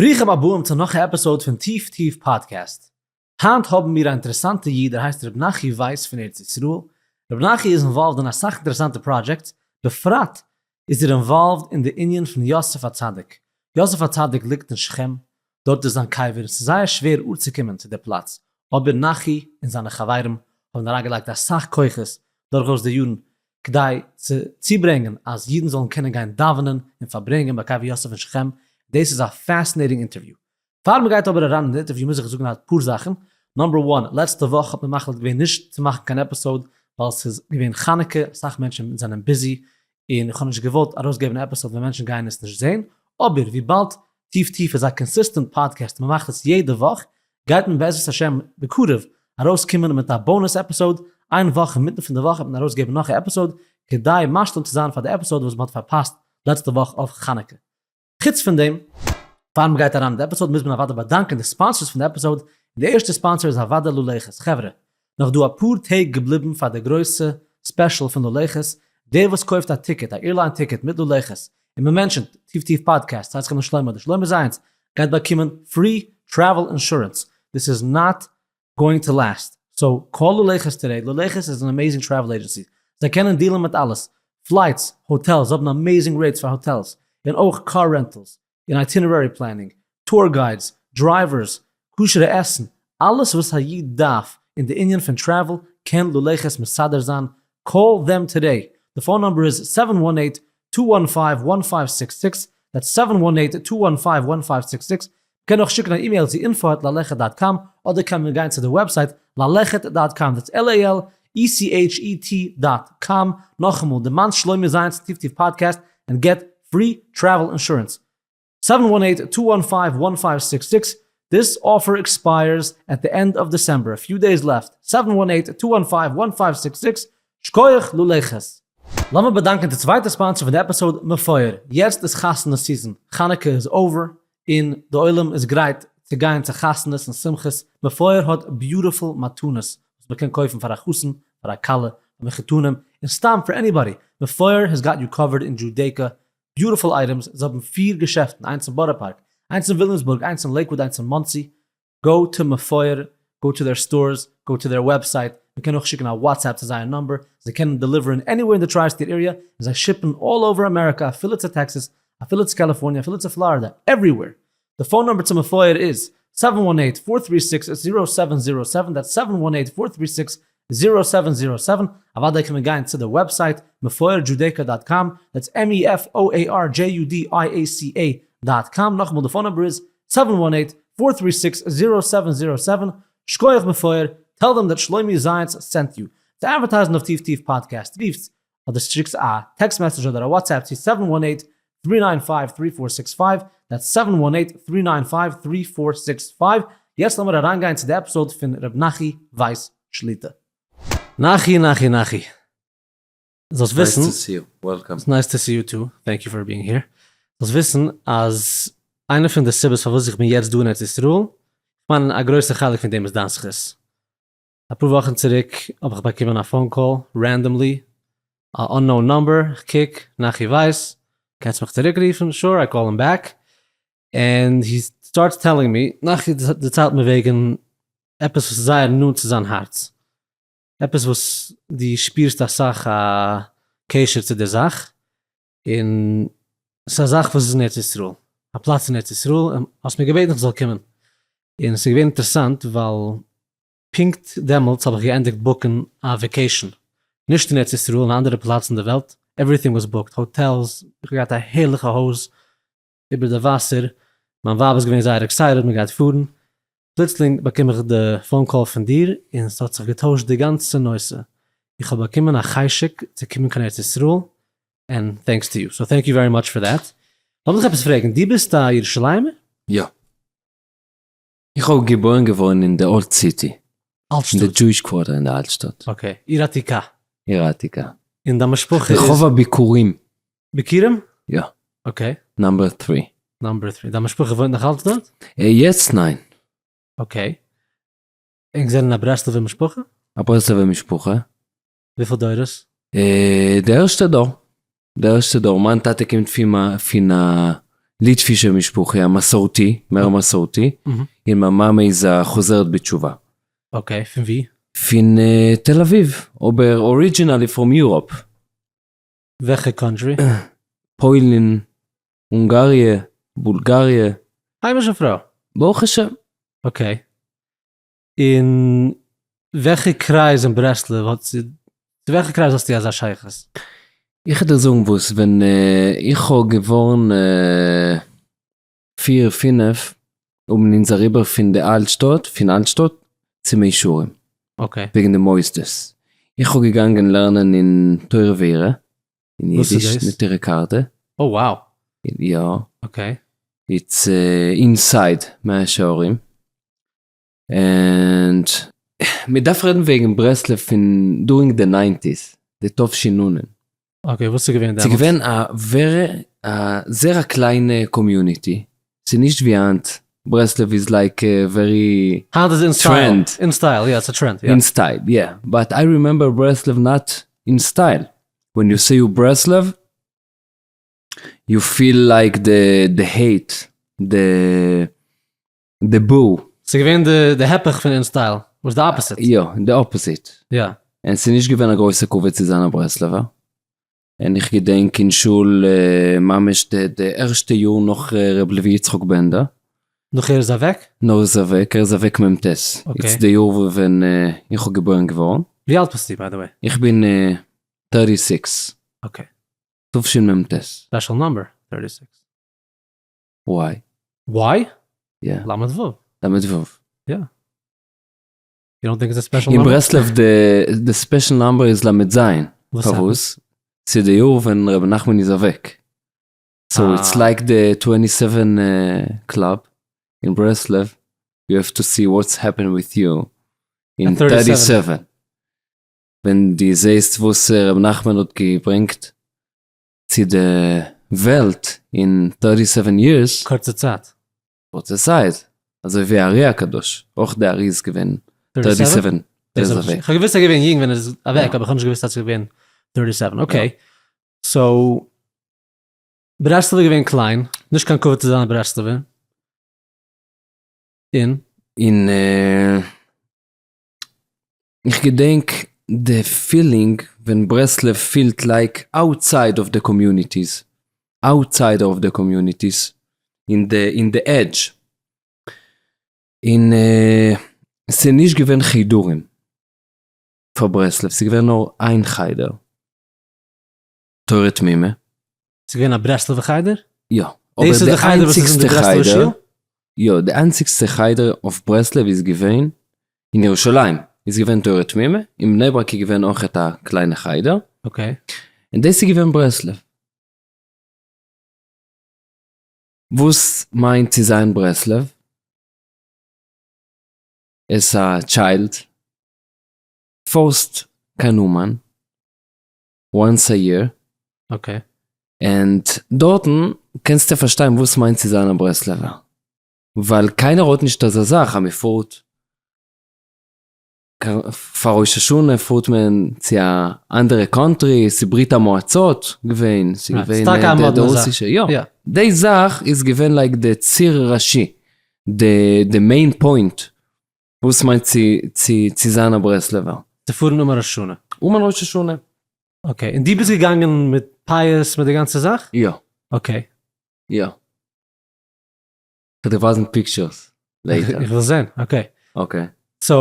ברוכים הבאים צו נאך א episode פון טיף טיף פאדקעסט. היינט האבן מיר א אינטערעסאנטע איד ער הייסט ר' נחי ווייס פון ארץ ישראל. ר' נחי איז involved אין אסאך אינטערעסאנטע projects, בפרט איז ער involved אין די ענין פון יוסף הצדיק. יוסף הצדיק ליגט אין שכם, דארט איז זיין קבר און ס'איז זייער שווער ארצוקומען צו די פלאץ, אבער נחי און זיינע חברים האבן אריינגעלייגט אסאך כוחות דורכאויס די יארן כדי צו צוברענגען אז אידן זאלן קענען גיין דאווענען און פארברענגען ביי קבר יוסף אין שכם, דאס איז א fascinating אינטערוויו. פאר מען גייט אבער אריין אין די אינטערוויו מוז איך זאגן אפאר זאכן, number one, לעצטע וואך האט מען מחליט געווען נישט צו מאכן קיין episode ווייל ס'איז געווען חנוכה, אסאך מענטשן זענען busy און איך האב נישט געוואלט ארויסגעבן א episode ווען מענטשן גייען עס נישט זען, אבער וויבאלד טיף טיף איז א consistent פאדקעסט און מען מאכט עס יעדע וואך, גייט מען בעזרת השם בקרוב ארויס קומען מיט א bonus episode, איין וואך אינמיטן פון די וואך וועט מען ארויס געבן נאך א episode, כדי משלים צו זיין פאר די episode וואס מען האט פארפאסט לעצטע וואך אויף חנוכה. חוץ פון דעם, פאר מען גייט אריין אין די episode מוז מען אוודאי באדאנקען די sponsors פון די episode, און די ערשטע sponsor איז אוודאי ללכת, חברה, נאך דא אפאר טעג געבליבן פאר די גרויסע special פון ללכת, דער וואס קויפט א ticket, א airline ticket מיט ללכת, און מען mention ט טיף טיף פאדקעסט, ס'הייסט חיים שלמה אדער שלמה זייענס, גייט באקומען free travel insurance, this is not going to last, so call ללכת today, ללכת איז אן amazing travel agency, זיי קענען deal ן מיט אלעס, flights, hotels, זיי האבן amazing rates פאר hotels, און אויך car rentals, און itinerary planning, tour guides, drivers, כשר'ע עסן, אלעס וואס א איד דארף אין די ענין פון travel קען ללכת מסדר זיין, call them today, די phone number איז seven one eight two one five one five six six, that's seven one eight two one five one five six six, מ'קען אויך שיקן א אימעיל צו info at ללכת dot com, אדער קען מען גיין צו די website ללכת dot com, that's L A L E C H E T dot com, נאכאמאל, דערמאנט שלומי זייענס טיף טיף פאדקעסט and get free travel insurance. seven one eight two one five one five six six, this offer expires at די end of December, a few days left, seven one eight two one five one five six six, שקויעך ללכת. לאמיר באדאנקען די צווייטע sponsor פון די episode, מפואר. יעצט איז חתונה season, חנוכה איז over, און די עולם איז גרייט צו גיין צו חתונות און שמחות, מפואר האט beautiful מתנות וואס מען קען קויפן פאר א חתן, פאר א כלה, פאר מחותנים, און סתם פאר anybody, מפואר has got you covered אין Judaica, beautiful items, זיי האבן פיר געשעפטן, איינס אין בארא פארק, איינס אין וויליאמסבורג, איינס אין לעיקוואד, איינס אין מאנסי, go to מפואר, go to their stores, go to their website, מען קען אויך שיקן א WhatsApp צו זייער number, זיי קענען deliver ן anywhere אין די tri-state area, און זיי ship ן all over אמעריקא אפילו צו טעקסעס, אפילו צו קאליפארניע, אפילו צו פלארידע, everywhere! די phone number צו מפואר איז, seven one eight four three six zero seven zero seven, that's seven one eight four three six zero seven zero seven, אוודאי קען מען גיין צו די website מפואר Judaica dot com, that's M E F O A R J U D I A C A dot com, נאכאמאל די phone number איז seven one eight four three six zero seven zero seven, שקויעך מפואר, tell them that שלומי זייענס sent you, צו advertise ן אויף טיף טיף פאדקעסט רופטס אדער שיקטס א text message אדער א WhatsApp צו seven one eight three nine five three four six five, that's seven one eight three nine five three four six five, יעצט לאמיר אריינגיין צו די episode פון ר' נחי ווייס שליטא. נחי נחי נחי. זאלסט וויסן. Nice to see you, welcome. It's nice to see you too, thank you for being here. זאלסט וויסן אז איינע פון די סיבות פארוואס איך בין יעצט דא אין ארץ ישראל, כ'מיין א גרויסע חלק פון דעם איז דיין זכות. אפאר וואכן צוריק האב איך באקומען א phone call randomly, א unknown number, איך קוק, נחי ווייס, קענסט מיך צוריק רופן? Sure, I call him back, and he starts telling me, נחי דערציילט מיר וועגן עפעס וואס איז זייער נאנט צו זיין הארץ, עפעס וואס דו שפירסט אסאך א קשר צו די זאך, און ס'איז א זאך וואס איז אין ארץ ישראל, א פלאץ אין ארץ ישראל, און האסט מיר געבעטן איך זאל קומען, און ס'איז געווען אינטערעסאנט ווייל פונקט דעמאלטס האב איך געענדיגט book ן א vacation, נישט אין ארץ ישראל, אין א אנדערע פלאץ אין די וועלט, everything was booked, hotels, איך האב געהאט א הערליכע הויז איבער די וואסער, מיין ווייב איז געווען זייער excited מען גייט פארן, פלוצלינג באקום איך די phone call פון דיר און ס'האט זיך געטוישט די גאנצע נושא, איך האב באקומען א חשק צו קומען קיין ארץ ישראל, and thanks to you, so thank you very much for that. לאמיר דיך עפעס פרעגן, דו ביסט א ירושלימער? יא. איך האב געבוירן געווארן אין די Old City. אלט אין די Jewish Quarter אין די אלט שטאט. Okay, עיר עתיקה. עיר העתיקה. און דיין משפחה איז? רחוב הביכורים. ביכורים? יא. Okay. Number three. Number three. דיין משפחה וואוינט נאך אלץ דארט? יעצט ניין. Okay. ענק זענען א ברסלב'ער משפחה? א ברסלב'ער משפחה. וויפיל דורות? די ערשטע דור. די ערשטע דור. מיין טאטע קומט פון א. ליטווישע משפחה, א מסורתי, מער מסורתי, און מיין מאמע איז א חוזרת בתשובה. Okay, פון ווי? פון תל אביב, אבער originally from Europe. וועלכע country? פוילן, הונגאריע, בולגאריע. היימישע פרוי? ברוך השם. Okay. אין וועלכע קרייז אין ברסלב האט זי, צו וועלכע קרייז האסטו אזא שייכות? איך וועל דיר זאגן וואס, ווען איך האב געווארן פיר פינף האבן אונז אריבער פון די אלטשטאט, פון אלטשטאט צו מאה שערים. Okay. וועגן די מוסדות. איך האב געגאנגען לערנען אין תורה ויראה, אין אידיש, נטורי קרתא. Oh wow. יא. Okay. It's inside מאה שערים. And מ'דארף רעדן וועגן ברסלב פון during די nineties, די תש"נ'ען. Okay, וואס איז געווען דעמאלטס? ס'איז געווען א very, א זייער א קליינע community, ס'איז נישט ווי היינט, ברסלב איז like very היינט איז אין style, אין style, יא, ס'איז א טרענד, יא. אין style, יא, but I remember ברסלב not in style, when you say you ברסלב, you feel like the hate, the boo. ס'איז געווען די הפך פון אין style, וואס די opposite. יא, די opposite. יא. און ס'איז נישט געווען א גרויסע כבוד צו זיין א ברסלב'ער. און איך געדענק אין שול ממש די ערשטע יאר נאך ר' לוי יצחק בענדער. נאך ער איז אוועק? נאך ער איז אוועק, ער איז אוועק מ"ט. איצט די יאר ווען איך האב געבוירן געווארן. ווי אלט ביסטו by the way? איך בין thirty six. Okay. תשמ"ט. Special number, thirty six. Why? Why? יא. ל"ו. ל"ו. יא. You don't think it's a special אין number? ברסלב די special number איז ל"ז. פארוואס? ס'איז די יאר ווען רבי נחמן איז אוועק. So it's like די twenty seven club אין ברסלב, you have to see what's happen with you אין thirty seven. ווען די זעהסט וואס רבי נחמן האט געברענגט צו די וועלט אין thirty seven years. קורצע צייט. קורצע צייט, אזוי ווי ארי הקדוש, אויך די ארי איז געווען thirty seven. איך האב געוואוסט ער איז געווען יונג ווען ער איז אוועק, אבער איך האב נישט געוואוסט אז ער איז געווען thirty seven, okay. So, ברסלב איז געווען קליין, נישט קיין כבוד צו זיין א ברסלב'ער. און? און איך געדענק די feeling ווען ברסלב פילט like outside of די communities, outside of די communities, אין די אין די edge, און ס'איז נישט געווען חדרים פאר ברסלב, ס'איז געווען נאר איין חדר, תורה תמימה. ס'איז געווען א ברסלב'ע חדר? יא, אבער די איינציגסטע חדר, יא, די איינציגסטע חדר אויף ברסלב איז געווען אין ירושלים, איז געווען תורה תמימה, אין בני ברק איז געווען אויכעט א קליינע חדר, Okay. און דאס איז געווען ברסלב. וואס מיינט צו זיין ברסלב? As a child, פארסט קיין אומאן, once a year. Okay. און דארטן קענסטו פארשטיין וואס מיינט צו זיין א ברסלב'ער. ווייל קיינער האט נישט אזא זאך אז מ'פארט פאר ראש השנה פארט מען צו א אנדערע country, ס'איז ברית המועצות געווען, ס'איז געווען די רוסישע, יא. די זאך איז געווען like די ציר ראשי, די main point וואס מיינט צו זיין א ברסלב'ער. צו פארן אומאן ראש השנה. אומאן ראש השנה. Okay, און דו ביסט געגאנגען מיט פיאות מיט די גאנצע זאך? יא. Okay. יא. כ'וועל דיר ווייזן pictures later. איך וויל זען, okay. Okay. So,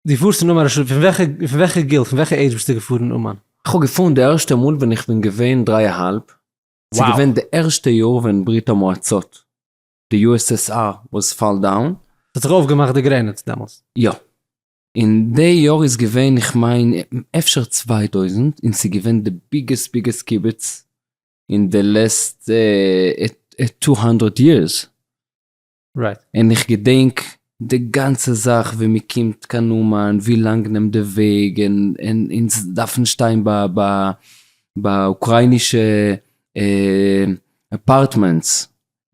דו פארסט אין אומאן ראש השנה, פון וועלכע פון וועלכע גיל, פון וועלכע עידזש ביסטו געפארן אין אומאן? כ'האב געפארן די ערשטע מאל ווען איך בין געווען דריי א האלב. ס'איז געווען די ערשטע יאר ווען ברית המועצות, די USSR was fall down. ס'האט זיך אויפגעמאכט די גרעניץ דעמאלס? יא. אין די יאר איז געווען איך מיין אפשר 2000 און ס'איז געווען די biggest biggest קיבוץ אין די last two hundred years. Right. און איך געדענק די גאנצע זאך ווי מ'קומט קיין אומאן, ווי לאנג נעמט די וועג, און אונז דארפן שטיין ביי ביי אוקריינישע apartments,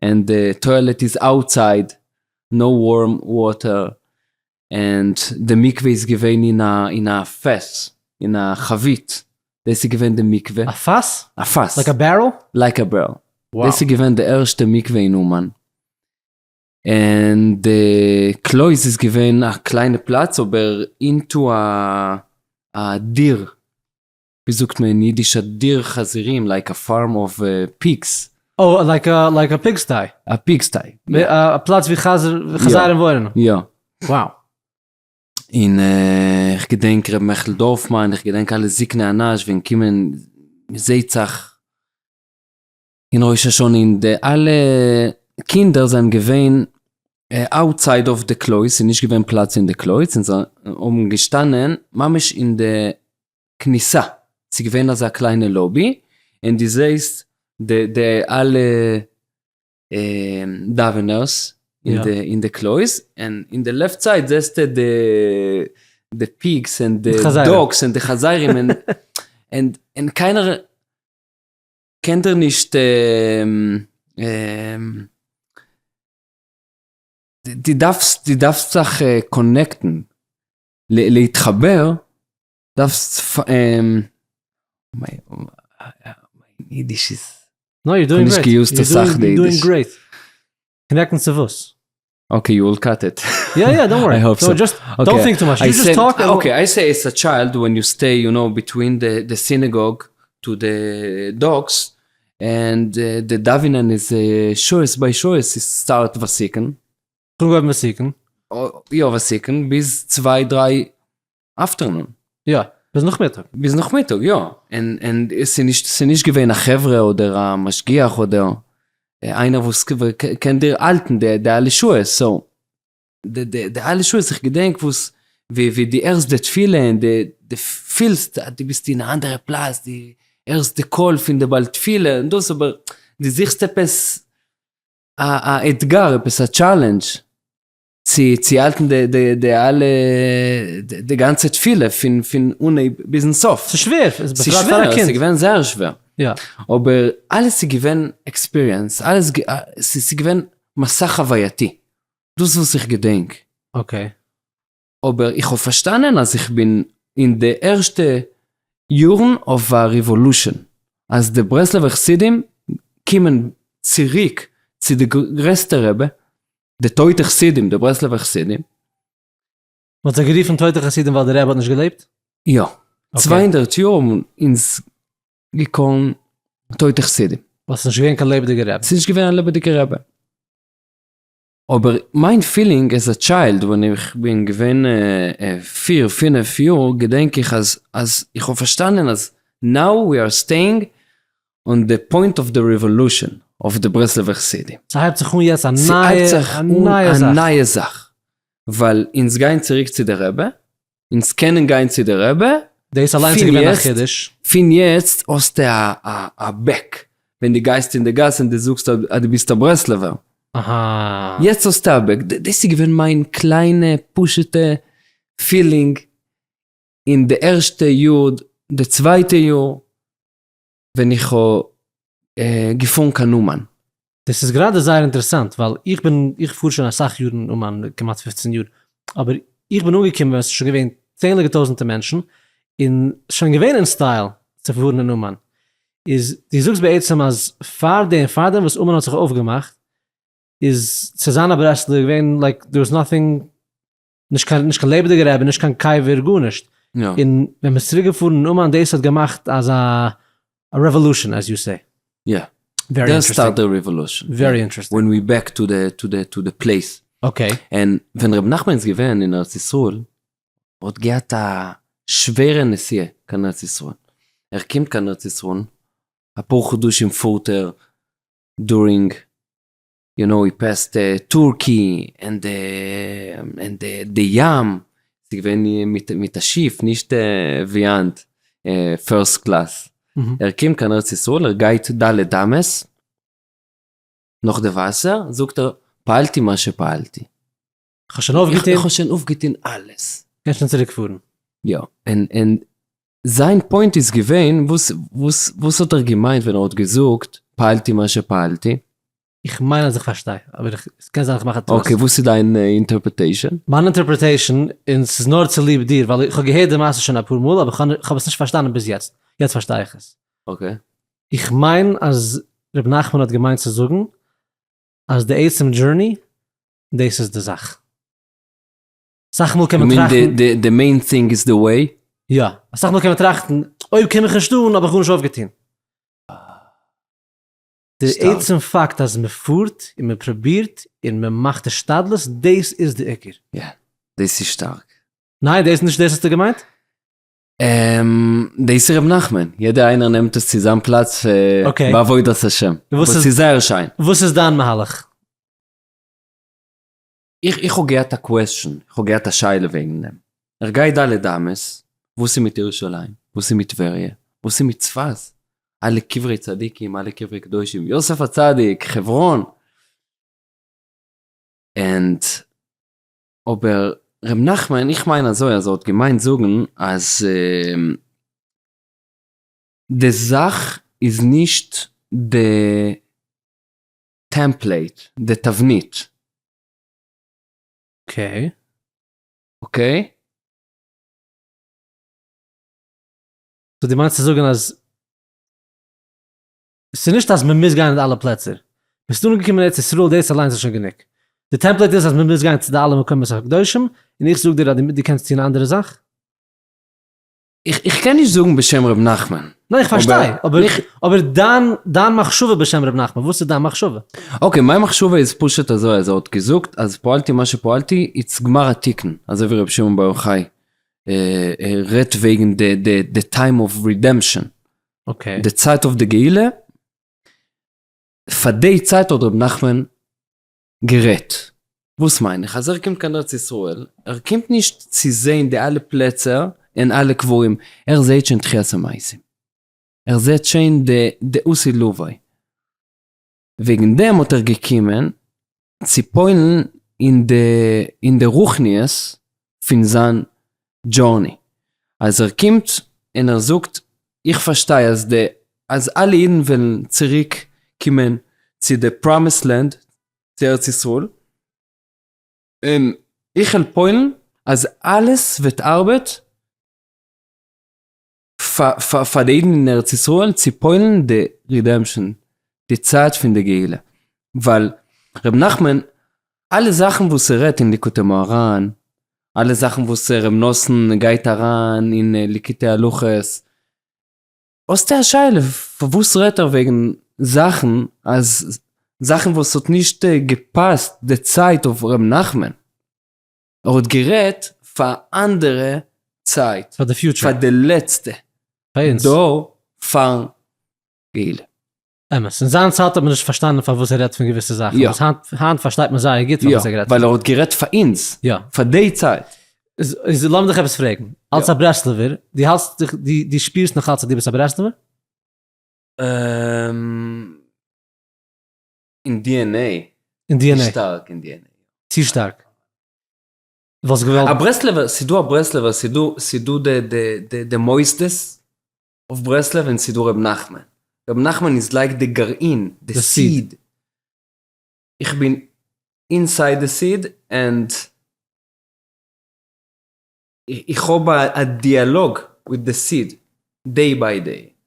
און די toilet איז outside, no warm water, און די מקווה איז געווען אין א אין א פאס, אין א חבית, דאס איז געווען די מקווה. א פאס? א פאס. Like a barrel? Like a barrel. דאס איז געווען די ערשטע מקווה אין אומאן. און די קלויז איז געווען א קליינע פלאץ אבער into א דיר, ווי זאגט מען אין אידיש א דיר חזירים, like a farm of pigs. Oh, like a like a pigsty. א pigsty. א פלאץ ווי חזירים וואוינען. יא. Wow. און איך געדענק ר' מעכל דארפמאן, איך געדענק אלע זקני אנש ווען קומען מ'זעהט זיך אין ראש השנה און די אלע קינדער זענען געווען outside of די קלויז, ס'איז נישט געווען פלאץ אין די קלויז און זיי האבן געשטאנען ממש אין די כניסה, ס'איז געווען אזא קליינע lobby און דו זעהסט די אלע דאווענערס אין די קלויז, און אין די left side זעסטו די pigs און די dogs און די חזירים און קיינער קען דיר נישט דו דארפסט דו דארפסט זיך connect ן להתחבר דארפסט מיין אידיש איז No, you're doing נישט great. גע used אסאך די You're doing אידיש. great. Connect ן צו וואס? Okay, you will cut it. Yeah, yeah, don't worry. I hope so. So. Just don't think too much. I You just say, talk. and- Okay, I say as a child when you stay, you know, between the synagogue to the dogs, and the davening is שעות by שעות is start ותיקין. אנגעהויבן ותיקין. יא ותיקין ביז צוויי דריי afternoon. יא, ביז נאכמיטאג. ביז נאכמיטאג, יא. און און עס איז נישט ס'איז נישט געווען א חברה אדער א משגיח אדער איינער וואס קען דיר האלטן די די אלע שעות, so די די די אלע שעות איך געדענק וואס ווי ווי די הערסט די תפילה און די די פילסט אז די ביסט אין א אנדערע פלאץ די הערסט די קול פון די בעל תפילה און דאס אבער די זוכסט עפעס א א אתגר עפעס א challenge צו צו האלטן די די די אלע די גאנצע תפילה פון פון אנהייב ביזן סוף. ס'איז שווער, ס'איז שווער, ס'איז געווען זייער שווער. יא. אבער אלעס איז געווען experience, אלעס ס'איז געווען מסע חווייתי. דאס וואס איך געדענק. Okay. אבער איך האב פארשטאנען אז איך בין אין די ערשטע יארן אויף א revolution, אז די ברסלב'ע חסידים קומען צוריק צו די גרעסטע רבי, די טויטע חסידים, די ברסלב'ע חסידים. מ'האט זיי גערופן טויטע חסידים ווייל די רבי האט נישט געלעבט? יא. 200 יאר האבן אונז גע call ן טויטע חסידים. ווייל ס'איז נישט געווען קיין לעבעדיגע רבי. ס'איז נישט געווען א לעבעדיגע רבי. אבער מיין feeling as a child ווען איך בין געווען פיר פינעף יאר געדענק איך אז אז איך האב פארשטאנען אז now we are staying on the point of the revolution of the ברסלב'ע חסידים. ס'הייבט זיך אן יעצט א נייע א נייע זאך. א נייע זאך. ווייל אונז גייען צוריק צו די רבי, אונז קענען גיין צו די רבי. דאס אליינס איז געווען א חידוש. פון יעצט האסטו א back ווען דו גייסט אין די גאס און דו זאגסט אז דו ביסט א ברסלב'ער. אהא. יעצט האסטו א back. דאס איז געווען מיין קליינע פשוטע feeling אין די ערשטע יאר, די צווייטע יאר, ווען איך האב געפארן קיין אומאן. דאס איז גראדע זייער אינטערעסאנט, ווייל איך בין, איך פאר שוין אסאך יארן אין אומאן, כמעט 15 יאר, אבער איך בין אנגעקומען ווען עס איז שוין געווען צענדליגע טויזנטער מענטשן, און שוין געווען אין style צו פארן אין אומאן. איז דו זאגסט בעצם אז פארדעם, פארדעם וואס אומאן האט זיך אויפגעמאכט, איז צו זיין א ברסלב'ער געווען like there was nothing, נישט קיין נישט קיין לעבעדיגע רבי, נישט קיין קבר, גארנישט. יא. און ווען מ'איז צוריק געפארן אין אומאן דאס האט געמאכט אזא revolution as you say. יא. Very That start interesting. the revolution. Very interesting. When we back to the to the to the place. Okay. און ווען רבי נחמן איז געווען אין ארץ ישראל האט געהאט א שווערע נסיעה קיין ארץ ישראל. ער קומט קיין ארץ ישראל אפאר חדשים פארט ער during you know he passed Turkey and די ים, ס'איז געווען מיט א שיף נישט ווי היינט first class, ער קומט קיין ארץ ישראל ער גייט ד' אמות נאך די וואסער זאגט ער פעלתי מה שפעלתי. כ'האב שוין אויפגעטון. איך האב שוין אויפגעטון אלעס. קען שוין צוריק פארן. יא, און זיין point איז געווען, וואס וואס וואס האט ער געמיינט ווען ער האט געזאגט פעלתי מה שפעלתי? איך מיין אז איך פארשטיי, אבער איך, עס קען זיין איך מאך א טעות. Okay, וואס איז דיין interpretation? מיין interpretation, און ס'איז נאר צוליב דיר, ווייל איך האב געהערט די מעשה שוין אפאר מאל, אבער איך האב עס נישט פארשטאנען ביז יעצט, יעצט פארשטיי איך עס. Okay. איך מיין אז ר' נחמן האט געמיינט צו זאגן אז די עצם journey דאס איז די זאך. אסאך מאל קען מען טראכטן. די main thing איז די way? יא. אסאך מאל קען מען טראכטן, אויב קום איך נישט אן האב איך גארנישט אויפגעטון. די עצם פאקט אז מען פארט און מען פרובירט און מען מאכט השתדלות, דאס איז די עיקר. יא. דאס איז שטארק. ניין, דאס נישט דאס האסטו געמיינט? דאס איז ר' נחמן, יעדער איינער נעמט עס צו זיין פלאץ בעבודת השם, וואס איז זייער שיין. וואס איז דיין מהלך? איך האב געהאט א question, איך האב געהאט א שאלה וועגן דעם. איך גיי ד' אמות, וואס איז מיט ירושלים? וואס איז מיט טבריה? וואס איז מיט צפת? אלע קברי צדיקים, אלע קברי קדושים, יוסף הצדיק, חברון. and אבער ר' נחמן, איך מיין אזוי אז ער האט געמיינט זאגן אז די זאך איז נישט די template, די תבנית. okay. okay? so דו מיינסט צו זאגן אז ס'איז נישט אז מ'מוז גיין אין אלע פלעצער. ביסט אנגעקומען אין ארץ ישראל דאס אליינס איז שוין גענוג. די template איז אז מ'מוז גיין צו די אלע מקומות הקדושים, און איך זאג דיר אז דו קענסט טון א אנדערע זאך. איך קען נישט זאגן בשם ר' נחמן. ניין איך פארשטיי, אבער דיין דיין מחשבה בשם ר' נחמן, וואס איז דיין מחשבה? okay, מיין מחשבה איז פשוט אזוי אז ער האט געזאגט אז פעלתי מה שפעלתי איז גמר התיקון, אזוי ווי ר' שמעון בר יוחאי רעדט וועגן די time of redemption. די צייט אויף די גאולה, פאר די צייט האט ר' נחמן גערעדט. וואס מיין איך? אז ער קומט קיין ארץ ישראל, ער קומט נישט צו זעהן די אלע פלעצער און אלע קברים, ער זעהט שוין תחיית המתים, ער זעהט שוין די עתיד לבוא, וועגן דעם האט ער געקומען צו פועל'ן אין די אין די רוחניות פון זיין journey, אז ער קומט און ער זאגט איך פארשטיי אז די אז אלע אידן ווילן צוריק קומען צו די promised land צו ארץ ישראל, און איך וועל פועל'ן אז אלעס וועט ארבעט פאר די אידן אין ארץ ישראל צו פועל'ן די redemption, די צייט פון די גאולה, ווייל ר' נחמן אלע זאכן וואס ער רעדט אין ליקוטי מוהר"ן, אלע זאכן וואס ר' נתן גייט אריין אין ליקוטי הלכות, האסטו א שאלה פארוואס רעדט ער וועגן זאכן אז זאכן וואס האט נישט געפאסט די צייט אויף ר' נחמן, ער האט גערעדט פאר אנדערע צייט, פאר די future, פאר די לעצטע דור פארן גאולה. אמת, אין זיין צייט האט מען נישט פארשטאנען פארוואס ער רעדט פון געוויסע זאכן, וואס היינט היינט פארשטייט מען זייער גוט פארוואס ער גערעדט. ווייל ער האט גערעדט פאר אונז, פאר די צייט. איז לאמיר דיך עפעס פרעגן, אלס א ברסלב'ער, דו האלטסט דיך, דו שפירסט נאך אלץ אז דו ביסט א ברסלב'ער? אין DNA. אין DNA. שטארק אין DNA. צו שטארק. וואלסט געוואלט. א ברסלב'ער, ס'דא א ברסלב'ער, ס'דא ס'דא די די די מוסדות אויף ברסלב און ס'דא ר' נחמן. ר' נחמן איז like די גרעין, די seed. איך בין inside די seed and איך האב א דיאלאג with די seed day by day.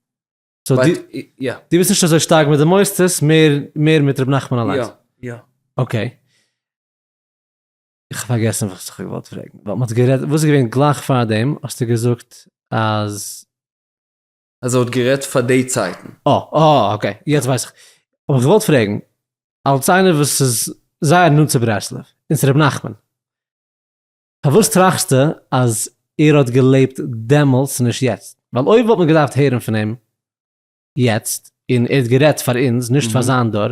so דו ביסט נישט אזוי שטארק מיט די מוסדות, מער מער מיט ר' נחמן אליינס. יא. יא. okay. איך האב פארגעסן וואס איך האב געוואלט פרעגן, ווייל מ'האט גערעדט, וואס איז געווען גלייך פאר דעם האסטו געזאגט אז. אז ער האט גערעדט פאר די צייטן. אה, אה, okay, יעצט ווייס איך. האב איך געוואלט פרעגן, אלס איינער וואס איז זייער נאנט צו ברסלב, און צו ר' נחמן, פארוואס טראכסטו אז ער האט געלעבט דעמאלטס און נישט יעצט? ווייל אויב וואלט מען געדארפט הערן פון אים יעצט, און ער האט גערעדט פאר אונז, נישט פאר זיין דור,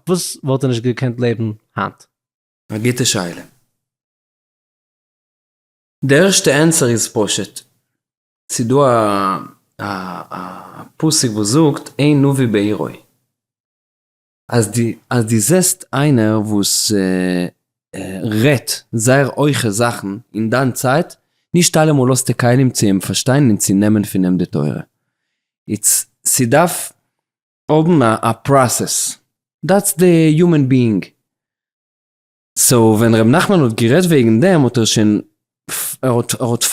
וואס וואלט ער נישט געקענט לעבן היינט? א גוטע שאלה. די ערשטע ענטפער איז פשוט, ס'דא א א פסוק וואס זאגט אין נביא בעירו. אז די אז די זעסט איינער וואס רעדט זייער הויכע זאכן אין דיין צייט, נישט אלעמאל האסטו כלים צו אים פארשטיין און צו נעמען פון אים די תורה. it's ס'דארף האבן א process. that's the human being. so ווען ר' נחמן האט גערעדט וועגן דעם האט ער שוין ער האט ער האט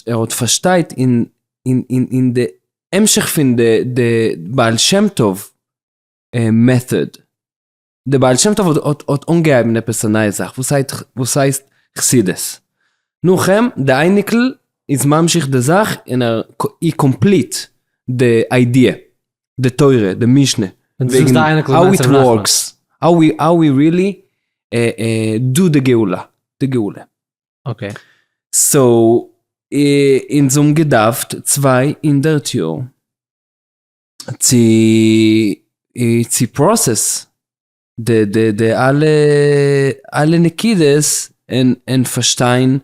ער האט פארשטייט אין אין אין די המשך פון די די בעל שם טוב. method. דער בעל שם טוב האט אנגעהייבן עפעס א נייע זאך וואס הייסט חסידות. נאכעם די אייניקל איז ממשיך די זאך און ער he complete די idea, די תורה, די משנה, וועגן how it works, how we really do די גאולה, די גאולה. okay. so אונז האבן געדארפט 200 יאר צו צו process די די די אלע אלע נקודות און און פארשטיין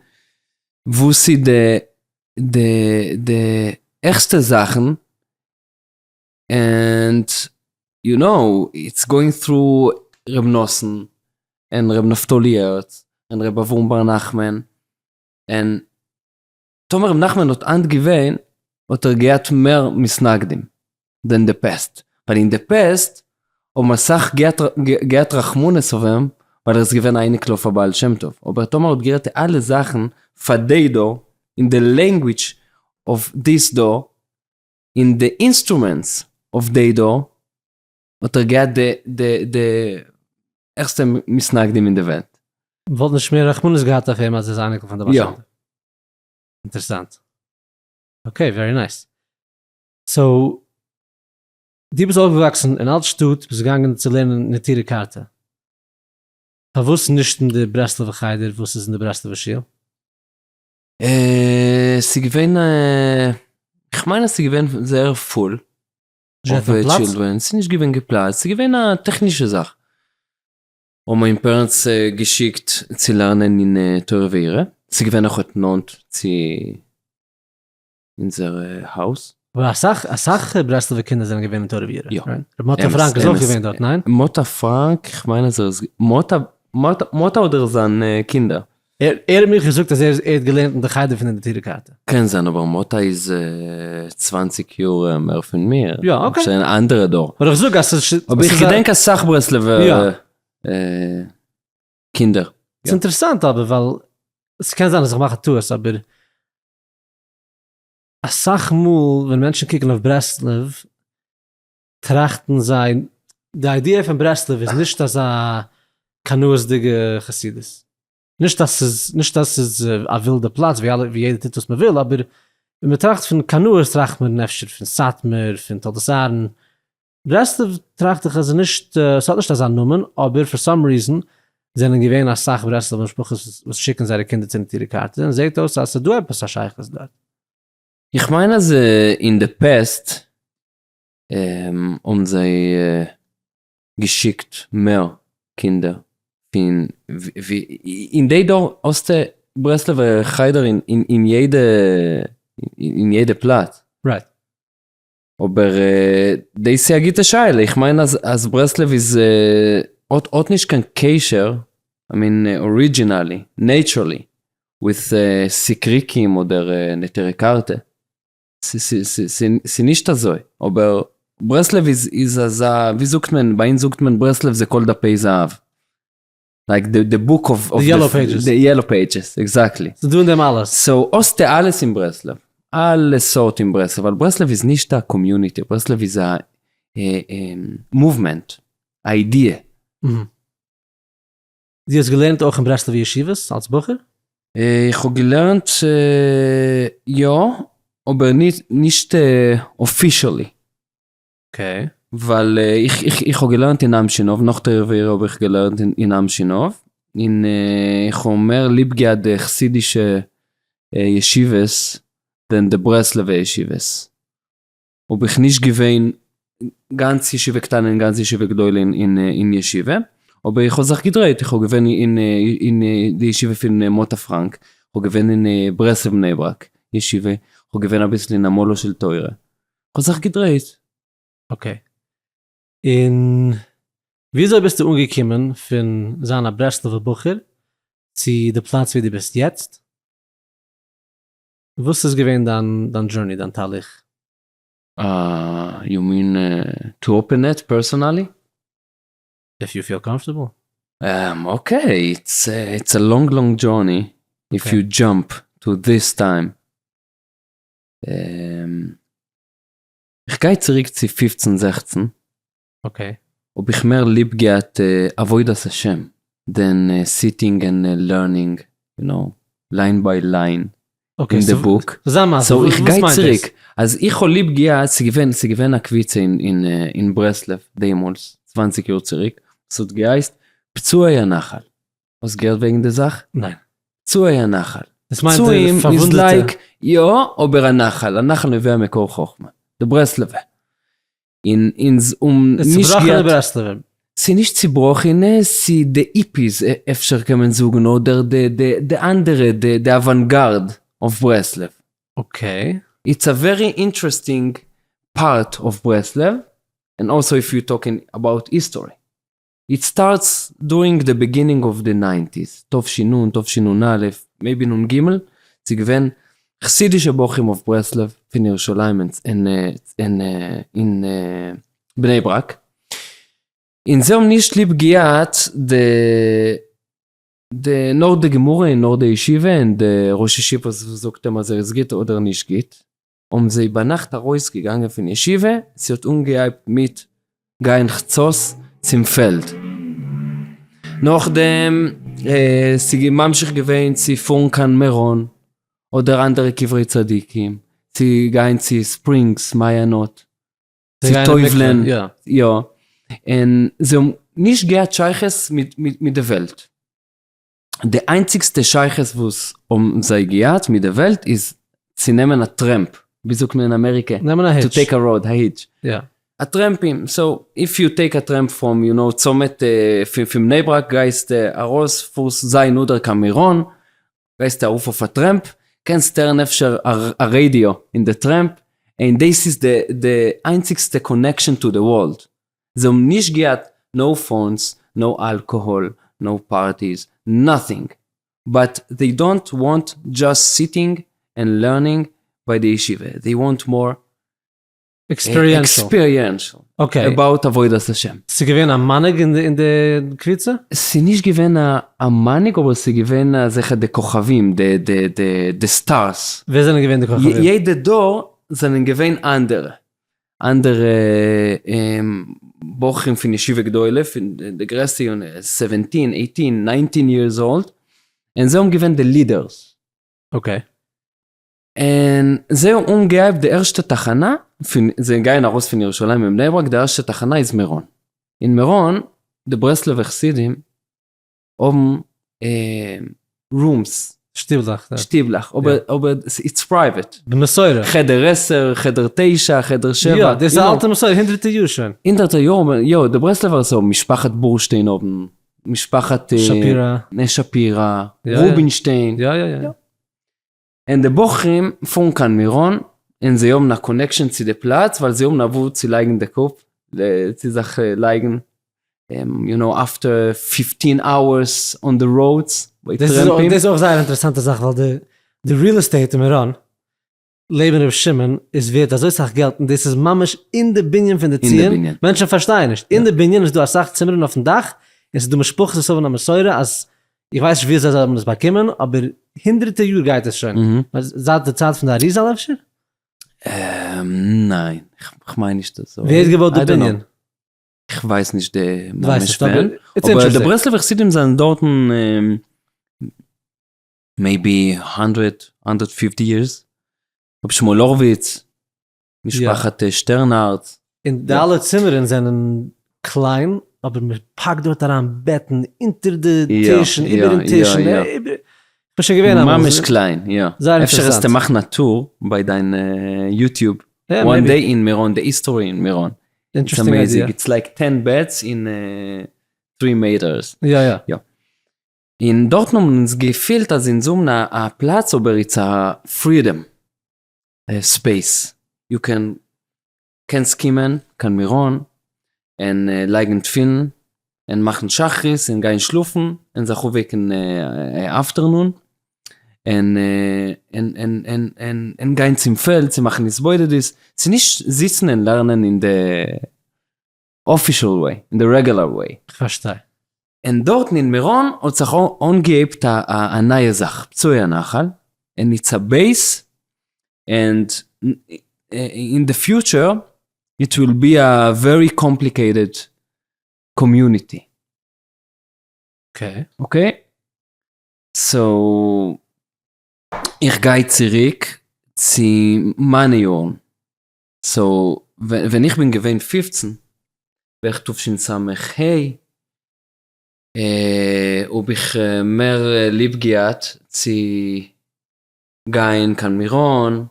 וואס איז די די די העכסטע זאכן and you know it's going through ר' נתן און ר' נפתלי הערץ און ר' אברהם בר נחמן און טאמער ר' נחמן האט היינט געווען האט ער געהאט מער מתנגדים than the past, ווייל אין די past האבן אסאך געהאט רחמנות אויף אים ווייל ער איז געווען א אייניקל אויף א בעל שם טוב, אבער טאמער האט גערעדט אלע זאכן פאר די דור אין די language of this דור אין די instruments of די דור האט ער געהאט די די די העכסטע מתנגדים אין די וועלט. וואלט נישט מער רחמנות געהאט אויף אים אז ער איז אייניקל פון די בעל שם טוב. אינטערעסאנט. okay, very nice. so, דו ביסט אויפגעוואקסן אין אלט שטאט, ביסט געגאנגען צו לערנען נטורי קרתא. פארוואס נישט אין די ברסלב'ע חדר וואס איז אין די ברסלב'ע שול? ס'איז געווען, כ'מיין אז ס'איז געווען זייער פול. נישט געהאט קיין פלאץ? ס'איז נישט געווען קיין פלאץ, ס'איז געווען א טעכנישע זאך. האבן מיין parents געשיקט צו לערנען אין תורה ויראה, ס'איז געווען אויכעט נאנט צו אונזער הויז. אבער אסאך אסאך ברסלב'ע קינדער זענען געווען אין תורה ויראה, יא. ר' מאטע פראנק איז אויך געווען דארט, ניין? מאטע פראנק, כ'מיין אז ער איז, מאטע, מאטע אדער זיין קינדער. ער האט מיך געזאגט אז ער האט געלערנט אין די חדר פון די נטורי קרתא. קען זיין אבער מאטע איז 20 יאר מער פון מיר. יא okay. שוין אן אנדערע דור. אבער איך זאג אז ס'איז. אבער איך געדענק אסאך ברסלב'ע קינדער. ס'איז אינטערעסאנט אבער ווייל ס'קען זיין אז איך מאך א טעות אבער אסאך מאל ווען מענטשן קוקן אויף ברסלב טראכטן זיי, די idea פון ברסלב איז נישט אזא קנאות'דיגע חסידות, נישט אז ס'איז נישט אז ס'איז א ווילדע פלאץ ווי אלע ווי יעדער טוט וואס מ'וויל, אבער ווען מ'טראכט פון קנאות טראכט מען אפשר פון סאטמאר, פון תולדות אהרן, ברסלב טראכט איך אז ס'איז נישט, ס'האט נישט אזא נאמען, אבער for some reason זענען געווען אסאך ברסלב'ע משפחות וואס שיקן זייערע קינדער צו נטורי קרתא, און זעט אויס אז ס'איז דא עפעס א שייכות דארט. איך מיין אז אין די past האבן זיי געשיקט מער קינדער פון ווי אין די דור האסטו ברסלב'ע חדר אין יעדע אין יעדע פלאץ. right. אבער דאס איז א גוטע שאלה, איך מיין אז אז ברסלב איז האט האט נישט קיין קשר, I mean originally, naturally, with סיקריקים אדער נטורי קרתא. ס'נישט אזוי, אבער ברסלב איז אזא, ווי זאגט מען, ביי אונז זאגט מען ברסלב זה כל דפי זהב. like the book of the yellow pages. the yellow pages, exactly. ס'דא אין דעם אלעס. so האסטו אלעס אין ברסלב, אלע סארט אין ברסלב, ווייל ברסלב איז נישט א community, ברסלב איז א movement, א idea. דו האסט געלערנט אויך אין ברסלב'ע ישיבות אלס בחור? איך האב געלערנט יא, אבער נישט officially. okay. ווייל איך האב געלערנט אין אמשינוב, נאך תורה ויראה האב איך געלערנט אין אמשינוב, און איך האב מער ליב געהאט די חסידישע ישיבות than די ברסלב'ע ישיבות. האב איך נישט געווען גאנץ ישיבה קטנה און גאנץ ישיבה גדולה אין ישיבה, אבער איך האב זיך געדרייט, איך האב געווען אין די ישיבה פון מוטה פראנק, איך האב געווען אין ברסלב בני ברק ישיבה, איך האב געווען אביסל אין עמלו של תורה, איך האב זיך געדרייט. okay. און וויאזוי ביסטו אנגעקומען פון זיין א ברסלב'ע בחור צו די פלאץ ווי דו ביסט יעצט? וואס איז געווען דיין דיין journey, דיין תהליך? you mean to open it personally? If you feel comfortable. Okay, it's a long long journey if you jump to this time. איך גיי צוריק צו 15 16. okay. האב איך מער ליב געהאט עבודת השם than sitting and learning you know line by line אין די book. So איך גיי צוריק אז איך האב ליב געהאט ס'געווען ס'געווען א קבוצה אין ברסלב דעמאלס 20 יאר צוריק ס'האט געהייסט פצועי הנחל האסט געהערט וועגן די זאך? ניין. פצועי הנחל. פצועים איז like יא אבער הנחל הנחל נובע מקור חכמה די ברסלב'ע און אונז האבן נישט געהאט. ברסלב'ער. ס'איז נישט צובראכענע, ס'איז די hippies אפשר קען מען זאגן, אדער די אנדערע, די אוואנגארד of ברסלב. Okay. It's a very interesting part of ברסלב, and also if you talking about history. It starts during the beginning of the nineties, תש"נ, תשנ"א, maybe נ"ג, ס'איז געווען חסידישע בחורים אויף ברסלב פון ירושלים און אין בני ברק, און זיי האבן נישט ליב געהאט די נאר די גמרא און נאר די ישיבה און די ראש ישיבה וואס זאגט אים אז ער איז גוט אדער נישט גוט, האבן זיי ביינאכט ארויס געגאנגען פון ישיבה, ס'האט אנגעהייבט מיט גיין חצות צום פעלד, נאכדעם ס'איז ממשיך געווען צו פארן קיין מירון אדער אנדערע קברי צדיקים, צו גיין צו springs מעיינות, צו טובל'ען, יא, און זיי האבן נישט געהאט שייכות מיט די וועלט. די איינציגסטע שייכות וואס האבן זיי געהאט מיט די וועלט איז צו נעמען א tramp, ווי זאגט מען אין אמעריקע? נעמען א היטש. To take a road, א hitch. יא. א טרעמפים, so if you take a tramp from you know צומת פון בני ברק גייסטו ארויס פארסט ז' אדר קיין מירון, גייסטו ארויף אויף א tramp, קענסט הערן אפשר א רעדיא אין די tramp, און דאס איז די איינציגסטע connection to the world. זיי האבן נישט געהאט no phones, no alcohol, no parties, nothing, but they don't want just sitting and learning ביי די ישיבה, they want more experiential about עבודת השם. ס'איז געווען א מנהיג אין די קבוצה? ס'איז נישט געווען א מנהיג אבער ס'איז געווען אזעלכע די כוכבים, די stars. ווער זענען געווען די כוכבים? יעדע דור זענען געווען אנדערע. אנדערע בחורים פון ישיבה גדולה, פון די גרעסטע יארן, seventeen, eighteen, nineteen years old, און זיי האבן געווען די leaders. Okay. און זיי האבן אנגעהייבט די ערשטע תחנה, פון, זיי גייען ארויס פון ירושלים און בני ברק, די ערשטע תחנה איז מירון. אין מירון, די ברסלב'ע חסידים האבן rooms. שטיבלעך. שטיבלעך, אבער אבער it's private. במסורה. חדר 10, חדר 9, חדר 7. יא, דאס איז א אלטע מסורה, הונדערטער יאר שוין. הונדערטער יאר, יא, די ברסלב'ערס האבן, משפחת בורשטיין האבן, משפחת שפירא. שפירא, רובינשטיין. יא יא יא. און די בחורים פארן קיין מירון, און זיי האבן א connection צו די פלאץ, ווייל זיי האבן אוואו צו לייגן די קאפ, צו זיך לייגן, you know, after 15 hours on the roads, דאס איז אויך זייער אינטערעסאנטע זאך, ווייל די real estate אין מירון, לעבן ר' שמעון, איז ווערט אזוי סאך געלט, און דאס איז ממש אין די בנין פון די ציון, מענטשן פארשטייען נישט, אין די בנין איז דא אסאך צימערן אויפן דאך, און ס'איז דא משפחות וואס האבן א מסורה אז איך ווייס נישט וויאזוי זיי האבן עס באקומען, אבער הונדרעטער יאר גייט עס שוין. זייט די צייט פון די אריזל אפשר? ניין, כ'מיין נישט אזוי. ווער האט געבויט די בנין? כ'ווייס נישט די ממש ווען. אבער די ברסלב'ע חסידים זענען דארטן maybe hundred, hundred fifty years. רבי שמואל הורוויץ. משפחת שטערנהארץ. און די אלע צימערן זענען קליין, אבער מען פאקט דארט אריין בעטן אונטער די טישן, איבערן טיש, כ'בין שוין געווען אמאל. ממש קליין, יא. זייער אינטערעסאנט. אפשר וועסטו מאכן א tour ביי דיין YouTube, one day אין מירון, די history אין מירון. Interesting idea. It's like ten beds in three meters. יא יא. יא. און דארטן האבן אונז געפילט אז אונז האבן א פלאץ אבער it's a freedom space, you can קענסט קומען קיין מירון און לייגן תפילין און מאכן שחרית און גיין שלאפן און זיך אויפוועקן afternoon און און און און און גיין צום פעלד צו מאכן התבודדות, ס'איז נישט זיצן און לערנען אין די official way, אין די regular way. כ'פארשטיי. און דארטן אין מירון האט זיך אנגעהייבט א נייע זאך, פצועי הנחל, און it's a base, and in the future it will be a very complicated. community. Okay. Okay? So איך גיי צוריק צו מיינע יארן. So ווען איך בין געווען 15, בערך תשס"ה, האב איך מער ליב געהאט צו גיין קיין מירון,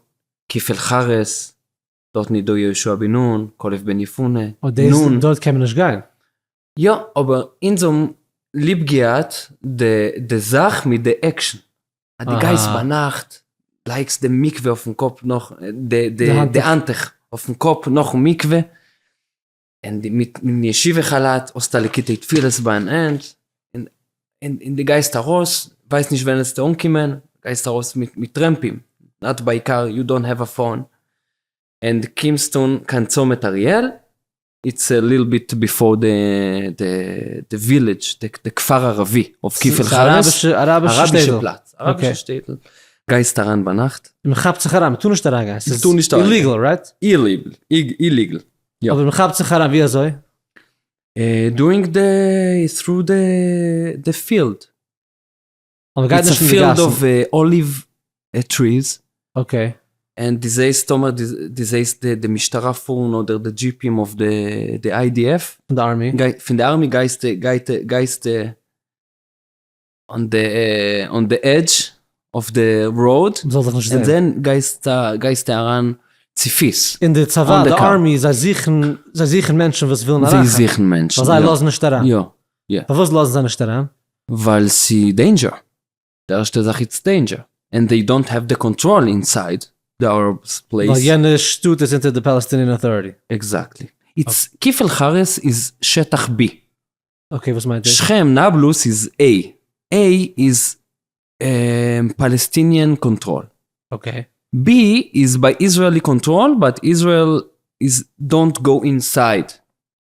כיפל חרס, דארטן איז דא יהושע בן נון, כלב בן יפונה, אוי דאס נון. דארט קען מען נישט גיין. יא, אבער אונז האבן ליב געהאט די זאך מיט די action. אז דו גייסט ביינאכט, לייגסט די מקווה אויפן קאפ נאך, די האנטוך אויפן קאפ נאכן מקווה, און מיט ישיבה כאלאט, האסט א ליקוטי תפילות ביים הענט, און דו גייסט ארויס, ווייסט נישט ווען עסטו אנקומען, גייסט ארויס מיט טרעמפים, not by car, you don't have a phone, און דו קומסט אן קיין צומת אריאל, it's a little bit before the village, די כפר ערבי אויף כיפל חרס, אראבישע שטעטל, פלאץ, אראבישע שטעטל, גייסט אריין ביינאכט. און מען כאפט זיך אריין, מען טאר נישט אריינגיין, ס'איז illegal, right? Illegal, illegal, יא. אבער מען כאפט זיך אריין, ווי אזוי? During the, through the field. אבער גייט נישט אין די גאסן. It's a field of olive trees. Okay. און דו זעהסט טאמער דו זעהסט די משטרה פארן אדער די דזשיפים אויף די IDF. פון די army. פון די army גייסטו גייסטו on the on the edge of the road. מ'זאל זיך נישט זעהן. און then גייסטו אריין צופיס. אין די צבא, די army, זיי זוכן זיי זוכן מענטשן וואס ווילן אריינכאפן. זיי זוכן מענטשן, ווייל זיי לאזן נישט אריין. יא. יא. פארוואס לאזן זיי נישט אריין? ווייל ס'איז danger. די ערשטע זאך it's danger. And they don't have the control inside the Arabs place. ווייל יענע שטאט איז אונטער די Palestinian Authority. Exactly. It's כיפל חרס איז שטח B. Okay וואס מיינט דאס? שכם נבלוס איז A. A איז Palestinian control. Okay. B איז by Israeli control but Israel איז don't go inside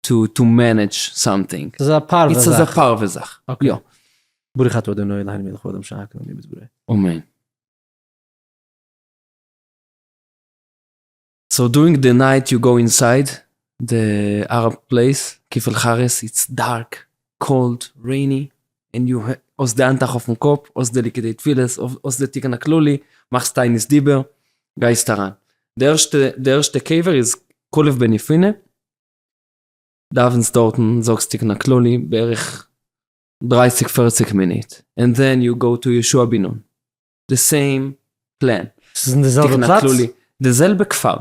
to to manage something. ס'איז א פארווע זאך. איז אזא פארווע זאך. Okay. יא. ברוך אתה אדוני אלהינו מלך העולם שהכל נהיה בדברו. אמן. So during the night you go inside the Arab place, כיפל חרס, it's dark, cold, rainy, and you האסט די האנטוך אויפן קאפ, האסט די ליקוטי תפילות, האסט די תיקון הכללי, מאכסט תענית דיבור, גייסט אריין. די ערשטע, די ערשטע קבר איז כלב בן יפונה, דאווענסט דארטן, זאגסט תיקון הכללי, בערך דרייסיג פערציג מינוט, and then you go to יהושע בן נון, the same plan. ס'איז אין די זעלבע פלאץ? די זעלבע כפר.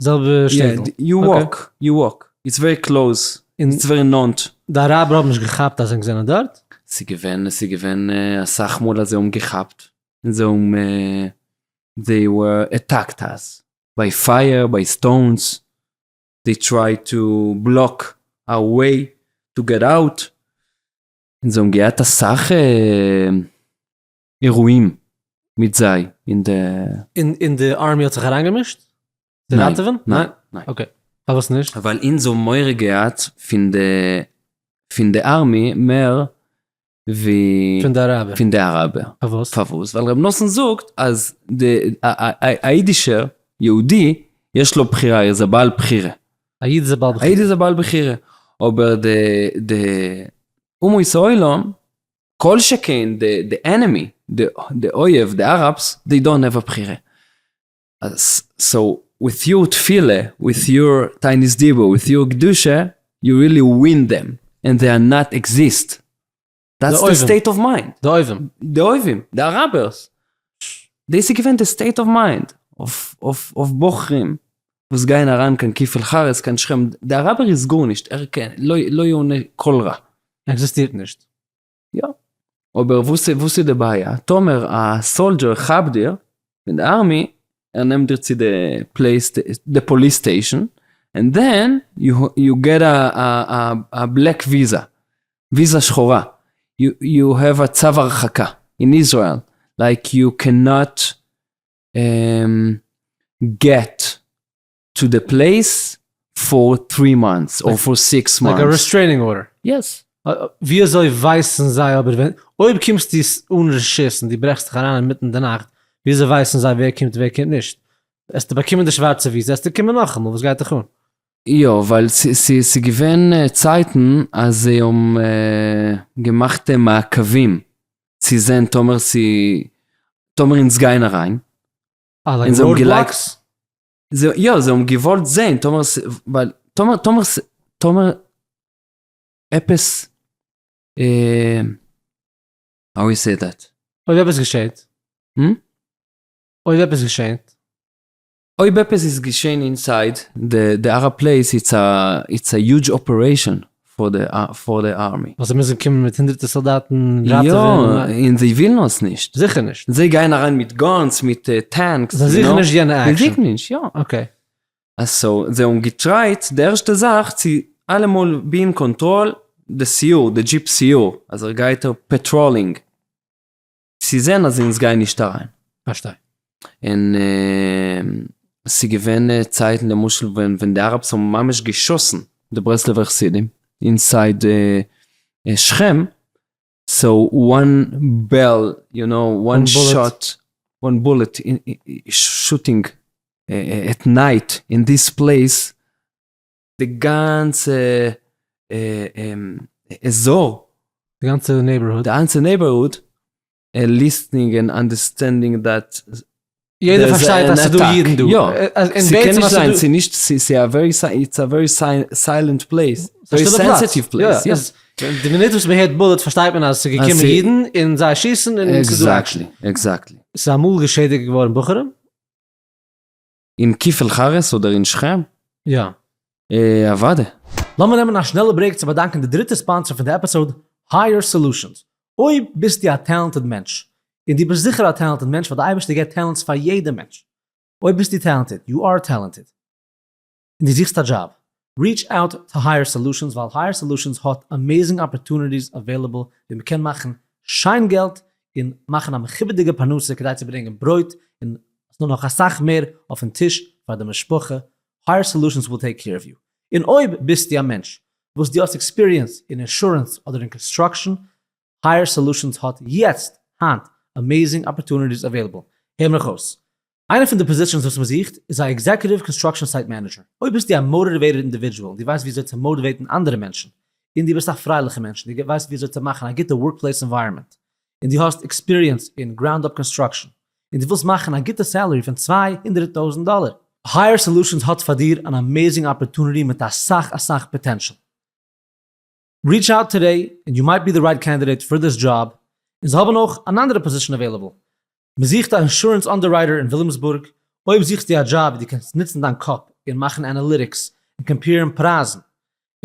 זעלבע שטעטל. You walk, you walk, it's very close, it's very נאנט. די אראבער האבן נישט געכאפט אז ענק זענען דארט? ס'געווען, ס'געווען אסאך מאל אז זיי האבן געכאפט, און זיי האבן, they were attacked us, by fire, by stones, they try to block our way to get out, און זיי האבן געהאט אסאך אירועים מיט זיי אין די. און די army האט זיך אריינגעמישט? צו ראטעווען? ניין, ניין. Okay, פארוואס נישט? ווייל אונז האבן מורא געהאט פון די פון די army מער ווי פון די אראבער. פון די אראבער. פארוואס? פארוואס? ווייל ר' נתן זאגט אז די א אידישער יהודי יש לו בחירה, ער איז א בעל בחירה. א איד איז א בעל בחירה. א איד איז א בעל בחירה. אבער די די אומות העולם, כל שכן די enemy, די אויב, די Arabs, they don't have א בחירה. So with your תפילה, with your תענית דיבור, with your קדושה, you really win them, and they are not exist. That's the state of mind. די אויבים. די אויבים, די אראבערס. דאס איז געווען די state of mind אויף בחורים וואס גייען אריין קיין כיפל חרס, קיין שכם, די אראבער איז גארנישט, ער קען, לא יאונה כל רע. עקזיסטירט נישט. יא. אבער וואס וואס איז די בעיה? טאמער א soldier כאפט דיר אין די army, ער נעמט דיר צו די place, די police station, and then you get a black visa, ויזה שחורה, you have a צו הרחקה אין ישראל, like you cannot get to the place for three months or for six Like a months. Restraining order. Yes. ווי אזוי ווייסן זיי אבער ווען, אויב קומסטו אן רשות און דו ברעכסט דיך אריין אינמיטן די נאכט, ווי אזוי ווייסן זיי ווער קומט און ווער קומט נישט? וועסטו באקומען די שווארצע וויזע, וועסטו קומען נאכאמאל, וואס גייט דיך אן? יא, ווייל ס'איז געווען צייטן אז זיי האבן געמאכט מעקבים צו זען טאמער טאמער אונז גייען אריין. אה, like roadblocks? יא, זיי האבן געוואלט זען טאמער, ווייל טאמער, טאמער, טאמער עפעס, how you say that? אויב עפעס געשעט. אויב עפעס געשעט. אויב עפעס איז געשען inside די Arab place it's a it's a huge operation for the for די army. ווייל זיי מוזן קומען מיט הונדערטער סאלדאטן ראטעווען. יא, און זיי ווילן עס נישט. זיכער נישט. זיי גייען אריין מיט guns מיט tanks. זיי זוכן נישט יענע action. זיי זוכן נישט, יא. okay. so זיי האבן גע try ט די ערשטע זאך צו אלעמאל be in control די סיור, די jeep סיור, אז ער גייט patrolling. צו זען אז אונז גייען נישט אריין. פארשטיי. און ס'געווען צייטן למשל ווען ווען די Arabs האבן ממש געשאסן די ברסלב'ער חסידים inside שכם, so one bell you know one shot one bullet shooting at night in this place די גאנצע אזור. די גאנצע neighborhood. די גאנצע neighborhood listening and understanding that. יעדער פארשטייט אז ס'דא אידן דא. יא. ס'קען נישט זיין, ס'איז נישט, ס'איז א very, it's a very silent place. very sensitive place. יא. די מינוט וואס מ'הערט bullet פארשטייט מען אז ס'איז געקומען אידן און זיי שיסן און ס'איז דא action. exactly, exactly. ס'איז אמאל געשעדיגט געווארן בחורים? אין כיף אל חרס אדער אין שכם? יא. אוואדע. לאמיר נעמען א שנעלע break צו באדאנקען די דריטע sponsor פון די episode, Hire Solutions. אויב ביסטו א talented מענטש, און דו ביסט זיכער א talented מענטש ווייל די אייבערשטער געבט talents פאר יעדע מענטש. אויב ביסטו talented, you are talented, און דו זוכסט א דזשאב, reach out to Hire Solutions ווייל Hire Solutions האט amazing opportunities available ווי מ'קען מאכן שיין געלט און מאכן א מכובד'יגע פרנסה כדי צו ברענגען ברויט און נאך אסאך מער אויפן טיש פאר די משפחה, Hire Solutions will take care of you. און אויב ביסטו א מענטש וואס דו האסט experience אין אינשורענס אדער אין construction, Hire Solutions האט יעצט היינט amazing opportunities available. הער מיך אויס. איינע פון די positions וואס מ'זוכט איז א executive construction site manager. אויב ביסטו א motivated individual און דו ווייסט וויאזוי צו motivate ן אנדערע מענטשן, און דו ביסט א פרייליכע מענטש און דו ווייסט וויאזוי צו מאכן א גוטע workplace environment, און דו האסט experience אין ground up construction, און דו ווילסט מאכן א גוטע salary פון 200,000 דאלער. Hire Solutions האט פאר דיר אן amazing opportunity מיט אסאך אסאך potential. Reach out today and you might be the right candidate for this job, און זיי האבן אויך אן אנדערע position available. מען זוכט א אינשורענס underwriter אין וויליאמסבורג, אויב זוכסטו א דזשאב ווי דו קענסט נוצן דיין קאפ און מאכן analytics און compare ן פרייזן,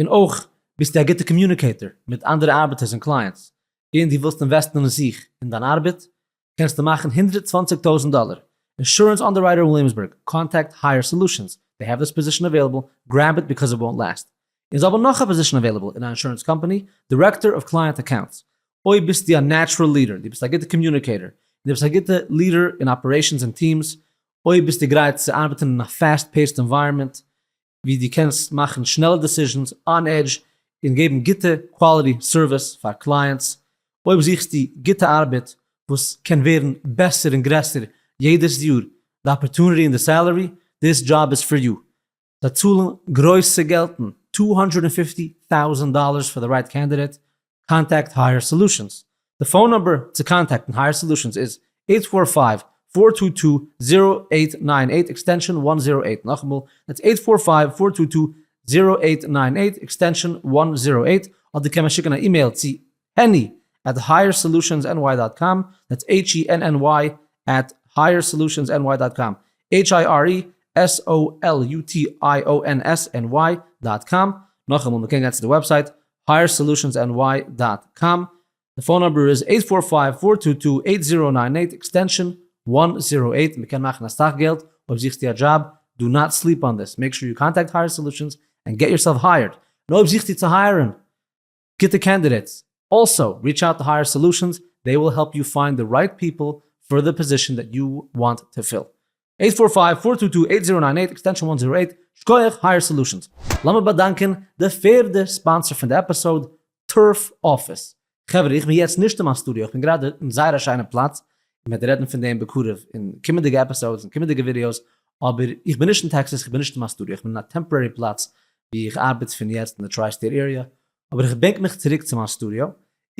און אויך ביסטו א גוטע communicator מיט אנדערע ארבעטערס און clients, און דו ווילסט invest ן אין זיך און דיין ארבעט, קענסטו מאכן 120,000 דאלער. Insurance underwriter אין וויליאמסבורג, contact Hire Solutions, they have this position available, grab it because it won't last. און זיי האבן נאך א position available אין א אינשורענס קאמפאני, director of client accounts. אויב ביסטו א natural leader, דו ביסט א גוטע communicator, און דו ביסט א גוטע leader אין operations און teams, אויב ביסטו גרייט צו ארבעטן אין א fast paced environment, ווי דו קענסט מאכן שנעלע decisions on edge און געבן גוטע quality service פאר clients, אויב זוכסטו גוטע ארבעט וואס קען ווערן בעסער און גרעסער יעדעס יאר, די opportunity און די salary, this job is for you. זיי צאלן גרויסע געלטן, 250,000 dollars for the right candidate, contact Hire Solutions. די phone number צו contact ן Hire Solutions איז eight four five, four two two, zero eight nine eight extension one zero eight, נאכאמאל, that's eight four five, four two two, zero eight nine eight extension one zero eight, אדער קען מען שיקן א אימעיל צו henny at Hire Solutions NY dot com, that's H E N N Y at Hire Solutions NY dot com, H I R E S O L U T I O N S N Y dot com, נאכאמאל, מען קען גיין צו די website Hire Solutions NY dot com, די phone number איז eight four five four two two eight zero nine eight extension one zero eight, מען קען מאכן אסאך געלט אויב זוכסטו א דזשאב, do not sleep on this, make sure you contact Hire Solutions and get yourself hired, און אויב זוכסטו צו hire ן גוטע candidates, also reach out to Hire Solutions, they will help you find the right people for the position that you want to fill. Eight four five four two two eight zero nine eight extension one zero eight, שקויעך Hire Solutions. לאמיר באדאנקען די פערדע sponsor פון די episode, Turf Office. חברה איך בין יעצט נישט אין מיין סטודיאו, איך בין גראדע אין זייער א שיינע פלאץ, און מ'וועט רעדן פון דעם בקרוב אין קומענדיגע episodes און קומענדיגע videos, אבער איך בין נישט אין טעקסעס, איך בין נישט אין מיין סטודיאו, איך בין אין א temporary פלאץ. ווי איך ארבעט פון יעצט אין די tri-state area, אבער איך בענק מיך צוריק צו מיין סטודיאו,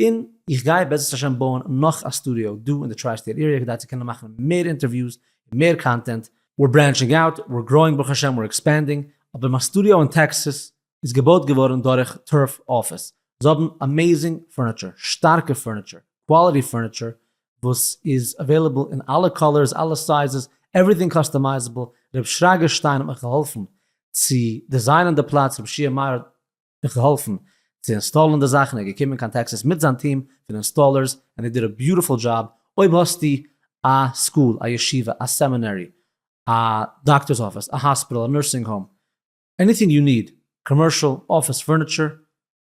און איך גיי בעזרת השם בויען נאך א סטודיאו דא אין די tri-state area כדי צו קענען מאכן מער interviews און מער content, we're branching out, we're growing ברוך השם, we're expanding, אבער מיין סטודיאו אין טעקסעס איז געבויט געווארן דורך Turf Office, זיי האבן amazing furniture, שטארקע furniture, quality furniture וואס איז available אין אלע colors, אלע sizes, everything customizable, ר' שרגא שטיין האט מיך געהאלפן צו design ען די פלאץ, ר' שיע מאיר האט מיך געהאלפן צו install ען די זאכן, ער איז געקומען קיין טעקסעס מיט זיין טיעם פון installers and they did a beautiful job, אויב האסטו א school, א ישיבה, א seminary, א דאקטערס אפיס, א hospital, א nursing home, anything you need, commercial, office furniture,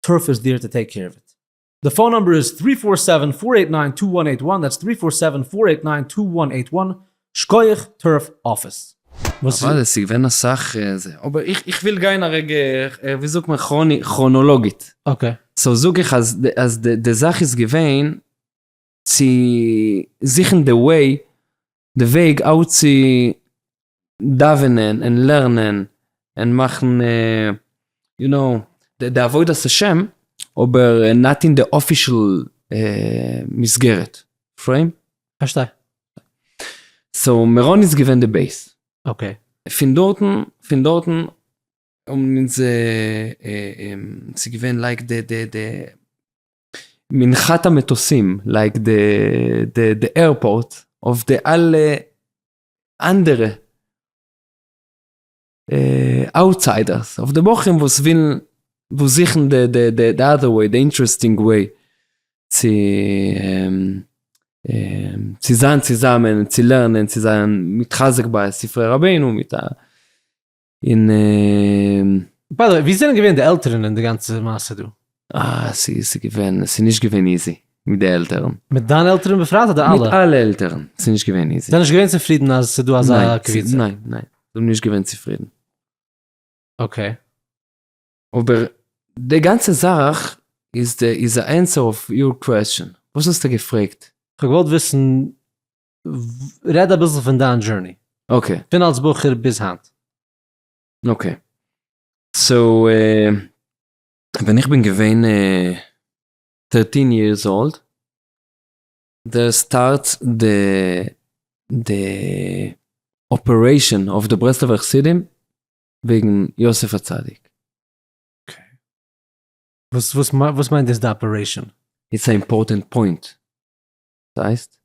Turf איז there to take care of it. די phone number איז three four seven four eight nine two one eight one, that's three four seven four eight nine two one eight one, שקויעך Turf Office. וואס איז? ס'איז געווען אסאך זה, אבער איך איך וויל גיין א רגע, ווי זאגט מען, כראנאלאגית. okay. so זאג איך אז אז די זאך איז געווען צו זוכן די way, די וועג how צו דאווענען און לערנען און מאכן you know די עבודת השם אבער not אין די official מסגרת frame. פארשטיי. so מירון איז געווען די base. okay. פון דארטן פון דארטן האבן אונז ס'איז געווען like די די די מנחת המטוסים like די די airport אויף די אלע אנדערע outsiders, אויף די בחורים וואס ווילן, וואס זוכן די די די די other way, די interesting way צו צו זיין צוזאמען, צו לערנען, צו זיין מתחזק ביי ספרי רבינו, מיט א און. by the way, ווי זענען געווען די עלטערן אין די גאנצע מעשה דא? אה, ס'איז געווען, ס'איז נישט געווען easy מיט די עלטערן. מיט דיינע עלטערן בפרט אדער אלע? מיט אלע עלטערן, ס'איז נישט געווען easy. זיי זענען נישט געווען צופרידן אז ס'איז דא אזא קבוצה? ניין, ניין, זיי זענען נישט געווען צופרידן. okay. אבער די גאנצע זאך איז די איז א answer אויף your question. וואס האסטו געפרעגט? כ'האב געוואלט וויסן, רעד אביסל פון דיין journey. okay. פון אלס בחור ביז היינט. okay. so ווען איך בין געווען thirteen years old, there start די די operation of די ברסלב'ער חסידים וועגן יוסף הצדיק. וואס וואס וואס מיינט דאס די operation? it's a important point. ס'הייסט?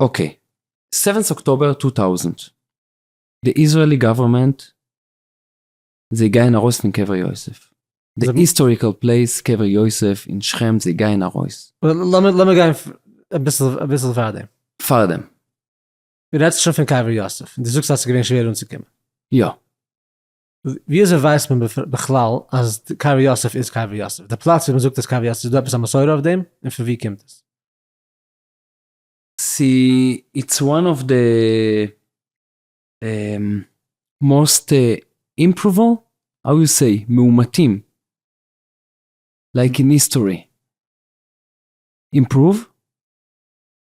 okay, seventh October two thousand, די Israeli government זיי גייען ארויס פון קבר יוסף, די historical place קבר יוסף אין שכם זיי גייען ארויס. לאמיר גיין אביסל אביסל פארדעם. פארדעם. דו רעדסט שוין פון קבר יוסף, און דו זאגסט אז ס'איז געווען שווער אנצוקומען. יא. ווי אזוי ווייסט מען בכלל אז קבר יוסף איז קבר יוסף? די פלאץ ווי מ'זאגט אז קבר יוסף איז דא עפעס א מסורה אויף דעם? און פון ווי קומט עס? ס' it's one of the most improbable, how you say, מאומתים, like in history, improve,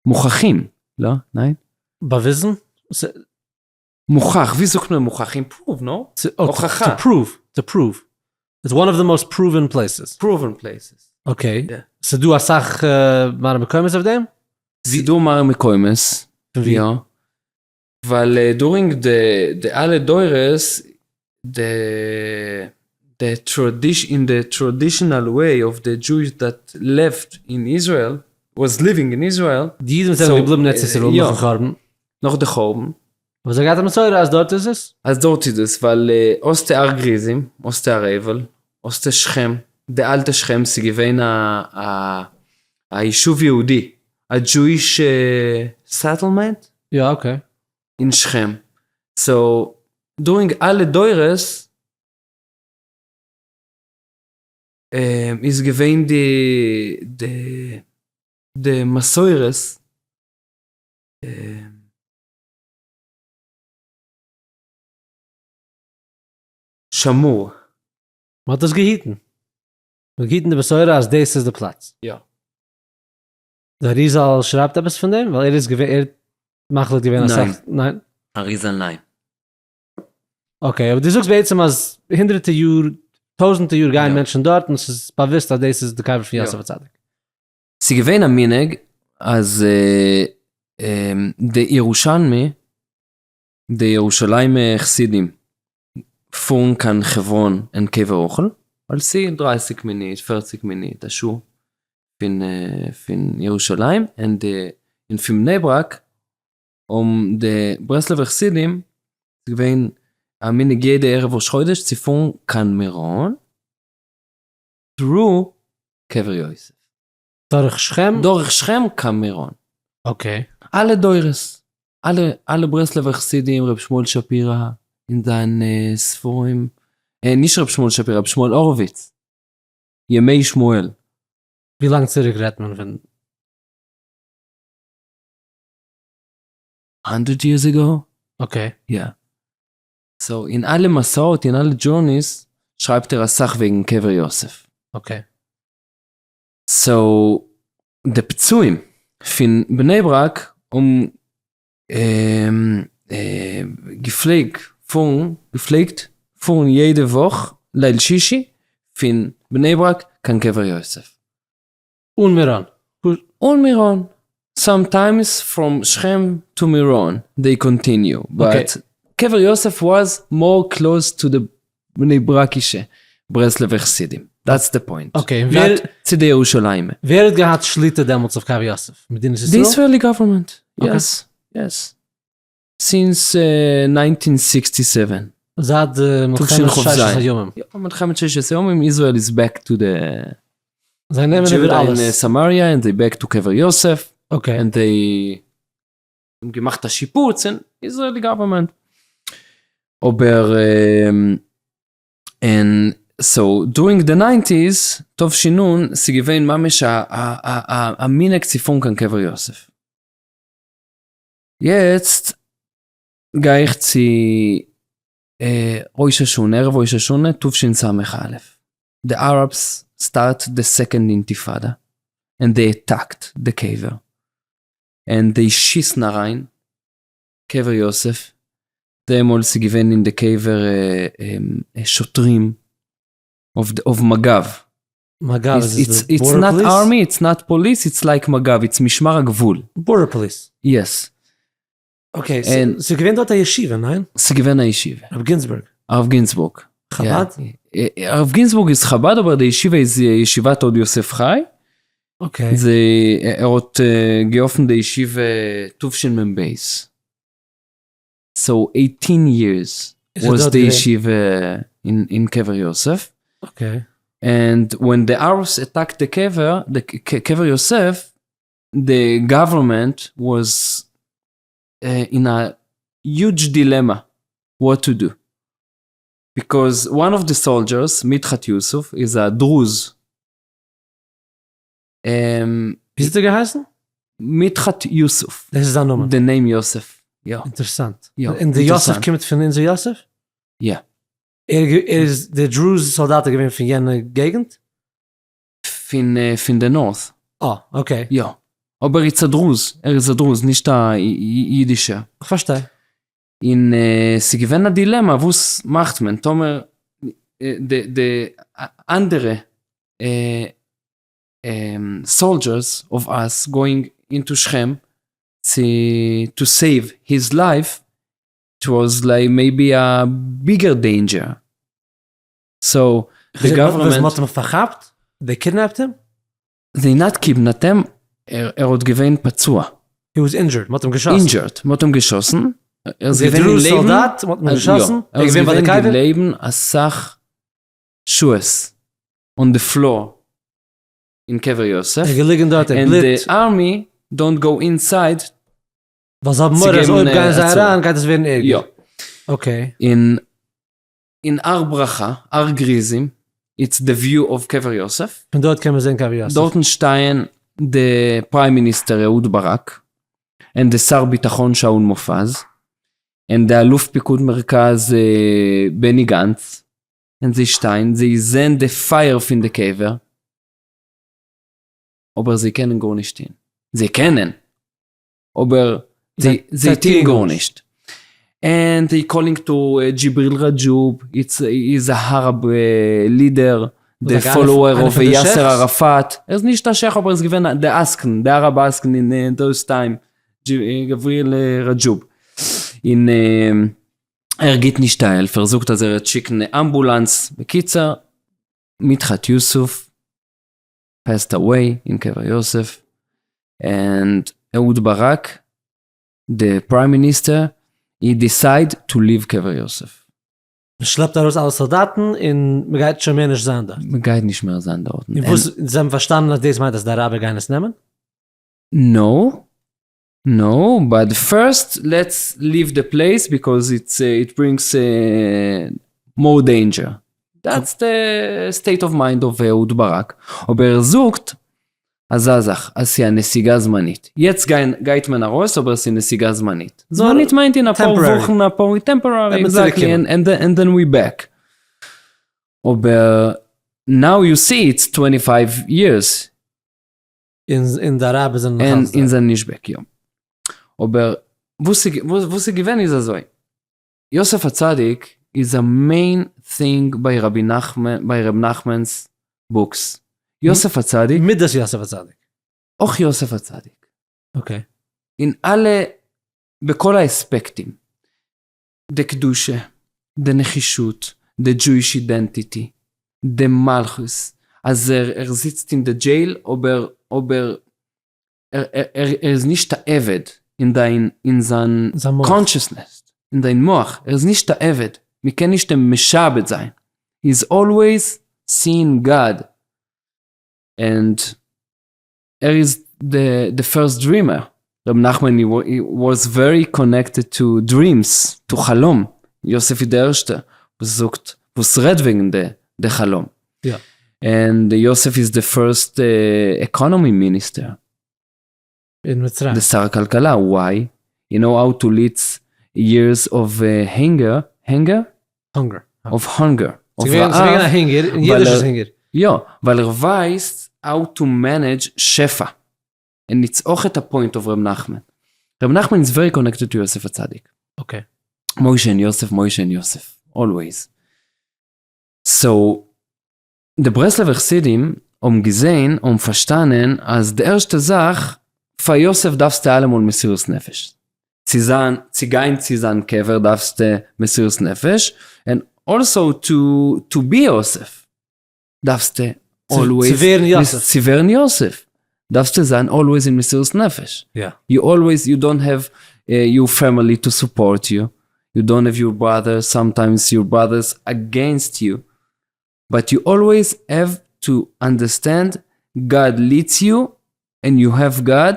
מוכחים, לא? ניין? באוויזן? מוכח, ווי זאגט מען מוכח? improve, no? הוכחה. to prove, to prove. it's one of the most proven places. proven places. okay. ס'דא אסאך מראה מקומות אויף דעם? ס'דא מראה מקומות. פון ווי? יא. ווייל during די אלע דורות, די די אין די traditional way of the Jewish that lived in Israel, was living in Israel. די אידן וואס זענען געבליבן אין ארץ ישראל נאכן חורבן. נאך די חורבן. האבן זיי געהאט א מסורה אז דארט איז עס? אז דארט איז עס, ווייל האסטו הר גריזים, האסטו הר עיבל, האסטו שכם, די אלטע שכם ס'איז געווען א א ישוב יהודי, א Jewish settlement. יא okay. אין שכם, so during אלע דורות איז געווען די די די מסורת שמור. מען האט עס געהיטן. מען האט געהיטן די מסורה אז דאס איז די פלאץ. יא. די אריזל שרייבט עפעס פון דעם? ווייל ער איז געווען, ער האט מחליט געווען אסאך, ניין? אריזל ניין. okay, אבער דו זאגסט בעצם אז הונדרעטע יאר, טויזענטע יאר גייען מענטשן דארט און ס'איז באוויסט אז דאס איז די קבר פון יוסף הצדיק. ס'איז געווען א מנהג אז די ירושלמי, די ירושלימ'ע חסידים פארן קיין חברון און קבר רחל, ווייל ס'איז 30 מינוט, 40 מינוט, א שעה פון ירושלים, און פון בני ברק האבן די ברסלב'ער חסידים, ס'איז געווען א מנהג יעדע ערב ראש חודש צו פארן קיין מירון through קבר יוסף. דורך שכם? דורך שכם קיין מירון. okay. אלע דורות, אלע אלע ברסלב'ער חסידים, ר' שמואל שפירא אין זיינע ספרים, נישט ר' שמואל שפירא, ר' שמואל הורוביץ, ימי שמואל. ווי לאנג צוריק רעדט מען פון? הונדרעט years ago. okay. יא. so אין אלע מסעות אין אלע journeys שרייבט ער אסאך וועגן קבר יוסף. okay. so די פצועים פון בני ברק האבן געפלעג פארן, געפלעגט פארן יעדע וואך ליל שישי פון בני ברק קיין קבר יוסף. אן מירון. אן מירון. sometimes from שכם to מירון they continue but קבר יוסף was more close to די בני ברקישע ברסלב'ע חסידים. that's the point. okay, און ווער. not צו די ירושלימ'ע. ווער האט געהאט שליטה דעמאלטס אויף קבר יוסף? מדינת ישראל? די Israeli government. yes. yes. since 1967. זייט די מלחמת ששת הימים. יא, מלחמת ששת הימים, Israel is back to the. זיי נעמען איבער אלעס. Judea Samaria and they back to קבר יוסף. okay. and they האבן געמאכט א שיפוץ אין Israeli government. אבער און so during the nineties, תש"נ, ס'געווען ממש א מנהג צו פארן קיין קבר יוסף. יעצט גיי איך צו ראש השנה, ערב ראש השנה תשס"א, the Arabs start the second אינתיפאדא, and they attacked the קבר, and they שיסן אריין קבר יוסף, דעמאלס איז געווען אין די קבר שוטרים of מג"ב. מג"ב איז די border police? it's not army, it's not police, it's like מג"ב, it's משמר הגבול. border police? yes. okay, ס'איז געווען דארט א ישיבה, ניין? ס'איז געווען א ישיבה. הרב גינזבורג. הרב גינזבורג. חבד? הרב גינזבורג איז חבד אבער די ישיבה איז ישיבת עוד יוסף חי. okay. זה, ער האט געעפנט די ישיבה תשמ"ב. so 18 years was די ישיבה אין קבר יוסף. okay. And when the Arabs attacked the קבר, the קבר יוסף, the government was in a huge dilemma what to do. Because one of the soldiers, מידחת יוסוף, is a Druze. ווי האט ער געהייסן? מידחת יוסוף. דאס איז זיין נאמען? The name יוסף, יא. אינטערעסאנט. יא. און די יוסף קומט פון אונזער יוסף? יא. ער איז, די דרוז סאלדאט איז געווען פון יענע געגנט? פון די north. אה, okay. יא. אבער it's a Druze, ער איז א דרוז, נישט א אידישער. איך פארשטיי. און ס'איז געווען א דילעמא וואס מאכט מען טאמער די אנדערע soldiers of us going into שכם צו to save his life, it was like maybe a bigger danger. so די government. וואס מ'האט אים פארכאפט? they kidnapped him? they not kidnapped him, ער האט געווען פצוע. he was injured, מ'האט אים געשאסן. injured, מ'האט אים געשאסן. ער איז געווען אין לעבן. סאלדאט, מ'האט אים געשאסן. ער איז געווען אין לעבן אסאך שעות on the floor אין קבר יוסף. ער איז געליגן דארט, ער בלוט. and the army don't go inside. ווייל זיי האבן מורא אז אויב גייען זיי אריין גייט עס ווערן ערגער. יא. okay. אין אין הר ברכה, הר גריזים, it's the view of קבר יוסף. פון דארט קען מען זען קבר יוסף. דארטן שטייען די prime minister אהוד ברק, און די שר ביטחון שאול מופז, און די אלוף פיקוד מרכז בני גנץ, און זיי שטייען, זיי זעען די fire פון די קבר, אבער זיי קענען גארנישט טון. זיי קענען, אבער זיי טוען גארנישט. And they calling to דזשיבריל ראדזשוב, it's איז א Arab leader, the follower of יאסער אראפאט, ער איז נישט א שעך אבער ער איז געווען די עסקן, די Arab עסקן אין those time, דזשיבריל ראדזשוב. און ער גיבט נישט א הילף, ער זאגט אז ער וועט שיקן אמבולאנס, בקיצור, מידחת יוסוף passed away אין קבר יוסף, and אהוד ברק די prime minister he decide to leave קבר יוסף. מען שלעפט ארויס אלע סאלדאטן און מען גייט שוין מער נישט זיין דארט. מען גייט נישט מער זיין דארטן. און וואס, זיי האבן פארשטאנען אז דאס מיינט אז די אראבער גייען עס נעמען? No, no, but first let's leave the place because it's it brings more danger. That's the state of mind of אהוד ברק. אבער ער זאגט אזא זאך אז ס'איז א נסיגה זמנית. יעצט גייט מען ארויס אבער ס'איז נסיגה זמנית. זמנית מיינט אין אפאר וואכן אפאר temporary exactly and then we back. אבער now you see it's twenty five years. און די אראבער זענען נאך אלץ דארט. און זענען נישט back יא. אבער וואס איז געווען איז אזוי. יוסף הצדיק איז א main thing ביי רבי נחמן ביי ר' נחמנ'ס books. יוסף הצדיק. מידת יוסף הצדיק. אויך יוסף הצדיק. Okay. אין אלע בכל האספעקטים. די קדושה, די נחישות, די Jewish identity, די מלכות, אז ער ער זיצט אין די jail אבער אבער ער ער איז נישט א עבד אין דיין אין זיין consciousness, אין דיין מח, ער איז נישט א עבד, מ'קען נישט אים משעבד זיין, he is always seeing God, and ער איז the first dreamer, ר' נחמן was very connected to dreams, to חלום, יוסף איז די ערשטע וואס זאגט, וואס רעדט וועגן די חלום. And יוסף איז the first economy minister. אין מצרים. די שר הכלכלה, why? He know how to leads years of hunger, hunger? Hunger. Of hunger. ס'איז געווען א הונגער, אין אידיש איז הונגער. יא, ווייל ער ווייסט how to manage שפע. And it's אויכעט א point of ר' נחמן. ר' נחמן איז very connected to יוסף הצדיק. Okay. משה and יוסף, משה and יוסף. Always. So, די ברסלב'ער חסידים האבן געזעהן און פארשטאנען אז די ערשטע זאך פאר יוסף דארפסטו אלעמאל מסירות נפש, צו זיין צו גיין צו זיין קבר דארפסטו מסירות נפש, and also to be יוסף דארפסטו always צו ווערן יוסף. צו ווערן יוסף דארפסטו זיין always אין מסירות נפש, you always you don't have your family to support you, you don't have your brother, sometimes your brother's against you, but you always have to understand God leads you and you have God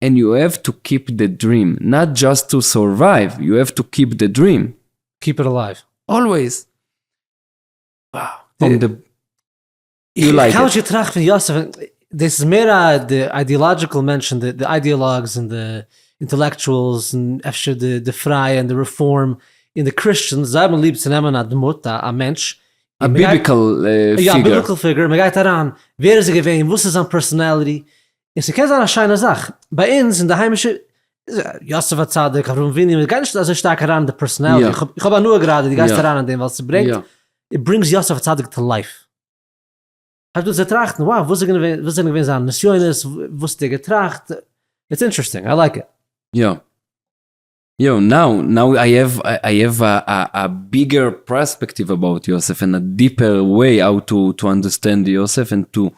and you have to keep the dream, not just to survive, you have to keep the dream. Keep it alive. Always. Wow. איך האב נישט געטראכט פון יוסף, דאס איז מער א די ideological מענטשן, די ideologues און די intellectuals און אפשר די פרייע און די רעפארם און די Christians, זיי האבן ליב צו נעמען א דמות, א מענטש, א biblical יא, א biblical figure, מען גייט אריין, ווער איז ער געווען, וואס איז זיין personality, און ס'קען זיין א שיינע זאך, ביי אונז אין די היימישע, יוסף הצדיק, אברהם אבינו, מען גייט נישט אזוי שטארק אריין אין די personality, איך האב הנאה גראדע דו גייסט אריין אין דעם ווייל ס'ברענגט, it brings יוסף הצדיק to life. הייבט אן צו טראכטן, wow, וואס זענען געווען זיינע נסיונות, וואס האט ער געטראכט, it's interesting, I like it. יא. יא, now, now I have, I have a bigger perspective about יוסף and a deeper way how to to understand יוסף and to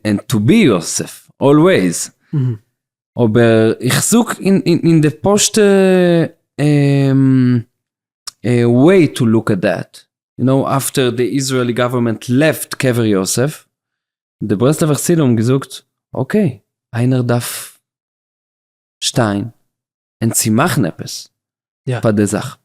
and to be יוסף, always. אבער איך זאג אין די פשוטע way to look at that, you know, after the Israeli government left קבר יוסף, די ברסלב'ער חסידים האבן געזאגט, okay, איינער דארף שטיין און צו מאכן עפעס פאר די זאך.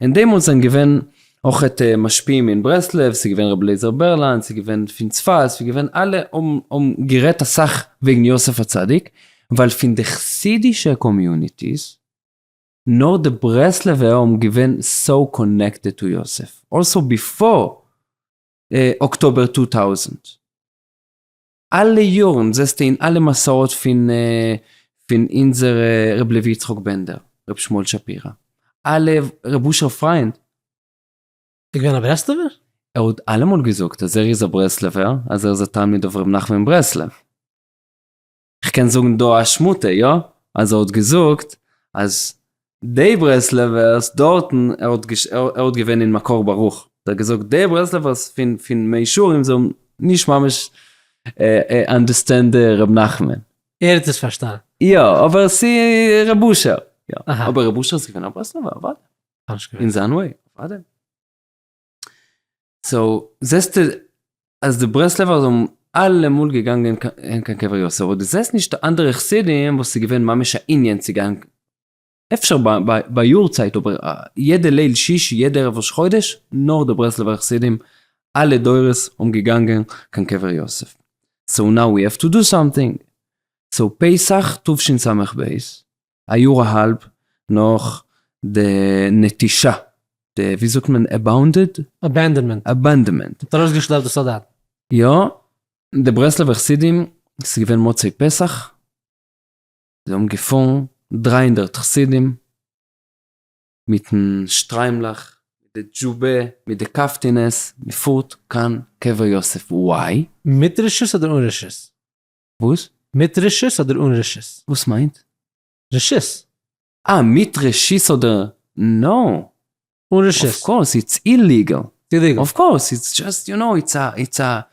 און דעמאלטס זענען געווען אויכעט משפיעים אין ברסלב, ס'איז געווען רבי אליעזר בערלאנד, ס'איז געווען פון צפת, ס'איז געווען אלע האבן גערעדט אסאך וועגן יוסף הצדיק, ווייל פון די חסידישע communities, נאר די ברסלב'ער האבן געווען so connected to יוסף, also before October 2000. אלע יארן זעסטו אין אלע מסעות פון פון אונזערע ר' לוי יצחק בענדער, ר' שמואל שפירא, אלע ר' אשר פריינד. איז געווען א ברסלב'ער? ער האט אלעמאל געזאגט אז ער איז א ברסלב'ער, אז ער איז א תלמיד אויף ר' נחמן ברסלב. כ'קען זאגן דא א שמועה, יא? אז ער האט געזאגט אז די ברסלב'ערס דארטן, ער האט ער האט געווען אין מקור ברוך, האט ער געזאגט די ברסלב'ערס פון פון מאה שערים זיי האבן נישט ממש understand ר' נחמן. ער האט עס פארשטאנען. יא, אבער ס'איז ר' אשר. יא. אבער ר' אשר איז געווען א ברסלב'ער, אוודאי. אין זיין way, אוודאי. so זעסטו אז די ברסלב'ער האבן אלעמאל געגאנגען קיין קבר יוסף, אבער דו זעסט נישט אנדערע חסידים וואס איז געווען ממש א ענין צו גיין, אפשר ביי יארצייט אבער יעדע ליל שישי יעדע ערב ראש חודש, נאר די ברסלב'ער חסידים אלע דורות האבן געגאנגען קיין קבר יוסף. so now we have to do something. so פסח תשס"ב, א יאר א האלב נאך די נטישה, די ווי זאגט מען abandoned? Abandonment. Abandonment. מ'האט ארויסגעשלעפט די סאלדאטן. יא, די ברסלב'ער חסידים, ס'איז געווען מוצאי פסח, זיי האבן געפארן 300 חסידים, מיטן שטריימלעך, מיט די דזשובע, מיט די קאפטינעס, מ'פארט קיין קבר יוסף, why? מיט רשות אדער אן רשות? וואס? מיט רשות אדער אן רשות? וואס מיינט? רשות. אה, מיט רשות אדער no? אן רשות. Of course, it's illegal. Illegal. Of course, it's just, you know, it's a, it's a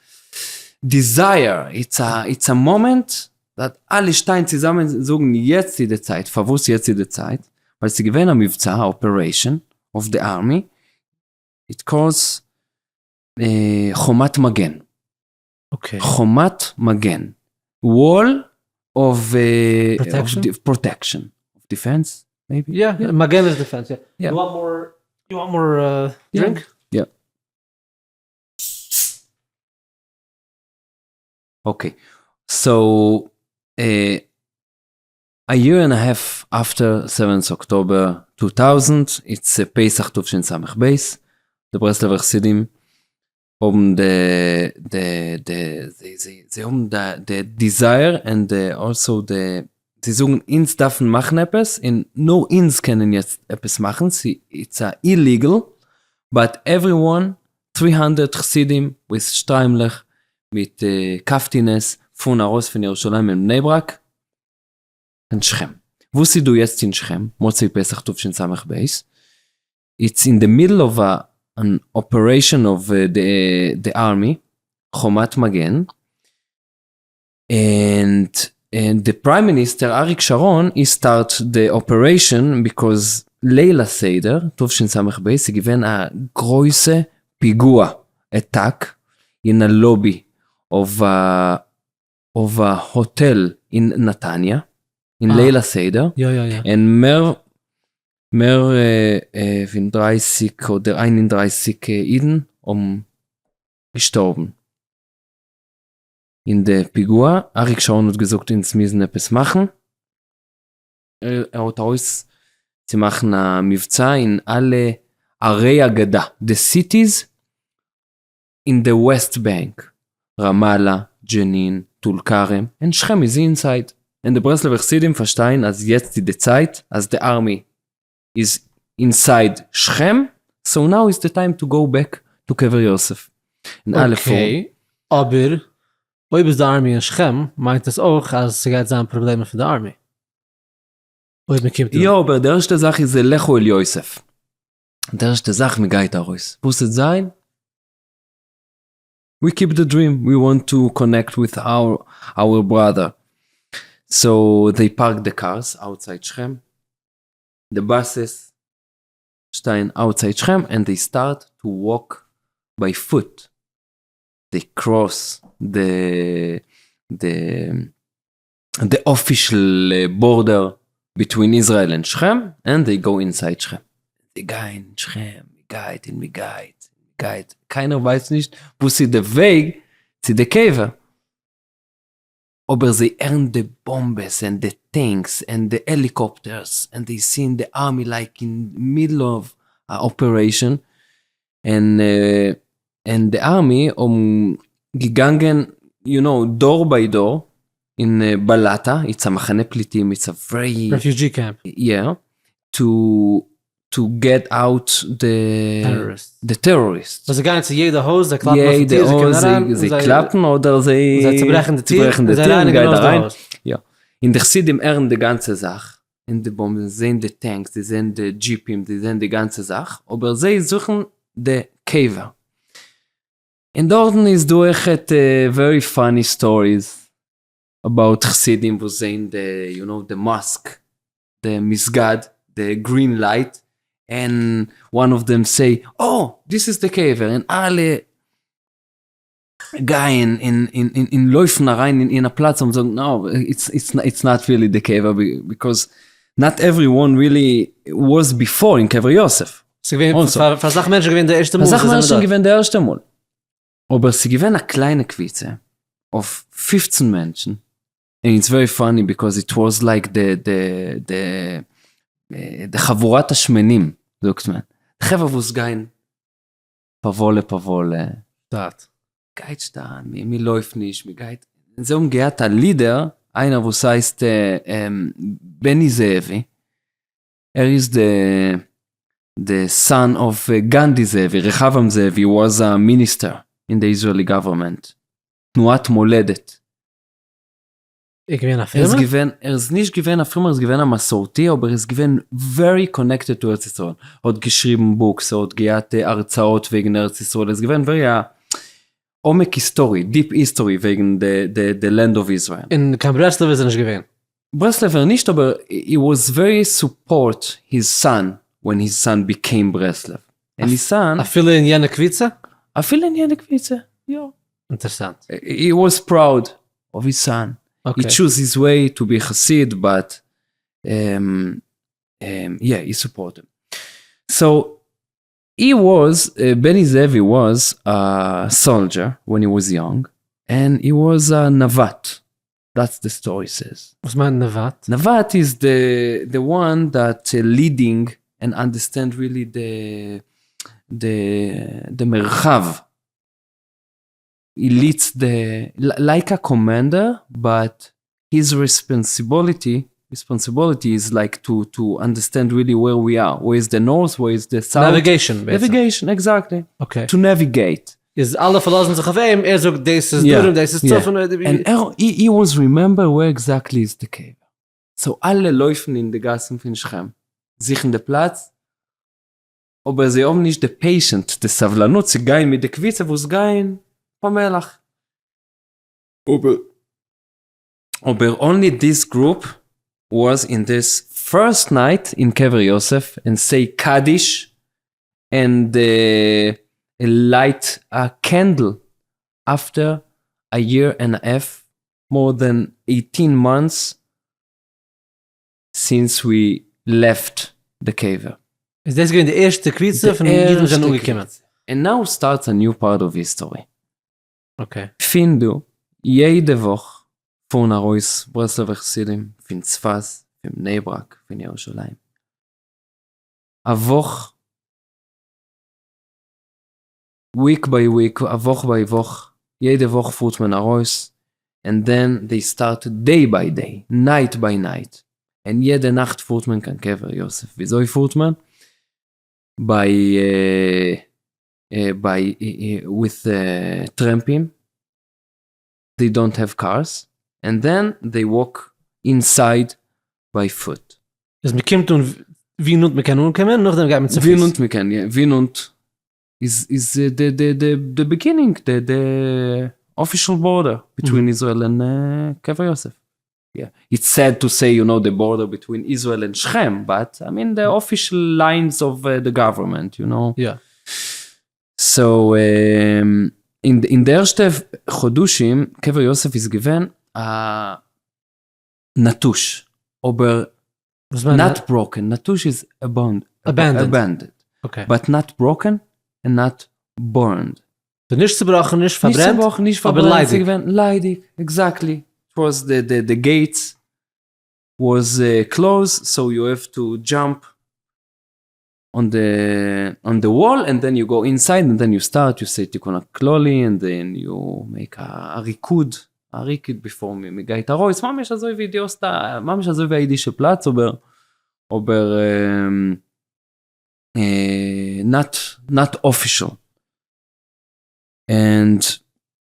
desire, it's a, it's a moment that אלע שטיין צוזאמען זאגן יעצט איז די צייט. פארוואס יעצט איז די צייט? ווייל ס'איז געווען א מבצע, א operation of the army, it calls חומת מגן. Okay. חומת מגן. Wall of protection. Of defense, maybe? יא, מגן איז defense, יא. You want more, you want more drink? יא. Okay. So, a year and a half after seventh October 2000, it's פסח תשס"ב, די ברסלב'ער חסידים האבן די די די זיי זיי זיי האבן די די desire און די also די זיי זאגן אונז דארפן מאכן עפעס און נאר אונז קענען יעצט עפעס מאכן, it's a illegal but everyone 300 חסידים with שטריימלעך מיט קאפטינעס פארן ארויס פון ירושלים אין בני ברק קיין שכם. וואס איז דא יעצט אין שכם מוצאי פסח תשס"ב? It's in the middle of an operation of the army, חומת מגן, and the prime minister אריק שרון he start the operation because ליל הסדר תשס"ב איז געווען א גרויסע פיגוע attack אין א lobby of of a hotel אין נתניה, אין ליל הסדר, און מער מער פון 30 אדער 31 אידן האבן געשטארבן אין די פיגוע, אריק שרון האט געזאגט אונז מוזן עפעס מאכן, ער האט ארויס צו מאכן א מבצע אין אלע ערי הגדה, די cities אין די West Bank, ראמאלא, דזשענין, טול כרם, און שכם איז inside, און די ברסלב'ער חסידים פארשטייען אז יעצט איז די צייט אז די army איז inside שכם, so now is the time to go back to קבר יוסף. און אלע פארן. Okay, אבער אויב איז די army אין שכם מיינט עס אויך אז ס'גייט זיין פראבלעמען פון די army אויב מ'קומט אן. יא אבער די ערשטע זאך איז לכו אל יוסף. די ערשטע זאך מ'גייט ארויס. וואס וועט זיין? We keep the dream, we want to connect with our our brother. So they park the cars outside שכם, the buses שטייען outside שכם and they start to walk by foot, they cross the the the official border between Israel and שכם and they go inside שכם. זיי גייען אין שכם, מ'גייט און מ'גייט, מ'גייט, קיינער ווייסט נישט וואס איז די וועג צו די קבר, אבער זיי הערן די באמבעס און די tanks און די helicopters און they seen the army like in middle of a operation, און און די army האבן געגאנגען. you know, דור by דור, אין באלאטא, it's א מחנה פליטים, it's א very. Refugee camp. Yeah, to to get out די די טעראריסט. זיי גייען צו יעדע הויז, זיי קלאפן אויפן טיר, זיי קומען אריין, זיי קלאפן אדער זיי זיי צוברעכן די טיר, און זיי רייניגן אויס די הויז. יא, און די חסידים הערן די גאנצע זאך, און די באמבעס, זיי זעען די tanks, זיי זעען די דזשיפים, זיי זעען די גאנצע זאך, אבער זיי זוכן די קבר. און דארטן איז דא עכט very funny stories about חסידים וואס זעהן די you know די mosque די מסגד די green light and one of them say oh this is די קבר און אלע גייען און לויפן אריין אין א פלאץ און זאגן no it's not really די קבר because not everyone really was before אין קבר יוסף. ס'איז געווען פאר אסאך מענטשן געווען די ערשטע מאל. פאר אסאך מענטשן געווען די ערשטע מאל. אבער ס'איז געווען א קליינע קבוצה אויף 15 מענטשן, און it's very funny because it was like די די די די חבורת השמנים זאגט מען, די חברה וואס גייען פאוואלע פאוואלע, שטאט. גייט שטאט, מ'לויפט נישט, מ'גייט, זיי האבן געהאט א leader, איינער וואס הייסט בני זאבי, ער איז די די son of גנדי זאבי, רחבעם זאבי was a minister אין די Israeli government, תנועת מולדת. ער איז געווען א פרומער? ער איז געווען, ער איז נישט געווען א פרומער, ער איז געווען א מסורתי, אבער ער איז געווען very connected to ארץ ישראל, ער האט געשריבן books, ער האט געהאט הרצאות וועגן ארץ ישראל, ער איז געווען very א עומק היסטארי, deep history וועגן די land of Israel. און קיין ברסלב איז ער נישט געווען? ברסלב'ער נישט אבער he was very support his son when his son became ברסלב and his son. אפילו אין יענע קבוצה? אפילו אין יענע קבוצה, יא. אינטערעסאנט. He was proud of his son. He choose his way to be חסיד but yeah he support him. So he was, בני זאבי was a soldier when he was young and he was a נווט. That's the story says. וואס מיינט נווט? נווט איז די one that leading and understand really די מרחב. He leads the like a commander but his responsibility responsibility is like to to understand really where we are, where is the north, where is the south. Navigation בעצם. Navigation, exactly. Okay. To navigate. איז אלע פארלאזן זיך אויף אים, ער זאגט דאס איז דרום, דאס איז צפון. און ער, he was remember where exactly is די קבר. So אלע לויפן אין די גאסן פון שכם, זוכן די פלאץ, אבער זיי האבן נישט די patience, די סבלנות צו גיין מיט די קבוצה וואס גייען פאמעליך. אבער אבער only this group was in this first night אין קבר יוסף and say קדיש and light a candle after a year and half more than 18 months since we left the קבר. איז דאס געווען די ערשטע קבוצה פון אידן וואס זענען אנגעקומען? And now starts a new part of history. Okay. פון דא, יעדע וואך פארן ארויס ברסלב'ע חסידים פון צפת, פון בני ברק, פון ירושלים. א וואך, week by week, א וואך ביי וואך, יעדע וואך פארט מען ארויס, and then they start day by day, night by night, און יעדע נאכט פארט מען קיין קבר יוסף. וויאזוי פארט מען? By by with טרעמפים, they don't have cars, and then they walk inside by foot. איז מען קומט אן ווי נאנט מען קען אנקומען, נאכדעם גייט מען צופיס. ווי נאנט מען קען, יא, ווי נאנט איז איז די די די די beginning, די די official border between Israel and קבר יוסף. Yeah, it's sad to say you know the border between Israel and שכם, but I mean the official lines of the government, you know. יא. So אין די ערשטע חדשים קבר יוסף איז געווען א נטוש, אבער not broken, נטוש איז abandoned, but not broken and not burned. ס'איז נישט צובראכן, נישט פארברענט, נישט צובראכן, נישט אבער פארברענט, ס'איז ליידיג. געווען ליידיג, exactly. It was the the the gates was closed so you have to jump. on the on the wall and then you go inside and then you start you say תיקון הכללי and then you make א ריקוד א ריקוד before מ'גייט ארויס ממש אזוי ווי די האסט א ממש אזוי ווי א אידישע פלאץ אבער אבער not not official and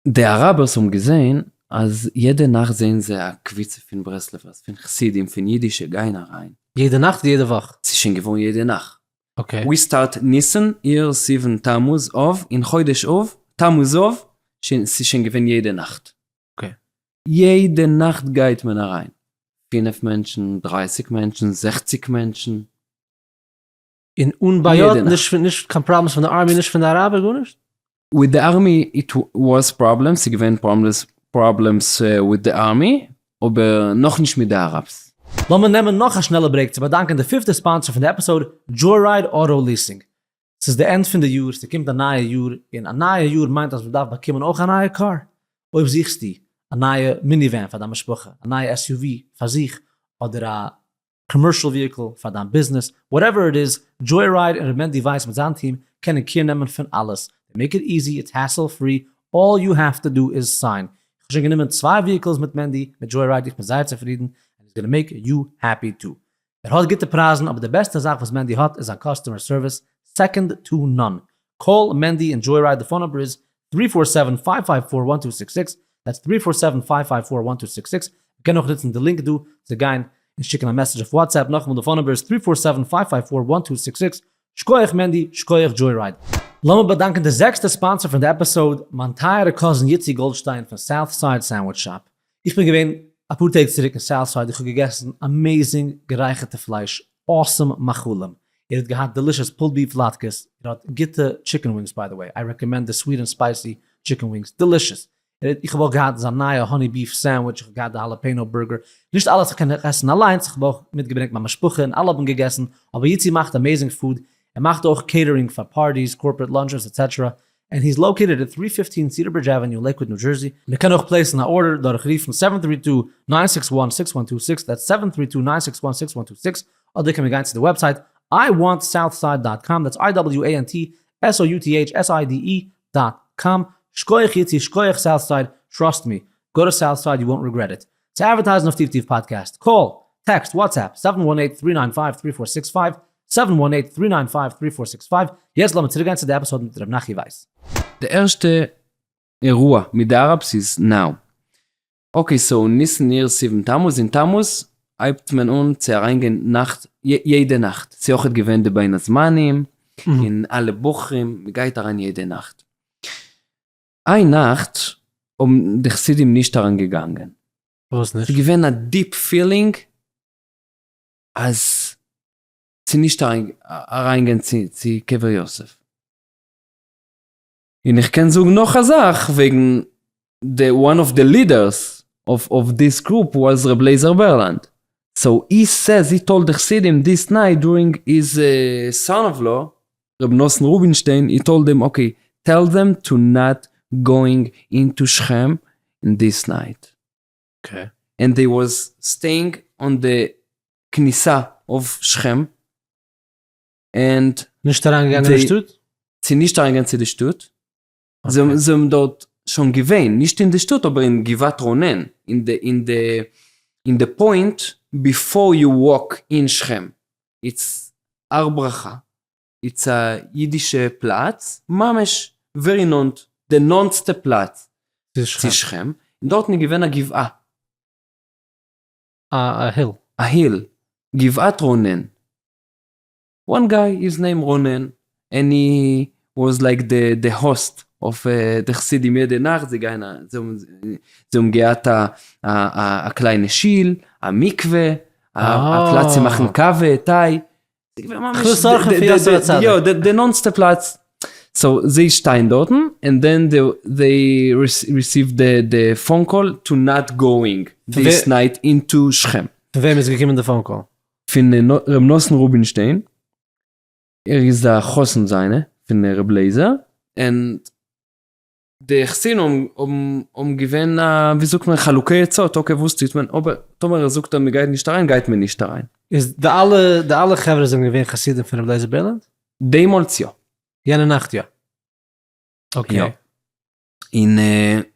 די אראבערס האבן געזעהן אז יעדע נאכט זעהן זיי א קבוצה פון ברסלב'ערס פון חסידים פון אידישע גייען אריין. יעדע נאכט אדער יעדע וואך? ס'איז שוין געווארן יעדע נאכט. okay. We start ניסן, אייר, סיוון, תמוז, אב, אין חודש אב, תמוז אב, שוין ס'איז שוין געווען יעדע נאכט. okay. יעדע נאכט גייט מען אריין. פינף מענטשן, דרייסיג מענטשן, זעכציג מענטשן. און אן בעיות, נישט נישט קיין problems פון די army נישט פון די אראבער גארנישט? With the army it was problems, ס'איז געווען problems with the army, אבער נאכנישט מיט די Arabs. לאמיר נעמען נאך א שנעלע break צו באדאנקען די פיפטע sponsor פון די episode, Joyride Auto Leasing. ס'איז די end פון די יאר, ס'קומט א נייע יאר, און א נייע יאר מיינט אז מ'דארף באקומען אויך א נייע קאר. אויב זוכסטו א נייע minivan פאר דיין משפחה, א נייע SUV פאר זיך, אדער א commercial vehicle פאר דיין ביזנעס, whatever it is, Joyride און ר' מענדי ווייס מיט זיין טיעם קענען care נעמען פון אלעס, they make it easy, it's hassle free, all you have to do is sign. איך האב שוין גענומען צוויי vehicles מיט מענדי, מיט Joyride, איך בין זייער צופרידן, and he's gonna make you happy too. ער האט גוטע פרייזן אבער די בעסטע זאך וואס מענדי האט איז זיין customer service, second to none. Call מענדי און Joyride די phone number איז three four seven five five four one two six six, that's three four seven five five four one two six six, מ'קען אויך נוצן די link דא צו גיין און שיקן א message אויף WhatsApp, נאכאמאל די phone number איז three four seven five five four one two six six, שקויעך מענדי, שקויעך Joyride. לאמיר באדאנקען די זעקסטע sponsor פון די episode, מיין טייערע cousin יצי גאלדשטיין פון South Side Sandwich Shop. איך בין געווען אפאר טעג צוריק אין South Side, איך האב געגעסן amazing גערייכערטע פלייש, awesome מאכלים, ער האט געהאט delicious pulled beef לאטקעס, ער האט גוטע chicken wings by the way, I recommend די sweet and spicy chicken wings, delicious, ער האט, איך האב אויך געהאט זיין נייע honey beef sandwich, איך האב געהאט די jalapeno burger, נישט אלעס קען איך עסן אליינס, איך האב אויך מיטגעברענגט מיין משפחה און אלע האבן געגעסן, אבער יצי מאכט amazing food, ער מאכט אויך catering פאר parties, corporate lunches etcetera, and he's located at three fifteen Cedar Bridge Avenue Lakewood New Jersey, מען קען אויך place ן א order דורך רופן seven three two nine six one six one two six, that's seven three two nine six one six one two six, אדער קען מען גיין צו די website I want Southside dot com, that's I W A N T S O U T H S I D E dot com, שקויעך איצי שקויעך Southside, trust me, go to Southside you won't regret it. צו advertise ן אויף טיף טיף podcast, call, text, WhatsApp, seven one eight three nine five three four six five, seven one eight three nine five three four six five, יעצט לאמיר צוריקגיין צו די episode מיט ר' נחי ווייס. די ערשטע אירוע מיט די Arabs איז now. Okay so ניסן אייר סיוון תמוז אין תמוז הייבט מען אן צו אריינגיין נאכט יעדע נאכט ס'איז אויכעט געווען די בין הזמנים און אלע בחורים מ'גייט אריין יעדע נאכט. איין נאכט האבן די חסידים נישט אריין געגאנגען. פארוואס נישט? ס'איז געווען א deep feeling אז צו נישט אריינגיין צו קבר יוסף. און איך קען זאגן נאך א זאך וועגן די one of the leaders of this group was ר' לייזער בערלאנד. So he says he told די חסידים this night during his son of law ר' נתן רובינשטיין he told them okay tell them to not going into שכם אין this night. And they was staying on the כניסה of שכם and נישט אריינגעגאנגען אין די שטאט? צו נישט אריינגיין צו די שטאט, זיי האבן דארט שוין געווען, נישט אין די שטאט אבער אין גבעת רונן, אין די אין די אין די point before you walk אין שכם, it's הר ברכה, it's א אידישע פלאץ, ממש very נאנט, די נאנטסטע פלאץ צו שכם, און דארטן איז געווען א גבעה. א hill. א hill, גבעת רונן. One guy his name רונן, and he was like the host of די חסידים יעדע נאכט, זיי גייען א, זיי האבן געהאט א קליינע שיל, א מקווה, א פלאץ צו מאכן קאווע, טיי, יא, די נאנטסטע פלאץ, so זיי שטייען דארטן, and then they receive the phone call to not going this night into שכם. פון וועם איז געקומען די phone call? פון ר' נתן רובינשטיין, ער איז א חתן זיינע פון ר' לייזער, און די חסידים האבן געווען א ווי זאגט מען חלוקי עצות, okay וואס טוט מען, אבער טאמער ער זאגט אז מען גייט נישט אריין גייט מען נישט אריין. איז די אלע די אלע חברה זענען געווען חסידים פון רבי לייזער בערלאנד? דעמאלטס יא. יענע נאכט יא. Okay. יא. און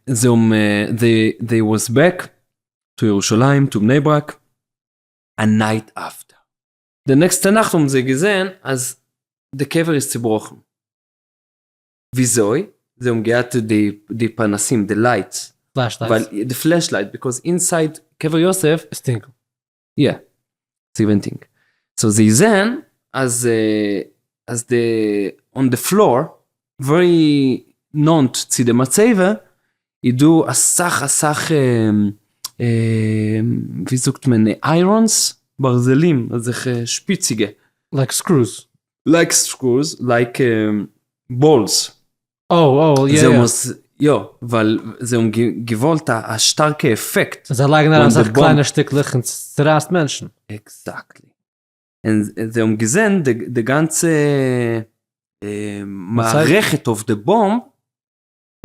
זיי האבן they was back to ירושלים to בני ברק א night after. די נעקסטע נאכט האבן זיי געזען אז די קבר איז צובראכן. וויאזוי? זיי האבן געהאט די פנסים, די lights. Flashlights. די flashlight, because inside קבר יוסף איז טונקל. יא. ס'איז געווען טונקל. So זיי זעהן אז אז די on the floor very נאנט צו די מצבה איז דא אסאך אסאך ווי זאגט מען irons? ברזלים אזעלכע שפיציגע. Like screws. Like screws, like bolts. Oh oh יא יא. יא, ווייל זיי האבן געוואלט א שטארקע עפעקט. זיי לייגן אריין אסאך קליינע שטיקלעך און ס'צורייסט מענטשן. Exactly. און זיי האבן געזען די גאנצע מערכת אויף די bomb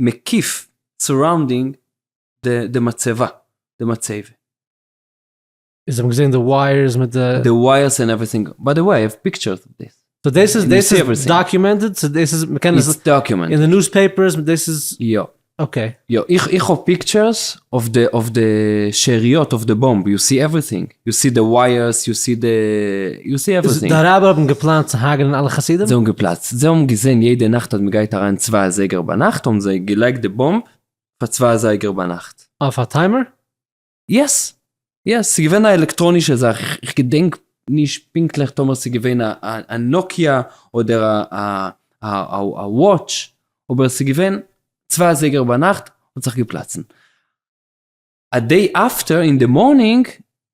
מקיף, surrounding די מצבה, די מצבה. זיי האבן געזען די wires מיט די. די wires and everything, by the way I have pictures of this. So דאס איז דאס איז documented? So דאס איז מ'קען עס. It's documented. אין די newspapers דאס איז. יא. Okay. יא, איך איך האב pictures אויף די אויף די שאריות אויף די bomb, you see everything, you see די wires, you see די, you see everything. די אראבער האבן געפלאנט צו הרג'נען אלע חסידים? זיי האבן געפלאנט, זיי האבן געזען יעדע נאכט אז מ'גייט אריין צוויי אזייגער ביינאכט האבן זיי געלייגט די bomb פאר צוויי אזייגער ביינאכט. אויף א timer? Yes! Yes, ס'איז געווען א עלעקטראנישע זאך, איך געדענק נישט פונקטליך טאמער ס'איז געווען א Nokia אדער א watch, אבער ס'איז געווען צוויי אזייגער ביינאכט האט זיך געפלאצן. A day after אין די morning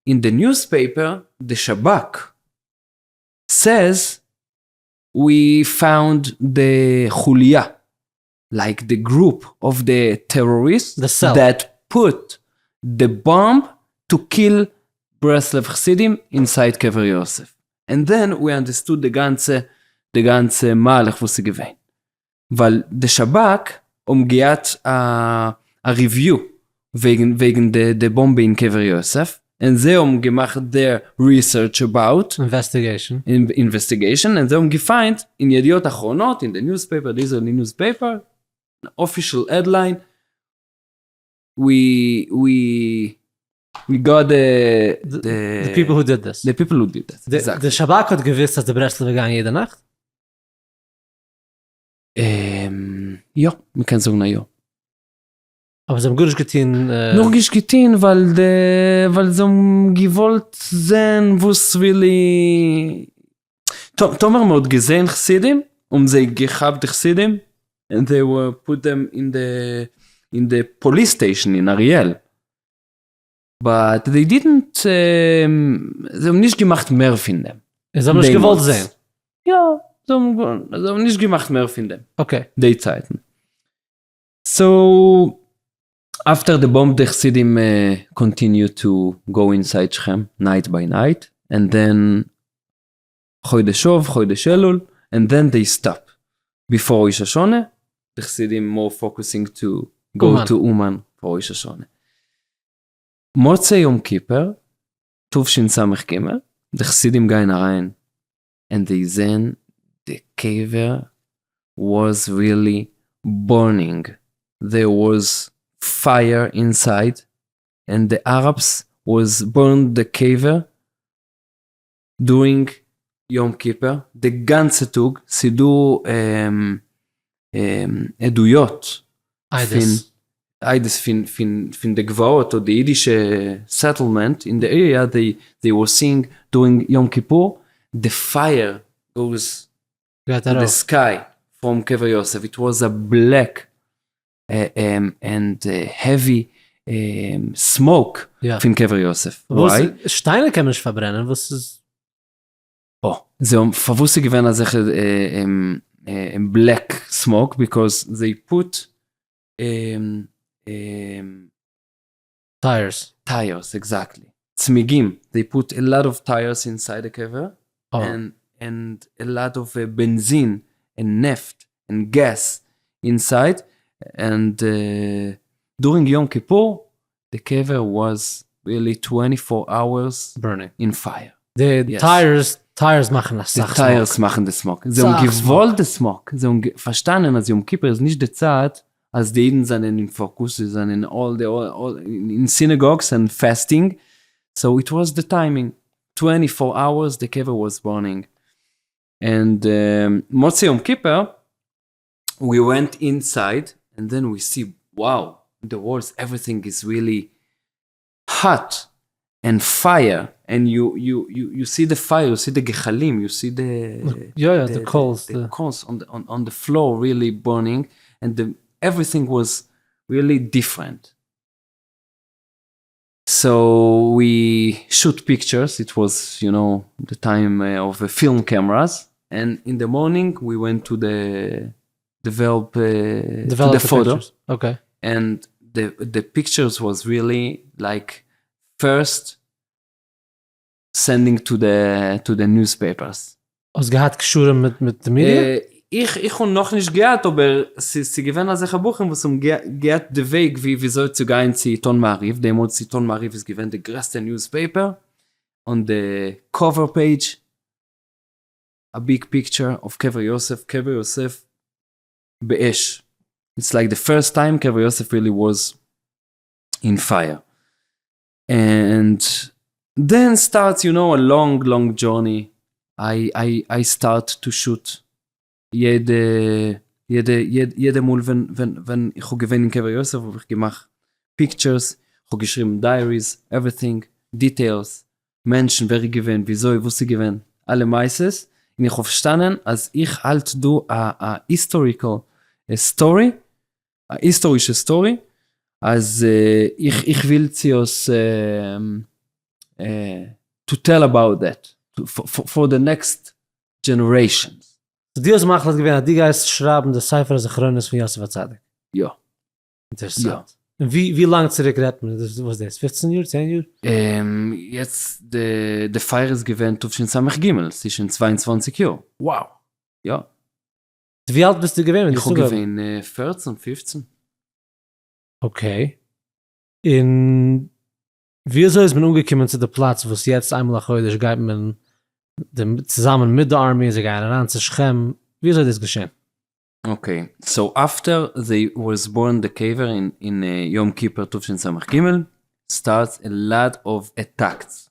אין די newspaper די שב"כ says we found די חוליה like the group of the terrorists that put the bomb to kill ברסלב חסידים inside קבר יוסף. And then we understood די גאנצע די גאנצע מהלך וואס איז געווען. ווייל די שב"כ האבן געהאט א review וועגן וועגן די באמבע אין קבר יוסף, און זיי האבן געמאכט their research about. Investigation. Investigation, און זיי האבן געפיינט אין ידיעות אחרונות, אין די newspaper, די Israeli newspaper, official headline, we we we got the the people who did this. The people who did this, exactly. די שב"כ האט געוויסט אז די ברסלב'ער גייען יעדע נאכט? יא, מ'קען זאגן א יא. אבער זיי האבן גארנישט געטון. נאכנישט געטון ווייל די ווייל זיי האבן געוואלט זען וואס really טאמער מען האט געזען חסידים האבן זיי געכאפט די חסידים and they were put them אין די אין די police station אין אריאל but they didn't זיי האבן נישט געמאכט מער פון דעם. זיי האבן נישט געוואלט זען. יא זיי האבן נישט געמאכט מער פון דעם. Okay. די צייטן. So after די bomb די חסידים continue to go inside שכם night by night and then חודש אב חודש אלול and then they stop before ראש השנה די חסידים more focusing to go to אומאן פאר ראש השנה. מוצאי יום כיפור תשס"ג די חסידים גייען אריין and they זעהן די קבר was really burning, there was fire inside and the Arabs was burn די קבר during יום כיפור די גאנצע טאג, ס'דא עדויות פון עדות פון די גבעות אדער די אידישע settlement אין די area they were seeing during יום כיפור די fire goes to די sky from קבר יוסף it was a black and heavy smoke פון קבר יוסף. וואי? שטיינער קען מען נישט פארברענען וואס איז? אה, זיי האבן, פארוואס איז געווען אזעלכע black smoke? Because they put Tires. Tires, exactly. צמיגים, they put a lot of tires inside די קבר, and a lot of בענזין, and נעפט, and gas inside, and during יום כיפור, די קבר was really 24 hours burning in fire. די tires, tires מאכן אסאך smoke. די tires מאכן די smoke. זיי האבן געוואלט די smoke. זיי האבן פארשטאנען אז יום כיפור איז נישט די צייט אז די אידן זענען אין פאקוס, זיי זענען all די אין synagogues and fasting, so it was the timing, 24 hours די קבר was burning. And מוצאי יום כיפור we went inside and then we see wow the walls everything is really hot and fire and you you you see the fire you see the גחלים you see the יא יא די coals די coals on the floor really burning and the everything was really different so we shoot pictures it was you know the time of film cameras and in the morning we went to the develop the photo and the pictures was really like first sending to the to the newspapers. האסט געהאט קשרים מיט מיט די מידיע? איך איך האב נאכנישט געהאט אבער ס'איז געווען אזעלכע בחורים וואס האבן געהאט די וועג ווי וויאזוי צו גיין צו עיתון מעריב, דעמאלטס עיתון מעריב איז געווען די גרעסטע newspaper, on the cover page a big picture of קבר יוסף, קבר יוסף באש, it's like the first time קבר יוסף really was in fire. And then starts you know a long long journey, I I I start to shoot יעדע יעדע יעדע מאל ווען ווען ווען איך האב געווען אין קבר יוסף האב איך געמאכט pictures, איך האב געשריבן diaries, everything, details, מענטשן, ווער איז געווען, וויאזוי, וואס איז געווען, אלע מעשות, און איך האב פארשטאנען אז איך האלט דא א א historical story, א היסטארישע story, אז איך איך וויל צו עס to tell about that, for the next generations. So דו האסט מחליט געווען אז דו גייסט שרייבן די ספר הזכרונות פון יוסף הצדיק? יא. אינטערעסאנט. און ווי ווי לאנג צוריק רעדט מען? וואס איז דאס? 15 יאר? 10 יאר? יעצט די פייער איז געווען תשס"ג, ס'איז שוין 22 יאר. Wow. יא. ווי אלט ביסטו געווען ווען דו איך האב געווען 14, 15. Okay. און ווי אזוי איז מען אנגעקומען צו די פלאץ וואס יעצט איינמאל א חודש גייט מען צוזאמען מיט די army און זיי גייען אריין צו שכם, ווי אזוי איז דאס געשען? Okay, so after they was burn די קבר אין יום כיפור תשס"ג, starts a lot of attacks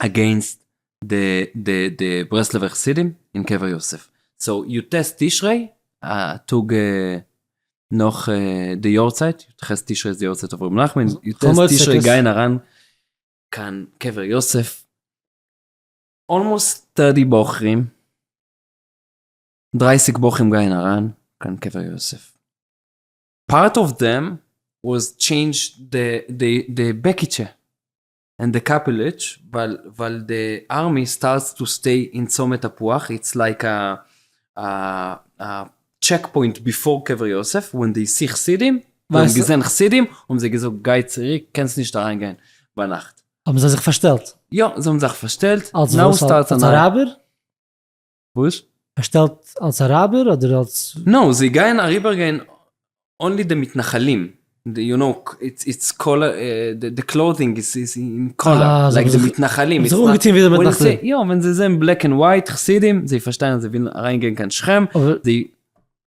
against די די די ברסלב'ער חסידים אין קבר יוסף. So י"ט תשרי, א טאג נאך די יארצייט, י"ח תשרי איז די יארצייט אויף ר' נחמן, י"ט תשרי גייען אריין קיין קבר יוסף almost 30 בחורים, 30 בחורים גייען אריין קיין קבר יוסף. Part of them was change the בעקיטשע and the קאפעליטש ווייל ווייל די army starts to stay אין צומת תפוח, it's like a checkpoint before קבר יוסף, when they see חסידים, זיי האבן געזען חסידים האבן זיי געזאגט גיי צוריק קענסט נישט אריין גיין ביינאכט. האבן זיי זיך פארשטעלט? יא זיי האבן זיך פארשטעלט. אלס וואס? אלס אראבער? וואס? פארשטעלט אלס אראבער אדער אלס? No, זיי גייען אריבער גיין only די מתנחלים, you know, it's color, the clothing is in color, like די מתנחלים. זיך אנגעטון ווי די מתנחלים. יא, ווען זיי זעען black and white חסידים, זיי פארשטייען אז זיי ווילן אריין גיין קיין שכם, זיי.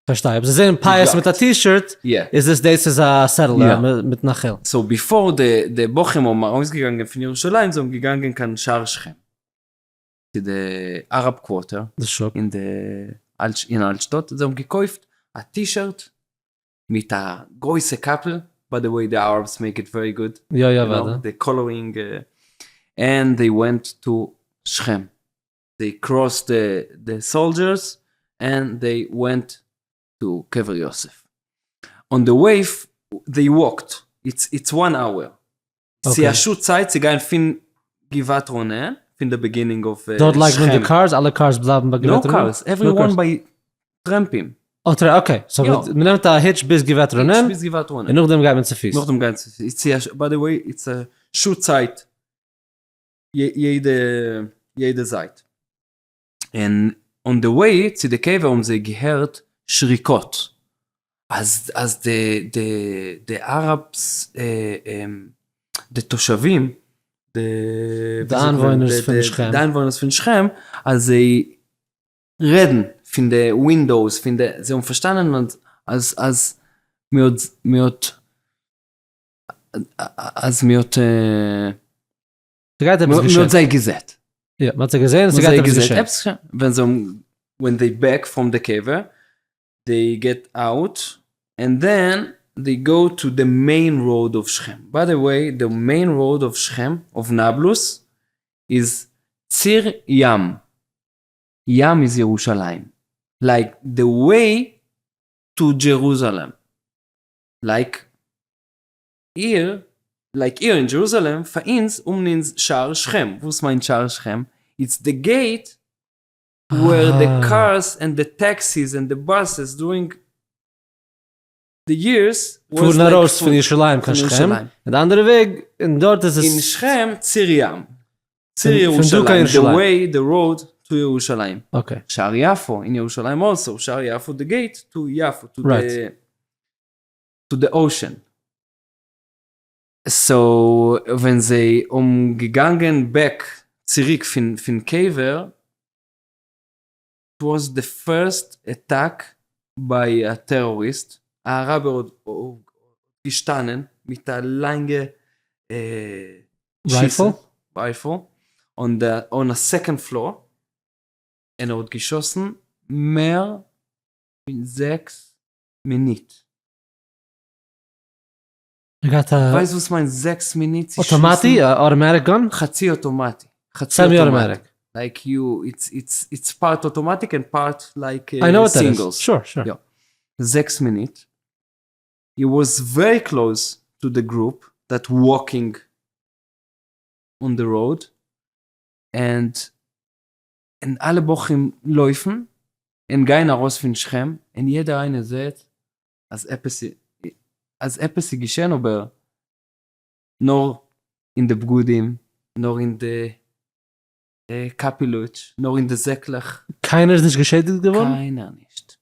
פארשטיי, אבער זיי זעען פאות מיט א T-shirt, איז עס דאס איז א settler, א מתנחל. So before די בחורים האבן ארויסגעגאנגען פון ירושלים, זיי האבן געגאנגען קיין שער שכם. צו די Arab Quarter אין די אין אלטשטאט, זיי האבן געקויפט א T-shirt מיט א גרויסע קאפל, by the way the Arabs make it very good, יא יא וואדע, the coloring, and they went to שכם, they crossed the soldiers and they went to קבר יוסף. On the way they walked, it's one hour. ס'איז א שעה צייט צו גיין פון גבעת רונן, פון די beginning of שכם. דארט לייגט מען די cars? אלע cars בלייבן ביי גבעת רונן? No cars, everyone by טרעמפים. Okay, so מ'נעמט א hitch ביז גבעת רונן, ביז גבעת רונן. און נאכדעם גייט מען צופיס. נאכדעם גייט מען צופיס. By the way, it's א שעה צייט יעדע יעדע זייט. און on the way צו די קבר האבן זיי געהערט שריקות אז אז די די די Arabs די תושבים די. די די איינוואוינערס פון שכם. די איינוואוינערס פון שכם אז זיי רעדן פון די windows פון די, זיי האבן פארשטאנען אז אז מען האט מען האט אז מען האט ס'גייט עפעס געשען. מען האט זיי געזעט. יא, מען האט זיי געזען און ס'גייט עפעס געשען. עפעס געשען. ווען זיי האבן, when they back from the קבר, they get out, and then they go to the main road of שכם. by the way, the main road of שכם, of נאבלוס, איז ציר ים. ים איז ירושלים. like the way to Jerusalem. like here, like here אין Jerusalem, פאר אונז האבן אונז שער שכם. וואס מיינט שער שכם? it's the gate where the cars and the taxis and the buses during the years פארן ארויס פון ירושלים קיין שכם, און די אנדערע וועג, און דארט איז עס. אין שכם ציר ים, ציר ירושלים, the way, the road to ירושלים. okay. שער יפו אין ירושלים also, שער יפו the gate to יפו, to the ocean. so ווען זיי האבן געגאנגען back צוריק פון קבר, it was the first attack by a terrorist, א אראבער האט געשטאנען מיט א לאנגע rifle rifle on a second floor, און ער האט געשאסן מער פון 6 מינוט. ער געהאט א. ווייסט וואס מיינט 6 מינוט צו שיסן? אוטומאטי? א automatic gun? חצי אוטומאטי. חצי semi automatic. like you it's it's it's part automatic and part like I know what that is. singles. sure sure. יא. 6 מינוט. he was very close to the group that walking on the road and און אלע בחורים לויפן און גייען ארויס פון שכם און יעדער איינער זעהט אז עפעס אז עפעס איז געשען אבער נאר אין די בגדים נאר אין די קאפעלוטש נאר אין די זעקלעך. קיינער איז נישט געשעדיגט געווארן? קיינער נישט.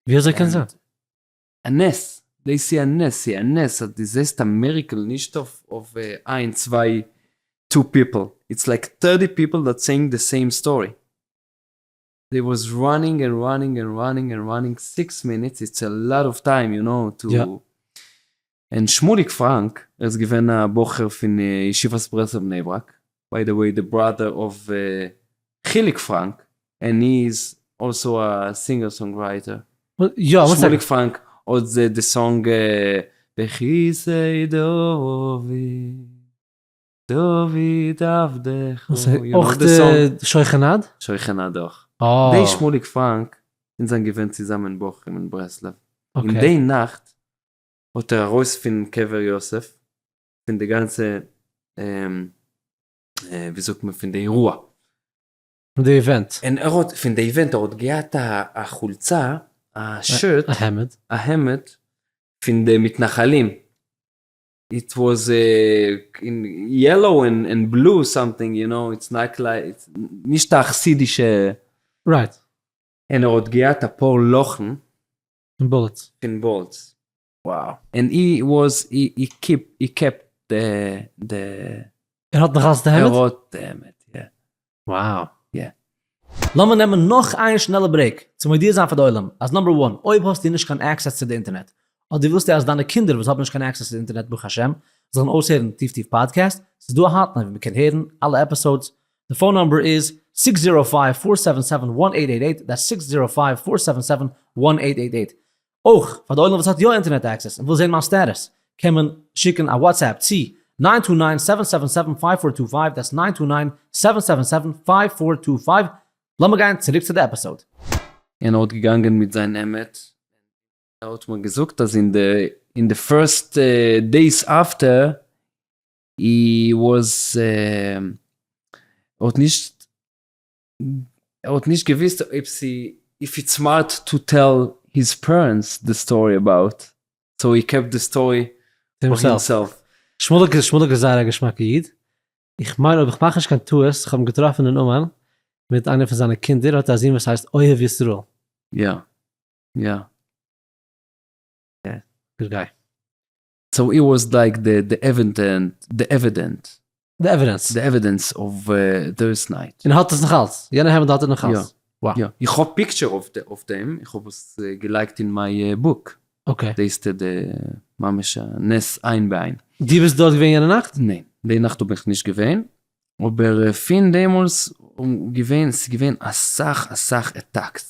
ווי אזוי קען זיין? א נס, דאס איז א נס, ס'איז א נס אז דו זעסט א miracle נישט אויף איין צוויי two people, it's like thirty people that saying the same story. they was running and running and running and running 6 minutes, it's a lot of time you know to. און שמוליק פראנק, ער איז געווען א בחור פון ישיבת ברסלב בני ברק, by the way the brother of חיליק פראנק, and he is also a singer songwriter. יא, וואס שמוליק פראנק האט די song בכסא דוד, דוד עבדך, אויך די שוכן עד? שוכן עד אויך. די שמוליק פראנק אונז זענען געווען צוזאמען בחורים אין ברסלב. אין די נאכט האט ער ארויס פון קבר יוסף, פון די גאנצע, ווי זאגט מען, פון די אירוע. פון די event. און ער האט, פון די event, ער האט געהאט א חולצה, א shirt, א העמד. א העמד, פון די מתנחלים. it was in yellow and blue something, you know, it's not like, נישט א חסידישע. right. און ער האט געהאט אפאר לאכן. פון bullets. פון bullets. Wow. and he was, he keep, he kept the. ער האט נאך אלס די העמד? ער האט די העמד, יא. Wow. יא. לאמיר נעמען נאך איין שנעלע break, צו מודיע זיין פאר די עולם, אז number one, אויב האסטו נישט קיין access צו די אינטערנעט, אדער ווילסטו אז דיינע קינדער וואס האבן נישט קיין access צו די אינטערנעט ברוך השם, זאלן אויסהערן טיף טיף פאדקעסט, ס'איז דא א hotline ווי מ'קען הערן אלע episodes, די phone number איז six zero five four seven seven one eight eight eight, that's six zero five four seven seven one eight eight eight. אויך, פאר די עולם וואס האט יא אינטערנעט access און וויל זען מיין status, קען מען שיקן א WhatsApp צו nine two nine seven seven seven five four two five, that's nine two nine seven seven seven five four two five. לאמיר גיין צוריק צו די episode. און ער האט געגאנגען מיט זיין העמד, ער האט מיר געזאגט אז אין די אין די first days after he was ער האט נישט ער האט נישט געוויסט אויב ס'איז if it's smart to tell his parents the story about, so he kept the story for himself. שמוליק איז שמוליק איז זייער א געשמאקע איד, איך מיין אויב איך מאך נישט קיין טעות, איך האב אים געטראפן אין אומאן מיט איינער פון זיינע קינדער, ער האט א זון וואס הייסט אוהב ישראל. יא יא. Good guy. So he was like the evident, the evident. די evidence. די evidence of those night. און האט עס נאך אלץ? יענע העמד האט ער נאך אלץ? יא. איך האב picture אויף דעם, איך האב עס געלייגט אין my book. Okay. דאס איז די ממש א נס עין בעין. דו ביסט דארט געווען יענע נאכט? ניין, די נאכט האב איך נישט געווען, אבער פון דעמאלס געווען, ס'איז געווען אסאך אסאך attacks.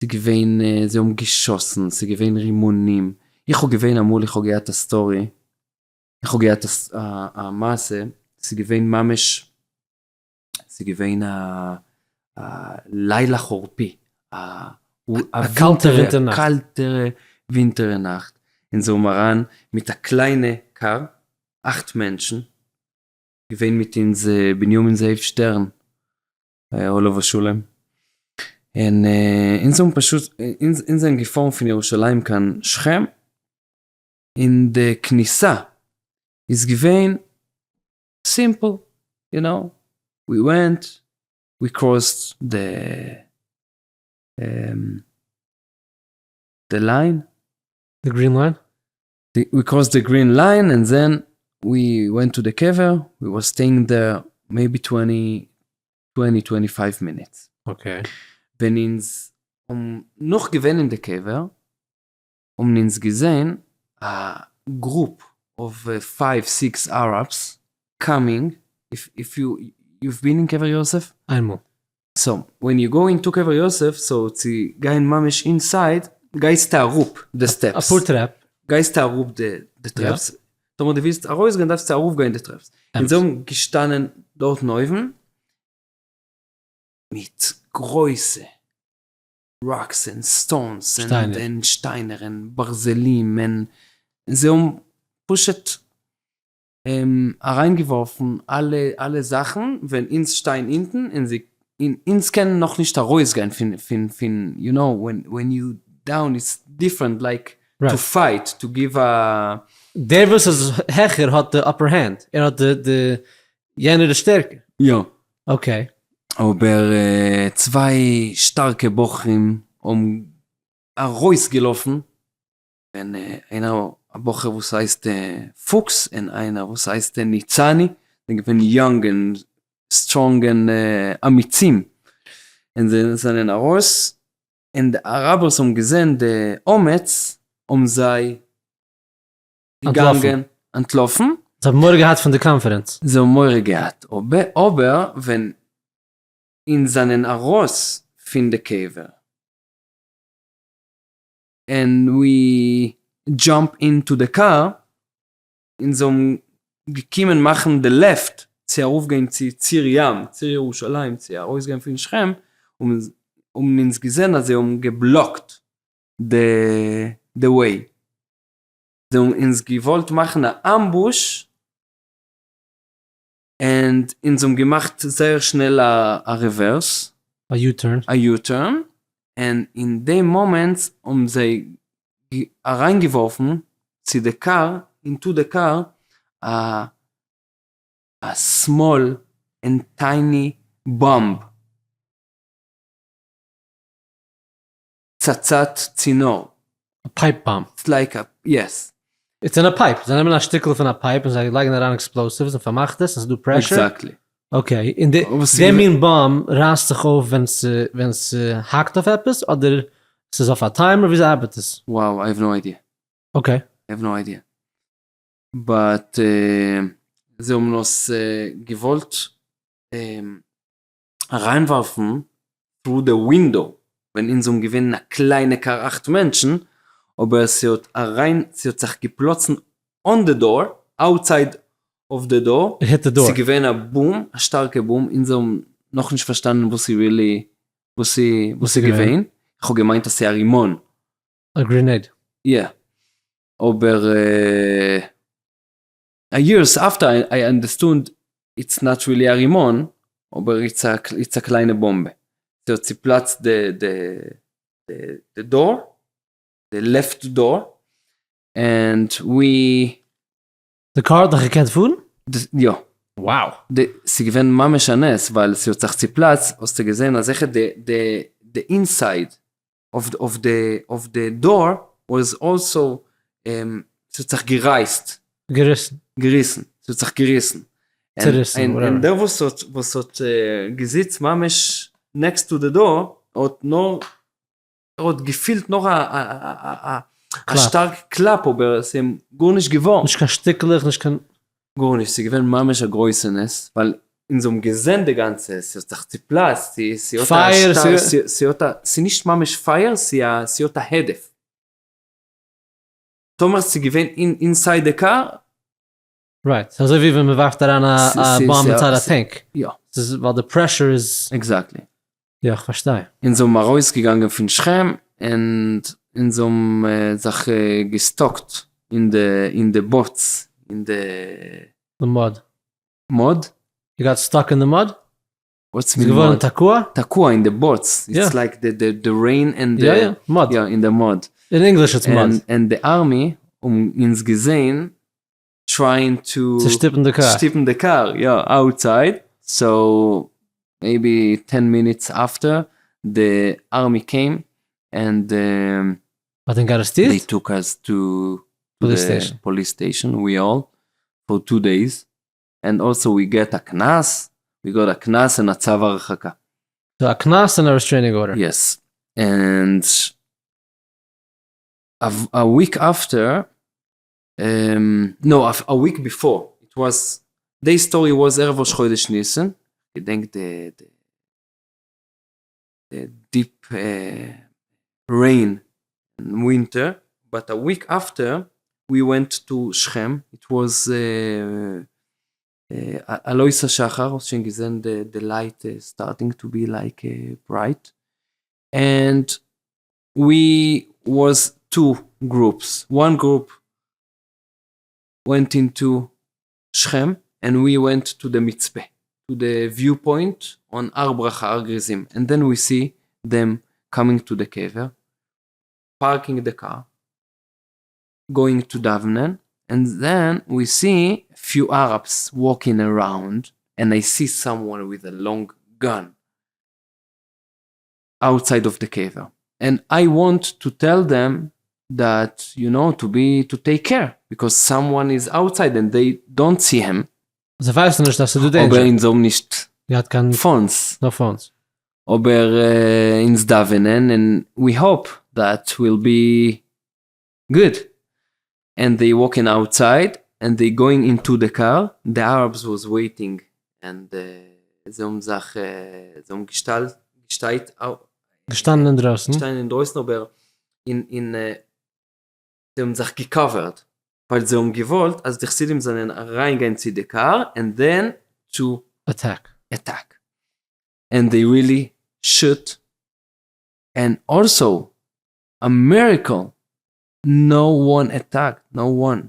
ס'איז געווען זיי האבן געשאסן, ס'איז געווען רימונים, איך האב געווען אמאל איך האב געהאט א story, איך האב געהאט א מעשה, ס'איז געווען ממש, ס'איז געווען א לילה חורפי, א קאלטע ווינטער נאכט, קאלטע ווינטער נאכט, אונז האבן אריין מיט א קליינע קאר, אכט מענטשן, געווען מיט אונז בנימין זאב שטערן, עליו השלום, און אונז האבן פשוט, אונז זענען געפארן פון ירושלים קיין שכם, און די כניסה איז געווען simple, you know, we went, we crossed the line. The green line? We crossed the green line and then we went to the קבר, we were staying there maybe twenty, twenty, twenty five minutes. Okay. ווען אונז האבן נאך געווען אין די קבר, האבן אונז געזען א group of five six Arabs coming, if you you've been in קבר יוסף? איינמאל. so when you go into קבר יוסף, so צו גיין ממש inside, גייסטו אראפ די steps. אפאר טרעפ. גייסטו אראפ די טרעפס, טאמער דו ווילסט ארויסגיין דארפסטו ארויפגיין די טרעפס. און זיי האבן געשטאנען דארטן אויבן מיט גרויסע rocks און stones און שטיינער און ברזלים און זיי האבן פשוט אריינגעווארפן אלע אלע זאכן ווען אונז שטיין אונטן און זיי אונז קענען נאכנישט ארויסגיין פון פון פון you know when you down it's different like to fight to give א. דער וואס איז העכער האט די upper hand, ער האט די די יענער איז שטערקער. יא. Okay. אבער צוויי שטארקע בחורים האבן ארויסגעלאפן ווען איינער א בחור וואס הייסט פוקס און איינער וואס הייסט ניצני זענען געווען young און strong און אמיצים און זיי זענען ארויס און די אראבערס האבן געזען די אומץ האבן זיי געגאנגען אנטלאפן. זיי האבן מורא געהאט פון די קאנפערענץ. זיי האבן מורא געהאט אבער ווען אונז זענען ארויס פון די קבר. און we jump into the car, אונז האבן געקומען מאכן די left צו ארויפגיין צו ציר ים, ציר ירושלים, צו ארויסגיין פון שכם, האבן אונז געזען אז זיי האבן געבלאקט די way, זיי האבן אונז געוואלט מאכן א ambush, און אונז האבן געמאכט זייער שנעל א reverse. א U-turn. א U-turn, און אין די מאמענט האבן זיי אריינגעווארפן צו די קאר, into the car, א א small and tiny bomb. פצצת צינור. א pipe bomb. It's like a, yes. It's אין א pipe, זיי נעמען א שטיקל פון א pipe און זיי לייגן אריין explosives און פארמאכט עס און ס'איז דא pressure. Exactly. Okay, און די די מין bomb רייסט זיך אויף ווען ווען ס'האקט אויף עפעס אדער ס'איז אויף א timer וויאזוי ארבעט עס? Wow, I have no idea. Okay. I have no idea. But זיי האבן עס געוואלט אריינווארפן through the window ווען אונז האבן געווען אין א קליינע קאר אכט מענטשן, אבער ס'האט אריין ס'האט זיך געפלאצן on the door, outside of the door, ס'איז געווען א boom, א שטארקע boom, אונז האבן נאכנישט פארשטאנען וואס איז really וואס איז געווען, איך האב געמיינט אז ס'איז א רימון. א grenade. יא, אבער א years after I understood it's not really א רימון, אבער it's א קליינע באמבע, ס'האט צופלאצט די door, די left door, and we. די קאר האט נאך געקענט פארן? יא. Wow. ס'איז געווען ממש א נס, ווייל ס'האט זיך צופלאצט, האסטו געזען אז זיכער די inside of the door was also, ס'האט זיך גערייסט. געריסן. געריסן, ס'האט זיך געריסן. צעריסן, און דער וואס האט וואס האט געזיצט ממש next to the door האט נאר ער האט געפילט נאר א א שטארק קלאפ אבער עס איז אים גארנישט געווארן. נישט קיין שטיקלעך נישט קיין. גארנישט, ס'איז געווען ממש א גרויסע נס ווייל אונז האבן געזען די גאנצע, ס'האט זיך צופלאצט, ס'האט א שטארק, ס'האט א, ס'איז נישט ממש פייער, ס'האט א הדף. טאמער ס'איז געווען inside די קאר. Right, ס'איז אזוי ווי ווען מ'ווארפט אריין א bomb inside א tank. יא. ס'איז ווייל די pressure איז. Exactly. יא, איך פארשטיי. אונז האבן ארויסגעגאנגען פון שכם און אונז האבן זיך גע stuck ט אין די אין די בוץ אין די. די mud. Mud? You got stuck in the mud? What's mean געווארן תקוע? תקוע אין די בוץ, it's like the the rain and יא יא, mud. יא אין די mud. אין English it's mud. און די army האבן אונז געזעהן trying to צו שטופן די קאר. שטופן די קאר, יא, outside, so maybe ten minutes after the army came and האט ענק ארעסטירט? They took us to police station. Police station, we all, for two days, and also we get א קנס, we got א קנס און א צו הרחקה. So א קנס און א restraining order. Yes, and a week after, no, a week before, it was, the story was ערב ראש חודש ניסן, געדענק די די deep rain אין winter, but a week after we went to שכם, it was עלות השחר, האסט שוין געזען די light starting to be like bright, and we was two groups, one group went into שכם and we went to the מצפה, to the viewpoint on הר ברכה הר גריזים, and then we see them coming to the קבר, parking the car, going to דאווענען, and then we see few Arabs walking around, and I see someone with a long gun outside of the קבר, and I want to tell them that you know to be to take care because someone is outside and they don't see him. זיי ווייסן נישט אז ס'איז דא danger. אבער אונז האבן נישט געהאט קיין phones. No phones. אבער אונז דאווענען און we hope that will be good. And they walking outside and they going into the car, the Arabs was waiting and זיי האבן זיך זיי האבן געשטייט געשטאנען אינדרויסן. געשטאנען אינדרויסן אבער אין אין זיי האבן זיך גע cover ט ווייל זיי האבן געוואלט אז די חסידים זאלן אריינגיין צו די קאר and then to attack. Attack. And they really shoot and also a miracle no one attacked no one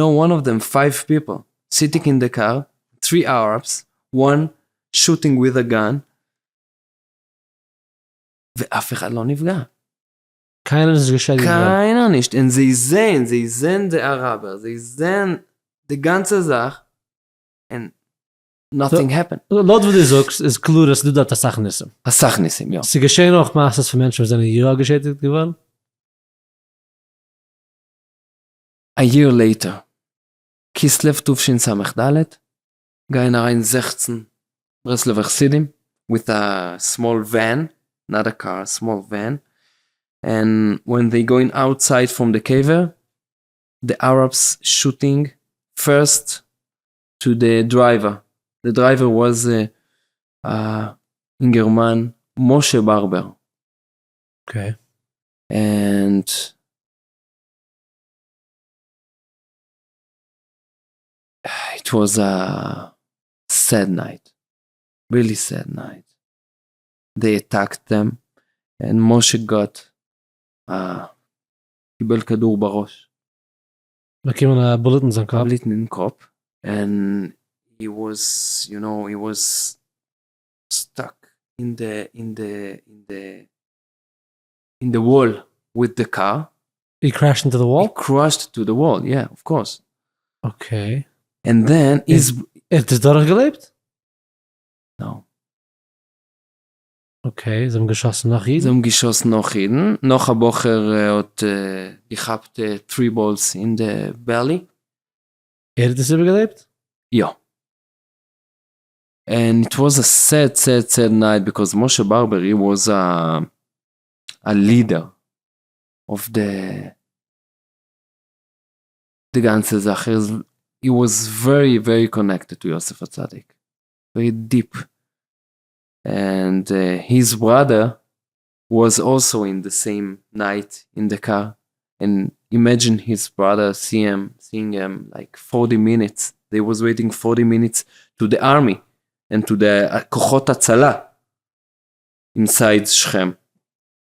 no one of them five people sitting in the car three Arabs one shooting with a gun ואף אחד לא נפגע. קיינער איז נישט געשעדיגט געווארן. קיינער נישט, און זיי זעהן, זיי זעהן די אראבער, זיי זעהן די גאנצע זאך, און nothing happened. לויט וואס דו זאגסט איז קלאר אז ס'דא דארט אסאך ניסים. אסאך ניסים, יא. ס'איז געשען אויך מעשות פון מענטשן וואס זענען יא געשעדיגט געווארן? A year later, כסלו תשס"ד, גייען אריין 16 ברסלב'ער חסידים with a small van, not a car, a small van, and when they going outside from the קבר, the Arabs shooting first to the driver, the driver was א אינגערמאן משה בארבער. Okay. And it was a sad night, really sad night. They attacked them and משה got קיבל כדור בראש. באקומען א bullet אין זיין קאפ. Bullet אין קאפ, and he was, you know, he was stuck in the, in the, in the, in the wall with the car. He crashed into the wall? He crashed to the wall, yeah, of course. Okay. And then איז... ער האט עס דורכגעלעבט? No. Okay, זיי האבן געשאסן נאך אידן? זיי האבן געשאסן נאך אידן, נאך א בחור האט געכאפט three balls אין די belly. ער האט עס איבערגעלעבט? יא. And it was a sad sad sad night because משה ברברי was a leader of the די גאנצע זאך, ער איז he was very very connected to יוסף הצדיק, very deep, and his brother was also in the same night in the car, and imagine his brother see him, seeing him like forty minutes, they was waiting forty minutes to the army and to the כוחות הצלה inside שכם.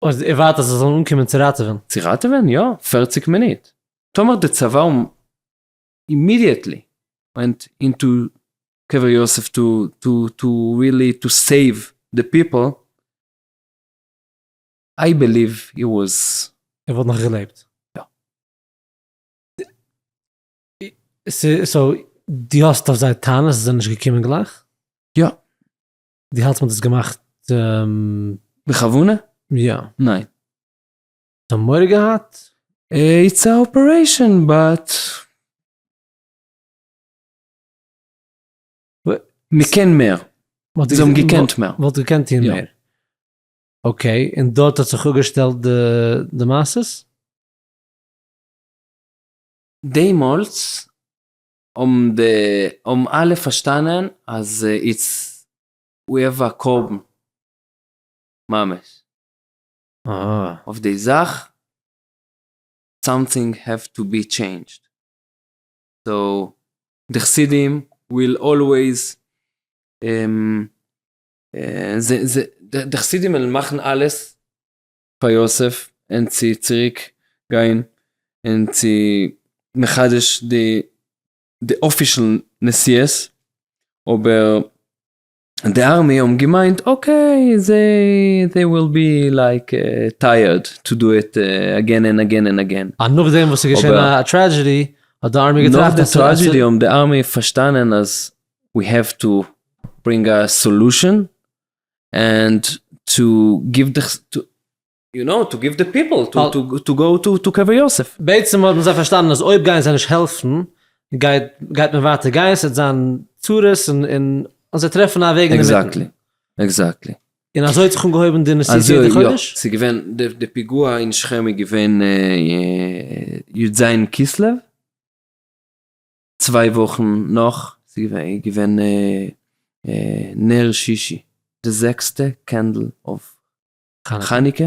אז ער ווארט אז זיי זאלן אנקומען צו ראטעווען. צו ראטעווען? יא, פערציג מינוט. טאמער די צבא immediately went into קבר יוסף to to to really to save the people, I believe he was. ער וואלט נאך געלעבט. יא. So דו האסט אויף זיי טענות אז זיי זענען נישט געקומען גלייך? יא. דו האלטסט מ'האט עס געמאכט בכוונה? יא. ניין. זיי האבן מורא געהאט? It's a operation but מ'קען מער. זיי האבן געקענט מער. מ'וואלט געקענט טון מער. Okay, און דארט האט זיך אפגעשטעלט די מעשות? דעמאלטס האבן די האבן אלע פארשטאנען אז it's we have a קרבן ממש אויף די זאך, something have to be changed, so די חסידים will always די חסידים וועלן מאכן אלעס פאר יוסף און צו צוריק גיין און צו מחדש די די official נסיעות, אבער די army האבן געמיינט okay they they will be like tired to do it again and again and again. אה נאכדעם וואס ס'איז געשען א tragedy האט די army געטראכט נאך די tragedy האבן די army פארשטאנען אז we have to bring a solution and to give the you know to give the people to go to קבר יוסף. בעצם האבן זיי פארשטאנען אז אויב גייען זיי נישט העלפן גייט גייט מען ווייטער גיין ס'וועט זיין צרות און און זיי טרעפן א וועג אינדערמיטן. Exactly exactly. און אזוי האט זיך אנגעהויבן די נסיעות יעדע חודש? יא, ס'איז געווען די פיגוע אין שכם איז געווען י ז כסלו, צוויי וואכן נאך, ס'איז געווען נר שישי, די זעקסטע candle of חנוכה,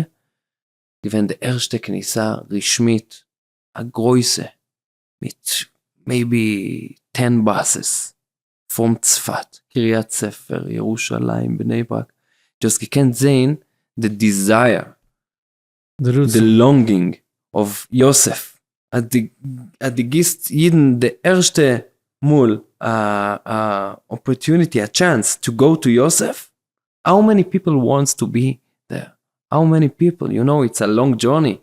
געווען די ערשטע כניסה רשמית א גרויסע מיט maybe ten buses from צפת, קריית ספר, ירושלים, בני ברק, דו האסט געקענט זעהן די desire, די longing of יוסף, אז דו גיבסט אידן די ערשטע מאל א opportunity, א chance to go to יוסף, how many people wants to be there, how many people, you know it's a long journey,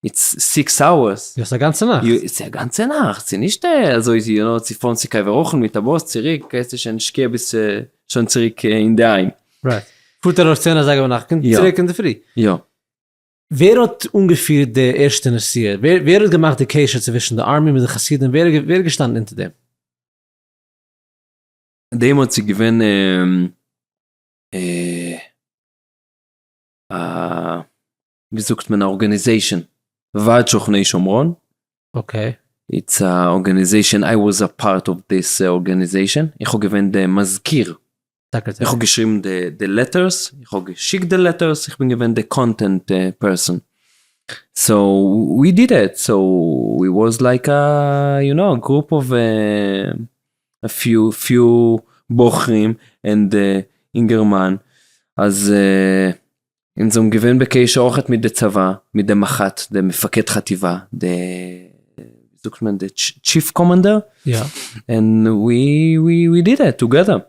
it's six hours. יא, ס'איז א גאנצע נאכט. ס'איז א גאנצע נאכט, ס'איז נישט אזוי יו נאו צו פארן צו קבר רחל מיט א באס צוריק, גייסטו שוין שקיעה ביסט שוין צוריק אינדערהיים. Right. פארט ארויף צען אזייגער ביינאכט קומט צוריק אינדערפרי. יא. ווער האט אנגעפירט די ערשטע נסיעה? ווער האט געמאכט די קשר צווישן די army מיט די חסידים? ווער איז געשטאנען אונטער דעם? דעמאלטס איז געווען א ווי זאגט מען א organization, ועד שוכני שומרון. Okay. It's a organization, I was a part of this organization, איך האב געווען די מזכיר, איך האב געשריבן די letters, איך האב געשיקט די letters, איך בין געווען די content person, so we did it, so we was like a you know group of a few few בחורים and אינגערמאן, אז אונז האבן געווען בקשר אויכעט מיט די צבא, מיט די מח"ט, די מפקד חטיבה, די ווי זאגט מען די chief commander, and we we did it together.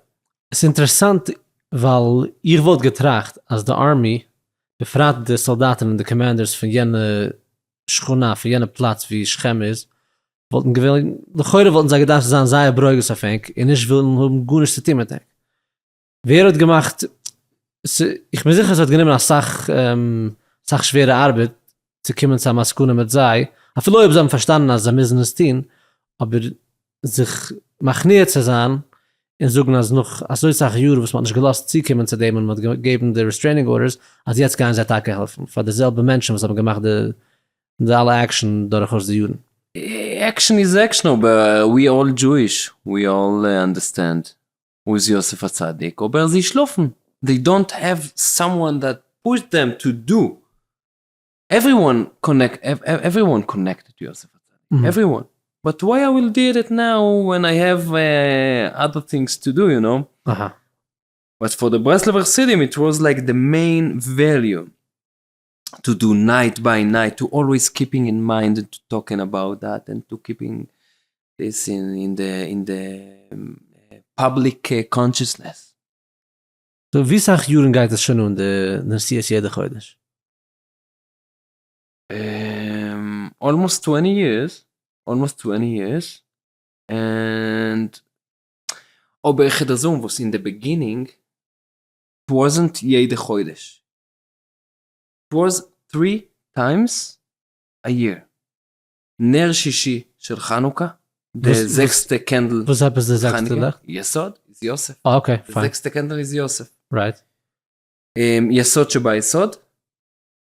עס איז אינטערעסאנט ווייל איך וואלט געטראכט אז די army, בפרט די סאלדאטן און די commanders פון יענע שכונה, פון יענע פלאץ ווי שכם איז, וואלטן געווען, לכאורה וואלטן זיי געדארפט זיין זייער ברוגז אויף ענק און נישט ווילן האבן גארנישט צו טון מיט ענק. ווער האט געמאכט, איך בין זיכער ס'האט גענומען אסאך אסאך שווערע ארבעט צו קומען צו א מסקנא מיט זיי, אפילו אויב זיי האבן פארשטאנען אז זיי מוזן עס טון, אבער זיך מכניע צו זיין. און זאגן אז נאך אזוי סאך יאר וואס מ'האט נישט געלאזט צוקומען צו דעם און מ'האט געגעבן די restraining orders אז יעצט גייען זיי טאקע העלפן פאר די זעלבע מענטשן וואס האבן געמאכט די די אלע action דורכאויס די יארן. action איז action אבער we all Jewish we all understand who is יוסף הצדיק אבער זיי שלאפן they don't have someone that push them to do everyone connect everyone connected to יוסף הצדיק everyone but why I will do it now when I have other things to do you know. But for the ברסלב'ער חסידים it was like the main value to do night by night to always keeping in mind to talking about that and to keeping this in the in the public consciousness. So ווי סאך יארן גייט עס שוין אן די נסיעות יעדע חודש? Almost twenty years, almost twenty years, and אבער איך וועל דיר זאגן וואס אין די beginning wasn't יעדע חודש, it was three times a year, נר שישי של חנוכה, די זעקסטע candle. וואס עפעס די זעקסטע לעכט? יסוד איז יוסף. אה okay פיין. די זעקסטע candle איז יוסף. Right. יסוד שביסוד,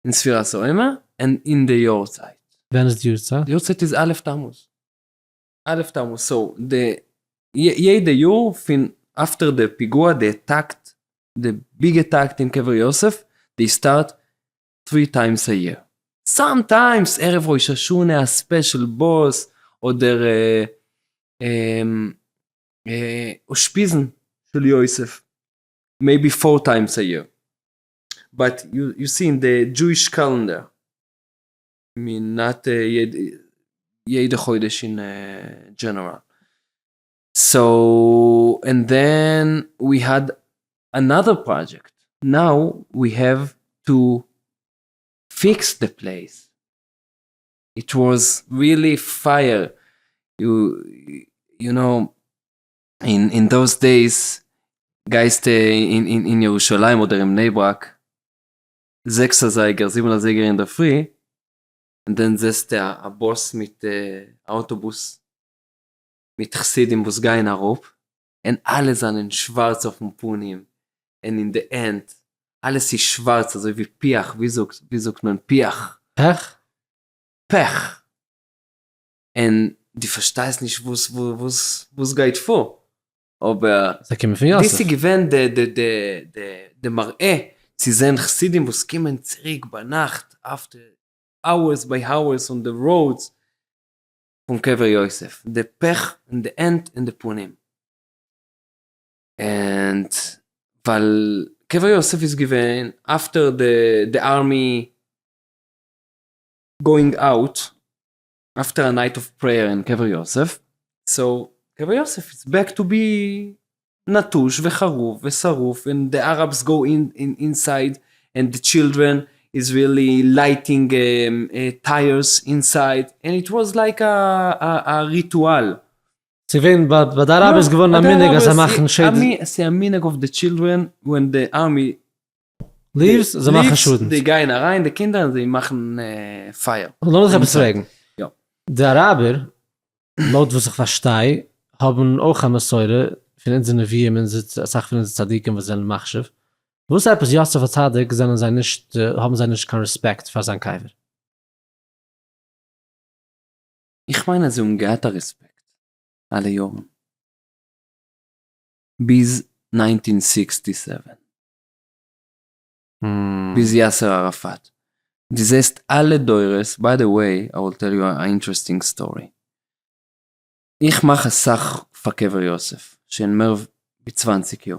אין ספירת העומר, און אין די יארצייט. ווען איז די יארצייט? די יארצייט איז א' תמוז. א' תמוז, so די יעדע יאר פון after די פיגוע, די attack, די big attack אין קבר יוסף, they start three times a year. Sometimes ערב ראש השנה א special bus, אדער אושפיזין של יוסף, maybe four times a year. But you see in the Jewish calendar, mean not יעדע חודש אין general. So and then we had another project, now we have to fix the place. It was really fire. You know, in those days, גייסטו אין ירושלים אדער אין בני ברק, זעקס אזייגער, זיבן אזייגער אינדערפרי, און דאן זעסטו א באס מיט א אוטובוס מיט חסידים וואס גייען אראפ, און אלע זענען שווארץ אויפן פנים, און אין די end אלעס איז שווארץ אזוי ווי פיח, ווי זאגט מען פיח? פעך? פעך! און דו פארשטייסט נישט וואס וואס וואס גייט פאר, אבער זיי קומען פון יוסף. דאס איז געווען די די די די מראה צו זען חסידים וואס קומען צוריק ביינאכט after hours by hours on the roads פון קבר יוסף, די פעך אין די הענט און די פנים. און ווייל קבר יוסף איז געווען after די army going out after a night of prayer אין קבר יוסף, so קבר יוסף איז back to be נטוש וחרוב ושרוף און די Arabs go inside and the children is really lighting tires inside and it was like a ritual. ס'איז געווען ביי די אראבער איז געווארן א מנהג אז זיי מאכן שדים. ס'איז א מנהג of the children when the army leaves, זיי מאכן שאדנס. זיי גייען אריין די קינדער און זיי מאכן פייער. לאמיר דיך עפעס פרעגן. יא. די אראבער, לויט וואס איך פארשטיי, האבן אויך א מסורה פון אונזער נביאים און אסאך פון אונזער צדיקים וואס זענען מחשיב. וואס עפעס יוסף הצדיק זענען זיי נישט, האבן זיי נישט קיין רעספעקט פאר זיין קבר? איך מיין אז זיי האבן געהאט א רעספעקט אלע יארן. ביז nineteen sixty seven. ביז יאסער עראפאט. דו זעסט אלע דורות, by the way I will tell you a interesting story. איך מאך אסאך פאר קבר יוסף, שוין מער ווי צוואנציג יאר.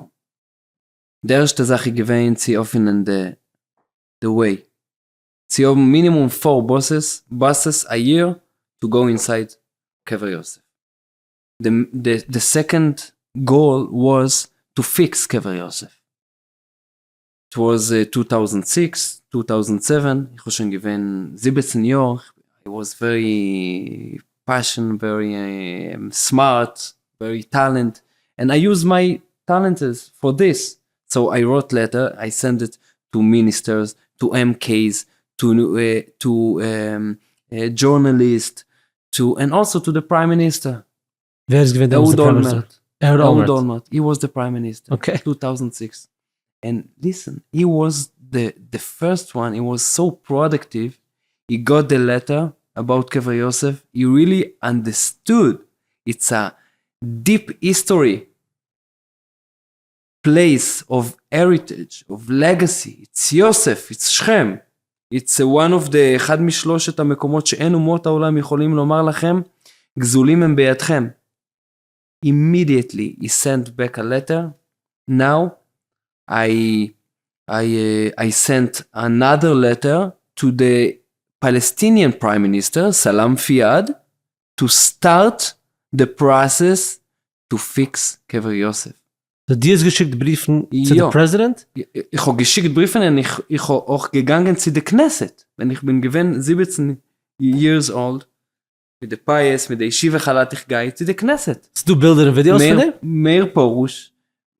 די ערשטע זאך איז געווען צו עפענען די way, צו האבן מינימום four buses, buses a year to go inside קבר יוסף. The second goal was to fix קבר יוסף. It was two thousand six, two thousand seven, איך האב שוין געווען זיבעצן יאר, I was very passion, very smart, very talent, and I use my talents for this, so I wrote letter, I send it to ministers, to MKs, to journalist, to and also to the prime minister. ווער איז געווען דעמאלטס די prime minister? אהוד אהוד אולמערט. אולמערט, he was the prime minister, okay. 2006, and listen, he was the the first one, he was so productive, he got the letter about קבר יוסף, he really understood it's a deep history place of heritage, of legacy, it's יוסף, it's שכם, it's one of the, אחד משלושת המקומות שאין אומות העולם יכולים לומר לכם, גזולים הם בידכם. Immediately he sent back a letter, now I, I, I sent another letter to the Palestinian prime minister, Salam Fiad, to start the process to fix קבר יוסף. So דו האסט געשיקט בריוון צו די פרעזידענט? איך האב געשיקט בריוון און איך האב אויך געגאנגען צו די כנסת ווען איך בין געווען 17 years old, מיט די פאות, מיט די ישיבה חאלאט איך גיי צו די כנסת. ס'דא בילדער און ווידיאוס פון דעם? מאיר פרוש,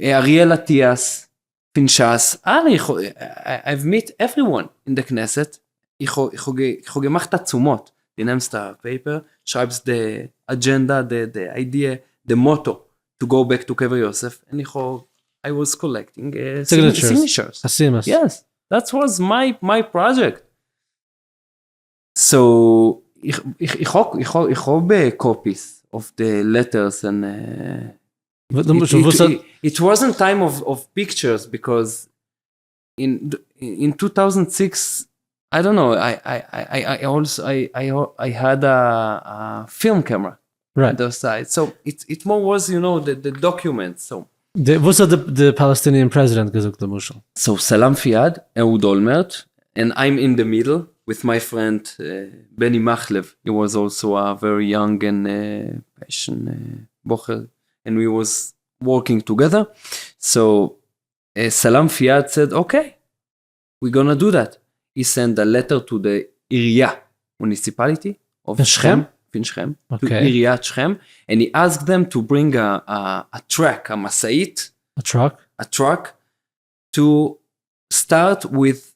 אריאל אטיאס פון שס, אלע, איך האב meet everyone אין די כנסת, איך האב געמאכט עצומות, דו נעמסט א paper, שרייבסט די אדזשענדע, די idea, די motto, to go back to קבר יוסף, און איך האב, I was collecting signatures. חתימות. Yes, that was my my project. So, איך האב copies of the letters and it wasn't time of pictures because in 2006, I don't know, I also, I had a film camera. Right. Those side. So it more was, you know, the documents, so. וואס האט די Palestinian פרעזידענט געזאגט למשל? So סאלאם פיאד, אהוד אולמערט, and I'm in the middle with my friend Benny Machlev, he was also a very young and passion בחור, and we was working together. So Salam Fiad said, okay, we're gonna do that. He sent a letter to the עירייה, municipality of פון שכם? פון שכם, to Okay. עיריית שכם, and he asked them to bring a truck, a משאית, A truck? a truck, to start with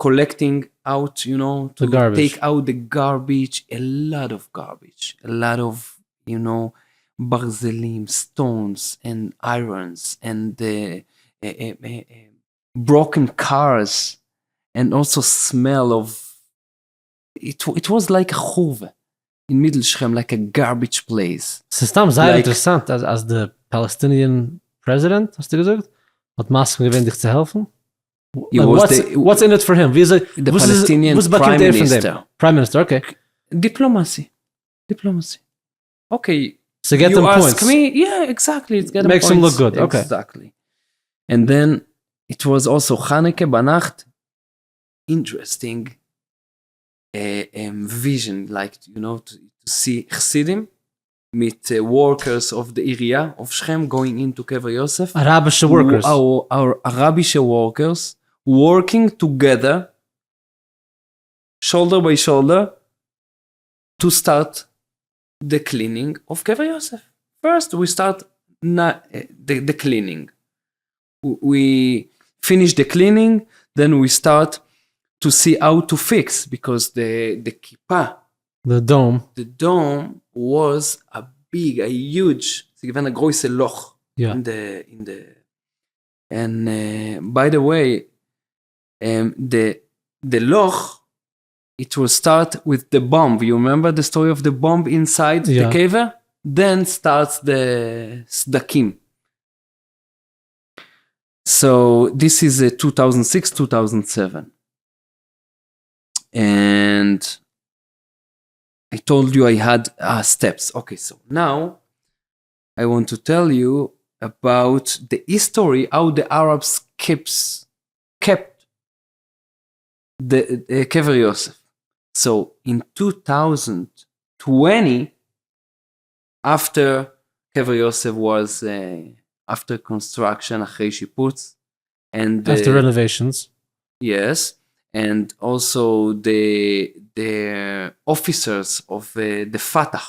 collecting out, you know, The to garbage. take out the garbage, a lot of garbage, a lot of, you know, ברזלים, stones and irons and broken cars and also smell of, it was like a חורבה in middle Shechem, like a garbage place. ס'איז סתם זייער Like- אינטערעסאנט אז אז די Palestinian פרעזידענט, האסטו געזאגט, האט מסכים געווען דיך צו העלפן? He Like, was what's, the- what's in it for him? וויאזוי, The וואס איז- Palestinian וואס באקומט prime ער פון דעם? minister. Prime minister, okay. Diplomacy. Diplomacy. Okay, ס'געט you אים ask points. me, yeah, exactly. It's getting Makes him look points. good, okay. Exactly. And then it was also Chanukah ביינאכט. Interesting vision, like, you know, to see Chassidim meet workers of the עירייה of Shechem going into קבר יוסף. אראבישע workers. Our אראבישע workers working together, shoulder by shoulder, to start the cleaning of קבר יוסף. First, we start the cleaning. We finish the cleaning, then we start to see how to fix, because the כיפה, The dome. the dome was a big, a huge, ס'איז געווען א גרויסע לאך. Yeah. In the, in the, and by the way, the לאך, it will start with the bomb. You remember the story of the bomb inside the Yeah. קבר? Then starts the סדקים. So this is a 2006, 2007. And I told you I had steps. Okay, so now I want to tell you about the history, how the Arabs kept the קבר יוסף. So in 2020, after קבר יוסף was after construction, אחרי שיפוץ, and After renovations. Yes, and also the officers of the Fatah.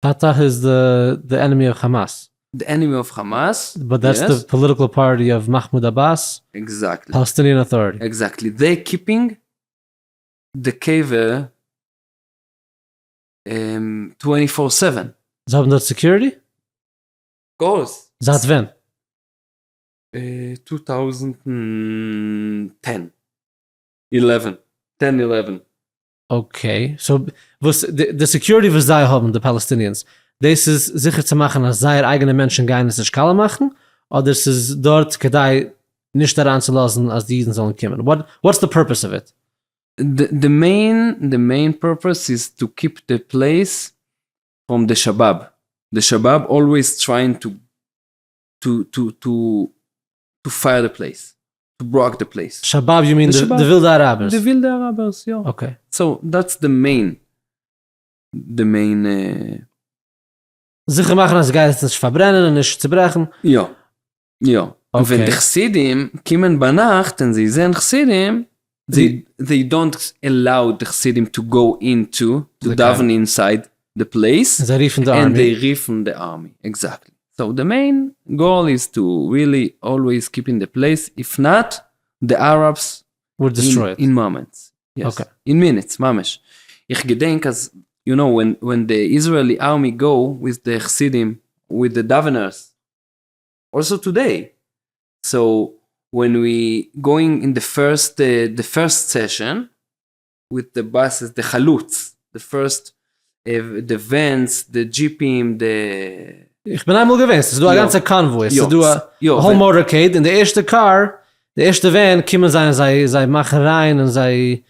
Fatah is the enemy of Hamas. The enemy of Hamas. But that's yes. the political party of Mahmoud Abbas. Exactly. Palestinian Authority. Exactly. They're keeping the קבר 24/7. זיי האבן דארט security? course. זייט ווען? 2010, 11, 10 11. Okay, so וואס די security וואס זיי האבן די Palestinians, דאס איז זיכער צו מאכן אז זייער אייגענע מענטשן גייען עס נישט קאלע מאכן, אדער ס'איז דארט כדי נישט אריינצולאזן אז די אידן זאלן קומען? What's the purpose of it? The main the main purpose איז to keep the place from the Shabab, the Shabab always trying to to to to to fire the place, to break the place. Shabab you mean די ווילדע אראבערס? די ווילדע אראבערס יא. Okay. So that's the main the main. זיכער מאכן אז ס'גייט עס נישט פארברענען און נישט צוברעכן. יא. יא. און ווען די חסידים קומען ביינאכט און זיי זעען חסידים, they don't allow די חסידים to go into to daven inside the place, און זיי רופן די army. און זיי רופן די army, exactly. So the main goal איז to really always keeping the place, if not, the Arabs would destroy it. In moments. Yes. In minutes, ממש. איך געדענק אז, you know, ווען די Israeli army go with the חסידים, with the daveners, also today, so when we going in the first the first session with the buses the חלוץ the first the vans the דזשיפים the. איך בין איינמאל געווען, ס'איז דא א גאנצע convoy, ס'איז דא א whole motorcade, און די ערשטע קאר, די ערשטע van קומען זיי און זיי זיי מאכן ריין און זיי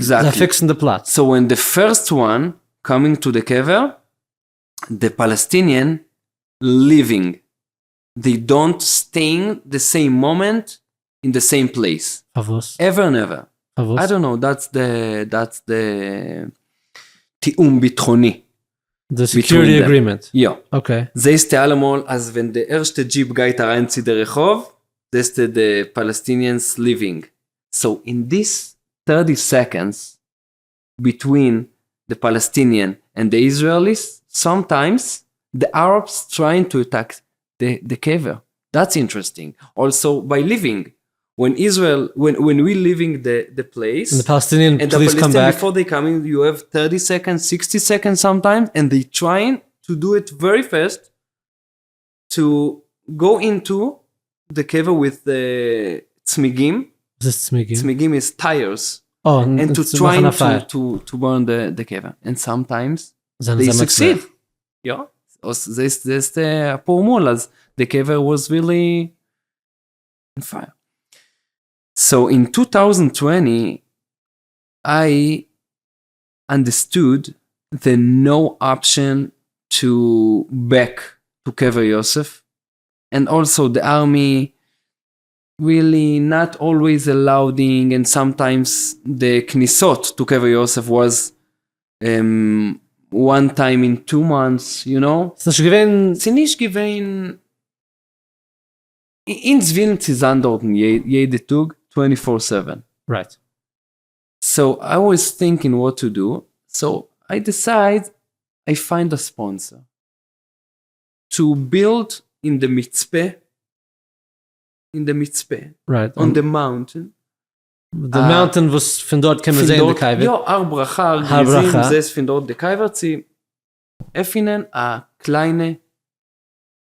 זיי פיקסן די פלאץ. So when the first one coming to the קבר the Palestinian leaving they don't staying the same moment in the same place. פארוואס? Ever never. פארוואס? I don't know that's the that's the תיאום ביטחוני. די security agreement. יא. Okay. זעהסטו אלעמאל אז ווען די ערשטע דזשיפ גייט אריין צו די רחוב זעהסטו די Palestinians leaving. So in this 30 seconds between the Palestinian and the Israelis, sometimes the Arabs trying to attack the קבר, that's interesting, also by leaving, when Israel, when we leaving the place, און די Palestinian police come back, before they coming you have 30 seconds, 60 seconds sometimes, and they trying to do it very fast to go into the קבר with the צמיגים, וואס איז צמיגים? צמיגים איז tires, און to trying to burn the קבר, און sometimes they succeed, יא, זעסט אפאר מאל אז די קבר was really on fire. So in 2020 I understood the no option to back to קבר יוסף, and also the army really not always allowing and sometimes the כניסות to קבר יוסף was one time in two months, you know. ס'איז נישט געווען. ס'איז נישט געווען, אונז ווילן צו זיין דארטן יעדע טאג twenty four seven. Right. So I was thinking what to do, so I decide I find a sponsor to build in the מצפה, אין די מצפה, right, on the mountain. די mountain וואס פון דארט קען מען זעהן די קבר. יא, הר ברכה, הר גריזים, זעסט פון דארט די קבר, צו עפענען א קליינע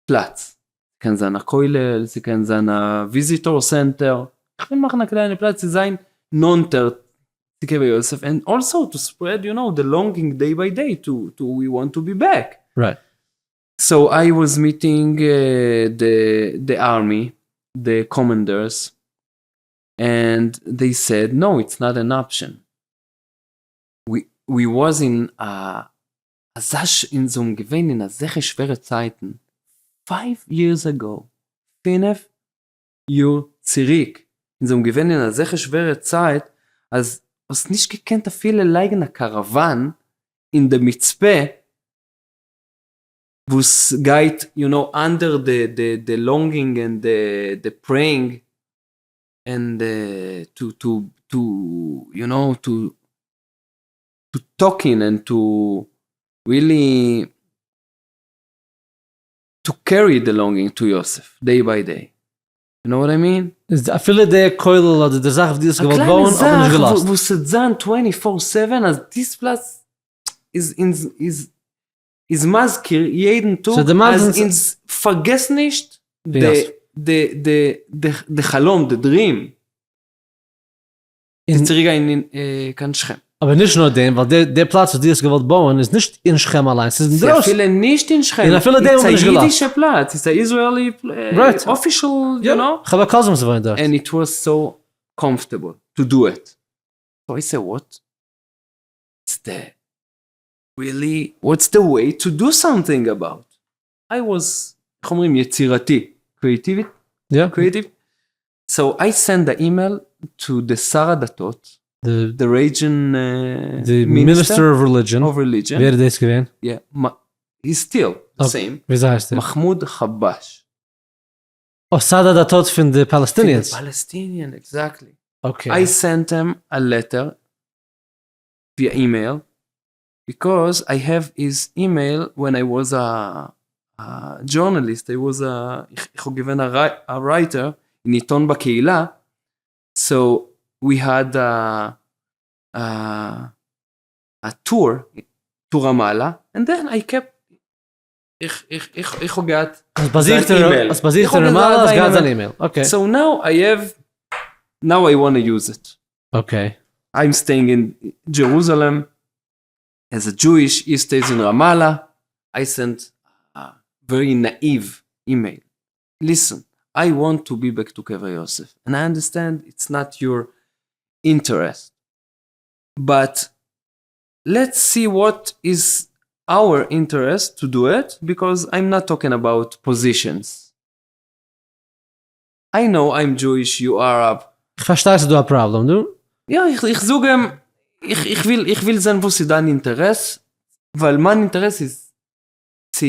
פלאץ, ס'קען זיין א כולל, ס'קען זיין א visitor center, איך וויל מאכן א קליינע פלאץ צו זיין נאנטער צו קבר יוסף, and also to spread you know the longing day by day to to we want to be back. Right. So I was meeting the army, the commanders, and they said no it's not an option. We was in א אזא אונז האבן געווען אין אזעלכע שווערע צייטן five years ago, פינף יאר צוריק, אונז האבן געווען אין אזעלכע שווערע צייט אז האסט נישט געקענט אפילו לייגן א caravan אין די מצפה וואס גייט you know under the longing and the praying and to to to you know to to talking and to really to carry the longing to יוסף day by day. You know what I mean? איז אפילו די כולל אדער די זאך וואס דו האסט געוואלט בויען האט מען נישט געלאזט. א קליינע זאך וואס וועט זיין twenty four seven אז דיס פלאץ איז איז. איז מזכיר יעדן טאג אז אונז פארגעסן נישט די חלום, די dream, צו צוריק גיין אין קיין שכם. אבער נישט נאר דעם, ווייל די פלאץ וואס דו האסט געוואלט בויען איז נישט אין שכם אליינס, ס'איז אינדרויסן. ס'איז אפילו נישט אין שכם, און אפילו דעם האט מען נישט געלאזט. ס'איז א אידישע פלאץ, ס'איז א Israeli official, you know. כ'האב א cousin וואס וואוינט דארט. And it was so comfortable to do it. So I say what is the really what's the way to do something about? I was, איך אומרים יצירתי, קריאטיבית? Creative? So I send the email to the שר הדתות, the region minister of religion, ווער איז דאס געווען? יא, he's still the same, וויאזוי הייסט ער? מחמוד חבאש. אה, שר הדתות פון די Palestinians. פון די Palestinian, exactly. Okay. I sent him a letter via email, because I have his email when I was a journalist, I was a, איך האב געווען א writer אין עיתון בקהילה, so we had a tour to רמאללה, and then I kept, איך האב געהאט זיין אימעיל. האסט באזוכט אין רמאללה, האסט געהאט זיין email, okay. So now I have, now I wanna use it. Okay. I'm staying in Jerusalem as a Jewish, he stays in Ramallah, I sent a very naive email, listen, I want to be back to קבר יוסף, and I understand it's not your interest, but let's see what is our interest to do it, because I'm not talking about positions. I know I'm Jewish, you Arab. איך פארשטיי ס'איז דא א פראבלעם דא. יא, איך זאג אים, איך וויל, איך וויל זען וואס איז דיין אינטערעס, ווייל מיין אינטערעס איז צו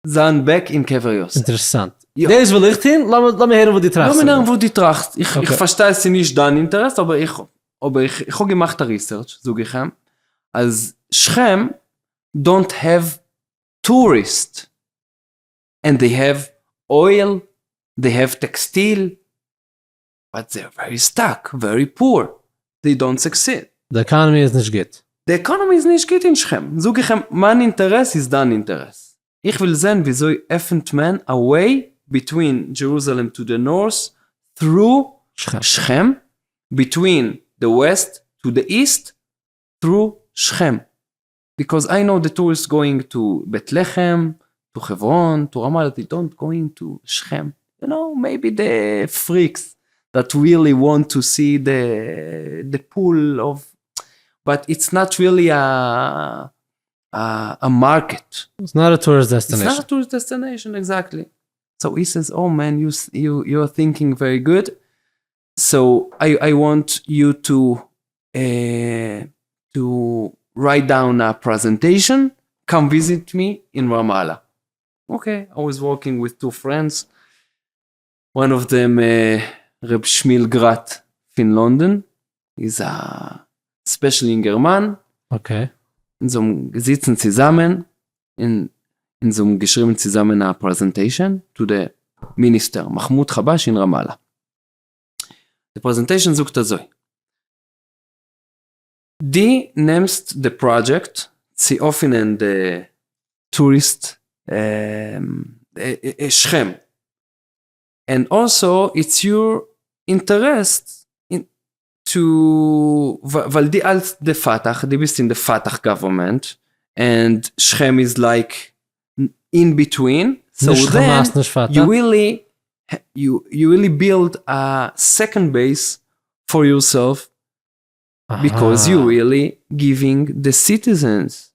זיין back אין קבר יוסף. אינטערעסאנט. דאס וויל איך טון, לאמיר הערן וואס דו טראכסט. לאמיר הערן וואס דו טראכסט. איך פארשטיי עס איז נישט דיין אינטערעס, אבער איך, אבער איך האב געמאכט א research, זאג איך אים, אז שכם don't have tourist, and they have oil, they have textile, but they are very stuck, very poor, they don't succeed. די economy איז נישט גוט. די economy איז נישט גוט אין שכם. זאג איך אים, מיין אינטערעס איז דיין אינטערעס. איך וויל זען וויאזוי עפענט מען א way between Jerusalem to the north through שכם, between the west to the east through שכם. Because I know the tourist going to בית לחם, to חברון, to רמאללה, they don't going to שכם. You know, maybe the freaks that really want to see the pool of, but it's not really a market. It's not a tourist destination. It's not a tourist destination, exactly. So he says, oh man, you're thinking very good. So I want you to write down a presentation, come visit me in Ramallah. Okay, I was working with two friends. One of them, Reb Shmuel Grat in London. He's a special אינגערמאן. Okay. און זיי האבן געזיצן צוזאמען, און זיי האבן געשריבן צוזאמען א presentation to the minister, מחמוד חבאש אין רמאללה. די presentation זאגט אזוי, די נעמסט די פראדזשעקט צו עפענען די tourist שכם, and also it's your interest to, ווייל די האלטסט די פאטאח, די ביסט אין די פאטאח government, and שכם איז like in between, so then you really, you really build a second base for yourself, because you really giving the citizens,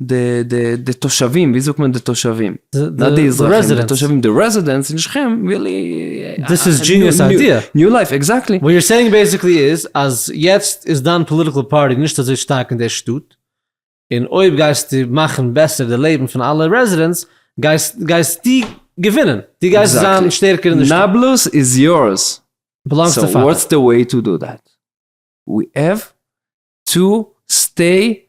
the תושבים, ווי זאגט מען די תושבים? The residents. די תושבים, the residents אין שכם, really... This is genius idea. New life, exactly. What you're saying basically is, אז יעצט איז דיין political party נישט אזוי שטארק אין דער שטאט, און אויב גייסטו מאכן בעסער די לעבן פון אלע residents, גייסטו געווינען. דו גייסט זיין שטערקער אין די שטאט. Nablus is yours. Belongs to So Fatah. what's the way to do that? We have to stay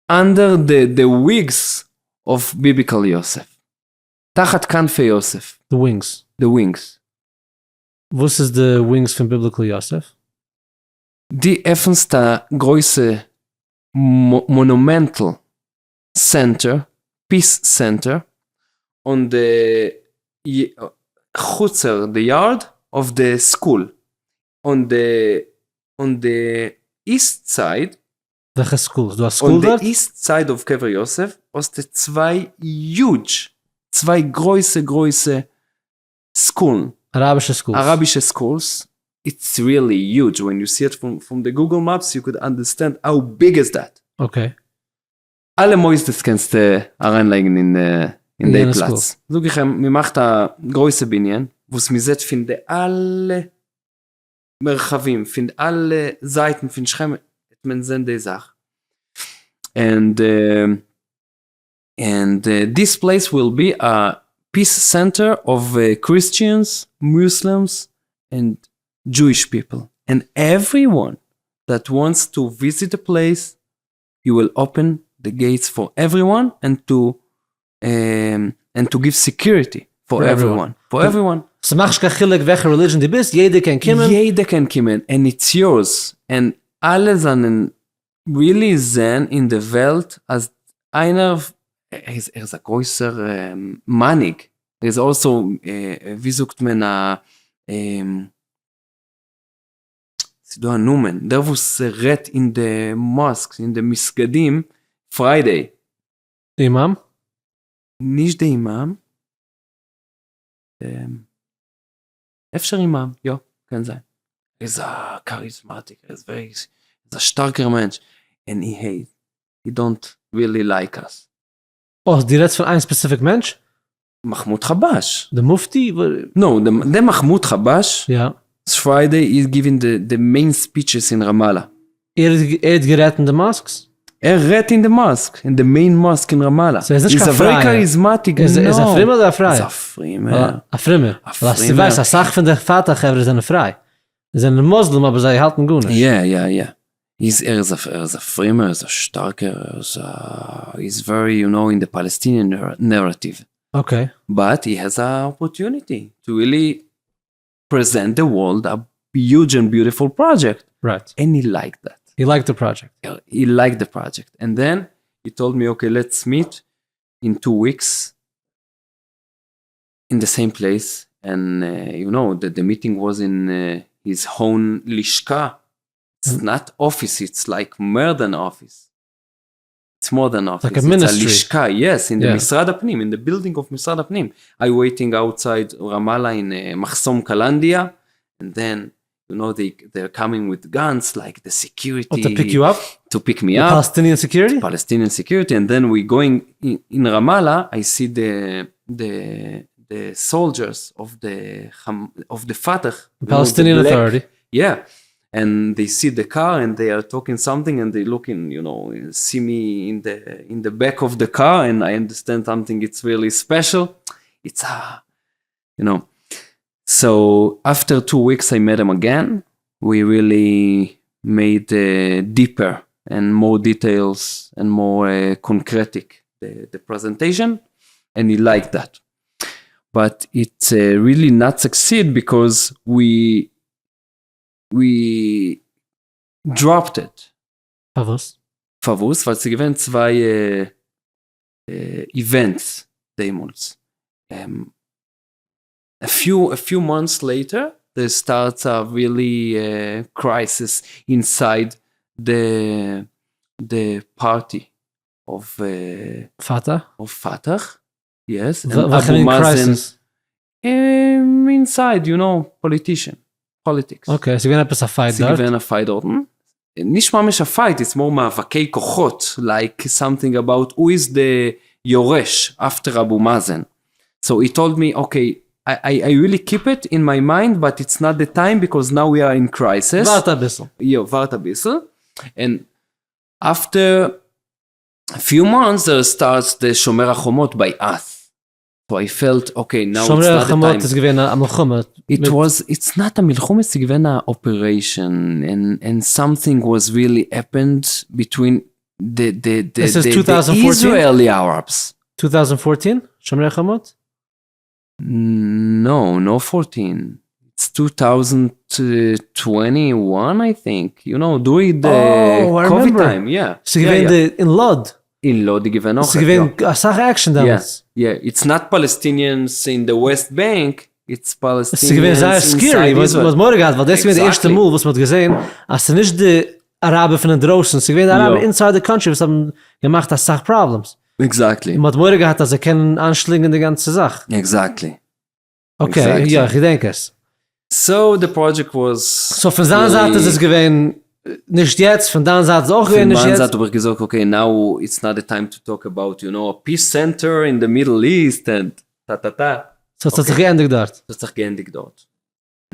under the wigs of biblical Yosef. תחת כנפי יוסף. The wings. The wings. וואס איז the wings פון biblical Yosef? די עפנסט א גרויסע monumental. center, peace center, on the חצר, the yard of the school, on the on the east side. וועלכע school? איז דא א school דארט? on the east side of קבר יוסף האסטו צוויי huge, צוויי גרויסע גרויסע סקולן. אראבישע schools. אראבישע schools, it's really huge, when you see it from the Google Maps you could understand how big is that. Okay. אלע מוסדות קענסטו אריינלייגן אין די פלאץ. זאג איך אים, מען מאכט א גרויסע בנין וואס מען זעט פון די אלע מרחבים, פון אלע זייטן פון שכם וועט מען זען די זאך. and and this place will be a peace center of Christians, Muslims and Jewish people, and everyone that wants to visit the place you will open the gates for everyone and to and to give security for everyone, for everyone. ס'מאכט נישט קיין חילוק וועלכע religion דו ביסט, יעדער קען קומען. יעדער קען קומען, and it's yours, און אלע זענען really זען אין די וועלט אז איינער, ער איז א גרויסער מנהיג, ער איז also ווי זאגט מען א, ס'דא א נאמען, דער וואס רעדט אין די mosques, אין די מסגדים, Friday. די אימאם? נישט די אימאם. אפשר אימאם, יא, קען זיין. ער איז א charismatic, ער איז very, איז א שטארקער מענטש, and he hate, he don't really like us. אה, דו רעדסט פון איין specific מענטש? מחמוד חבאש. די מופטי? no, די מחמוד חבאש, יא. Friday is giving the main speeches אין ראמאלא. ער האט גערעדט אין די mosques? ער רעדט אין די mosque, אין די main mosque אין ראמאלא. so ער איז נישט קיין פרייער. איז א very charismatic, no. איז א פרומער אדער א פרייער? איז א פרומער. א פרומער. א פרומער. ווייל דו ווייסט אסאך פון די פאטאח חברה זענען פריי. זיי זענען מוסלים אבער זיי האלטן גארנישט. יא יא יא. איז ער איז א ער איז א פרומער, ער איז א שטארקער, ער איז א, איז very you know in the Palestinian narrative. Okay. But he has a opportunity to really present the world a huge and beautiful project. Right. And he liked that. He liked the project. He liked the project. And then he told me okay let's meet in two weeks in the same place. And you know the meeting was in his own לשכה. It's not office, it's like more than office. It's more than office. Like a ministry. It's a לשכה, yes, in the משרד הפנים, in the building of משרד הפנים. I waiting outside Ramallah in מחסום קלנדיה, and then, you know, they, they're coming with guns, like the security. Oh, to pick you up? To pick me The up. Palestinian security? Palestinian security, and then we going in Ramallah, I see the soldiers of the Fatah. The Palestinian you know, the black, Authority. Yeah. And they see the car and they are talking something and they looking, you know, see me in the back of the car and I understand something it's really special. It's a, you know. So after 2 weeks I met him again. We really made deeper and more details and more concretic the presentation, and he liked that. But it really not succeed because we dropped it. פארוואס? פארוואס? ווייל ס'איז געווען צוויי events דעמאלטס. A few months later, there starts a really crisis inside the party of Fatah? Of Fatah. Yes. And Abu Mazen. Crisis? Inside, you know, politician, politics. Okay, ס'איז געווען עפעס א fight דארט? ס'איז געווען א fight דארטן. נישט ממש א fight, it's more מאבקי כוחות, like something about who is the יורש after Abu Mazen. So he told me, okay, I really keep it in my mind, but it's not the time because now we are in crisis. ווארט א ביסל. יא, ווארט א ביסל. And after a few months, there starts the שומר החומות by us. So I felt, okay, now it's שומר not the החומות time. איז געווען א מלחמה. It was, it's not a מלחמה, ס'איז געווען א operation and something was really happened between the, This is the 2014? Israeli Arabs. 2014? שומר החומות? No, no 14. It's 2021, I think. You know, during the Oh, I COVID remember. time, yeah. ס'איז געווען Yeah. די, אין לוד. אין לוד איז געווען אויך. ס'איז געווען אסאך action דעמאלטס. יא, it's not Palestinians in the West Bank, it's Palestinians ס'איז געווען זייער scary, מ'האט מורא געהאט ווייל דאס איז געווען די ערשטע מאל וואס מ'האט געזען אז ס'איז נישט די אראבער פון אינדרויסן, ס'איז געווען די אראבער inside די country וואס האבן געמאכט אסאך problems. Exactly. און מ'האט מורא געהאט אז זיי קענען איינשלינגען די גאנצע זאך. Exactly. Okay, יא, איך געדענק עס. So די project was. So פון זיין זייט איז עס געווען נישט יעצט, פון דיין זייט איז אויך געווען נישט יעצט. פון מיין זייט האב איך געזאגט okay now it's not די time to talk about you know a peace center in the Middle East and טא טא טא. So ס'האט זיך געענדיגט דארט. ס'האט זיך געענדיגט דארט.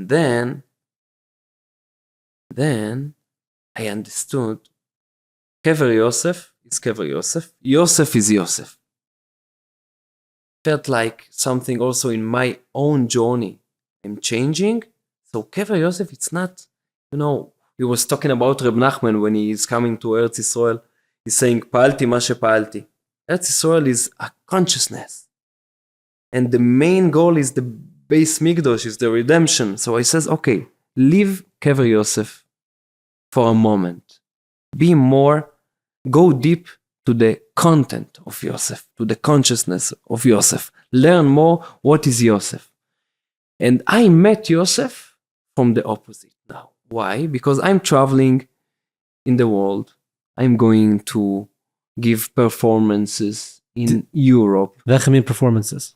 And then then I understood קבר יוסף איז קבר יוסף, יוסף איז יוסף. Felt like something also in my own journey I'm changing, so קבר יוסף it's not you know, he was talking about ר' נחמן when he is coming to ארץ ישראל, he's saying פעלתי מה שפעלתי, ארץ ישראל איז א consciousness, and the main goal is the בית מקדש is the redemption, so I says okay, leave קבר יוסף for a moment, be more, go deep to the content of יוסף, to the consciousness of יוסף, learn more what is יוסף. And I met יוסף from the opposite now. Why? Because I'm traveling in the world, I'm going to give performances in Europe. וועלכע מין performances?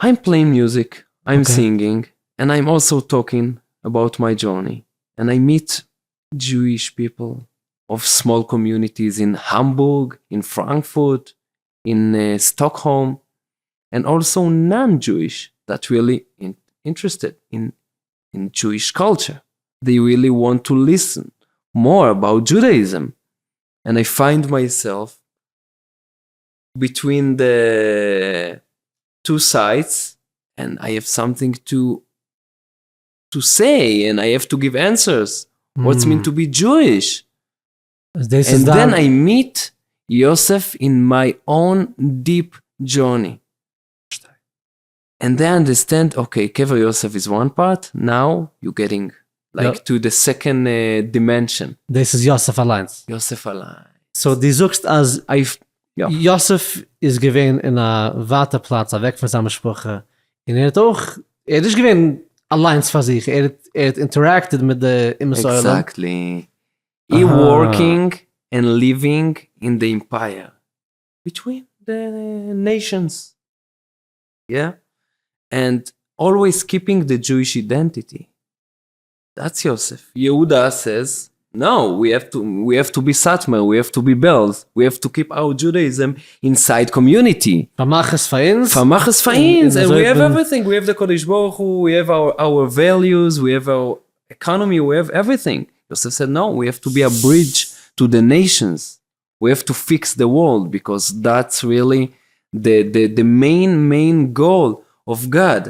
I'm playing music, I'm singing, and I'm also talking about my journey. And I meet Jewish people of small communities in Hamburg, in Frankfurt, in Stockholm, and also non-Jewish that really interested in Jewish culture. They really want to listen more about Judaism. And I find myself between the two sides, and I have something to say, and I have to give answers. What's mean to be Jewish? דאס איז And then דיין I meet Yosef in my own deep journey. And then I understand, okay, קבר יוסף is one part, now you're getting like to the second dimension. דאס איז יוסף אליינס. יוסף אליינס. So דו זאגסט אז יא. יוסף איז געווען אין א ווייטע פלאץ אוועק פון זיין משפחה, און ער האט אויך, ער איז נישט געווען אליינס פאר זיך, ער האט ער האט interacted מיט די אומות העולם. Exactly. He working and living in the empire between the nations. Yeah? And always keeping the Jewish identity. That's Yosef. Yehuda says, no, we have to be Satmar, we have to be Belz, we have to keep our Judaism inside community. פארמאך עס פאר אונז. פארמאך עס פאר אונז, and we have און everything. We have the קדוש ברוך הוא, we have our values, we have our economy, we have everything. Yosef said, no, we have to be a bridge to the nations. We have to fix the world, because that's really the main goal of God.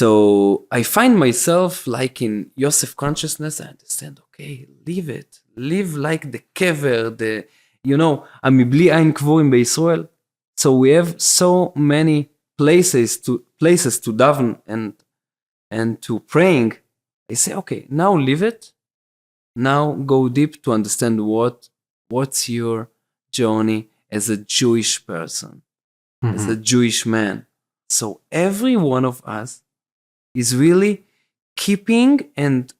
So I find myself like in Yosef consciousness. I understand, okay, leave it. Live like the kever, the, you know, המבלי אין קבורים בישראל. So we have so many places to daven and to praying. I say, okay, now leave it. Now go deep to understand what's your journey as a Jewish person, as a Jewish man. So every one of us is really keeping and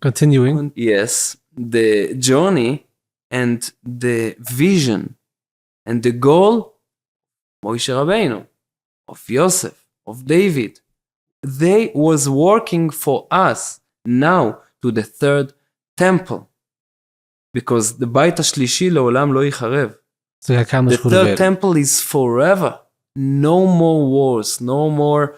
Continuing. Yes, the journey and the vision and the goal, Moshe Rabbeinu, of Yosef, of David. They was working for us now to the third temple. Because the בית השלישי לעולם לא יחרב. זה היה כמה The שחור third ורד. temple is forever. No more wars, no more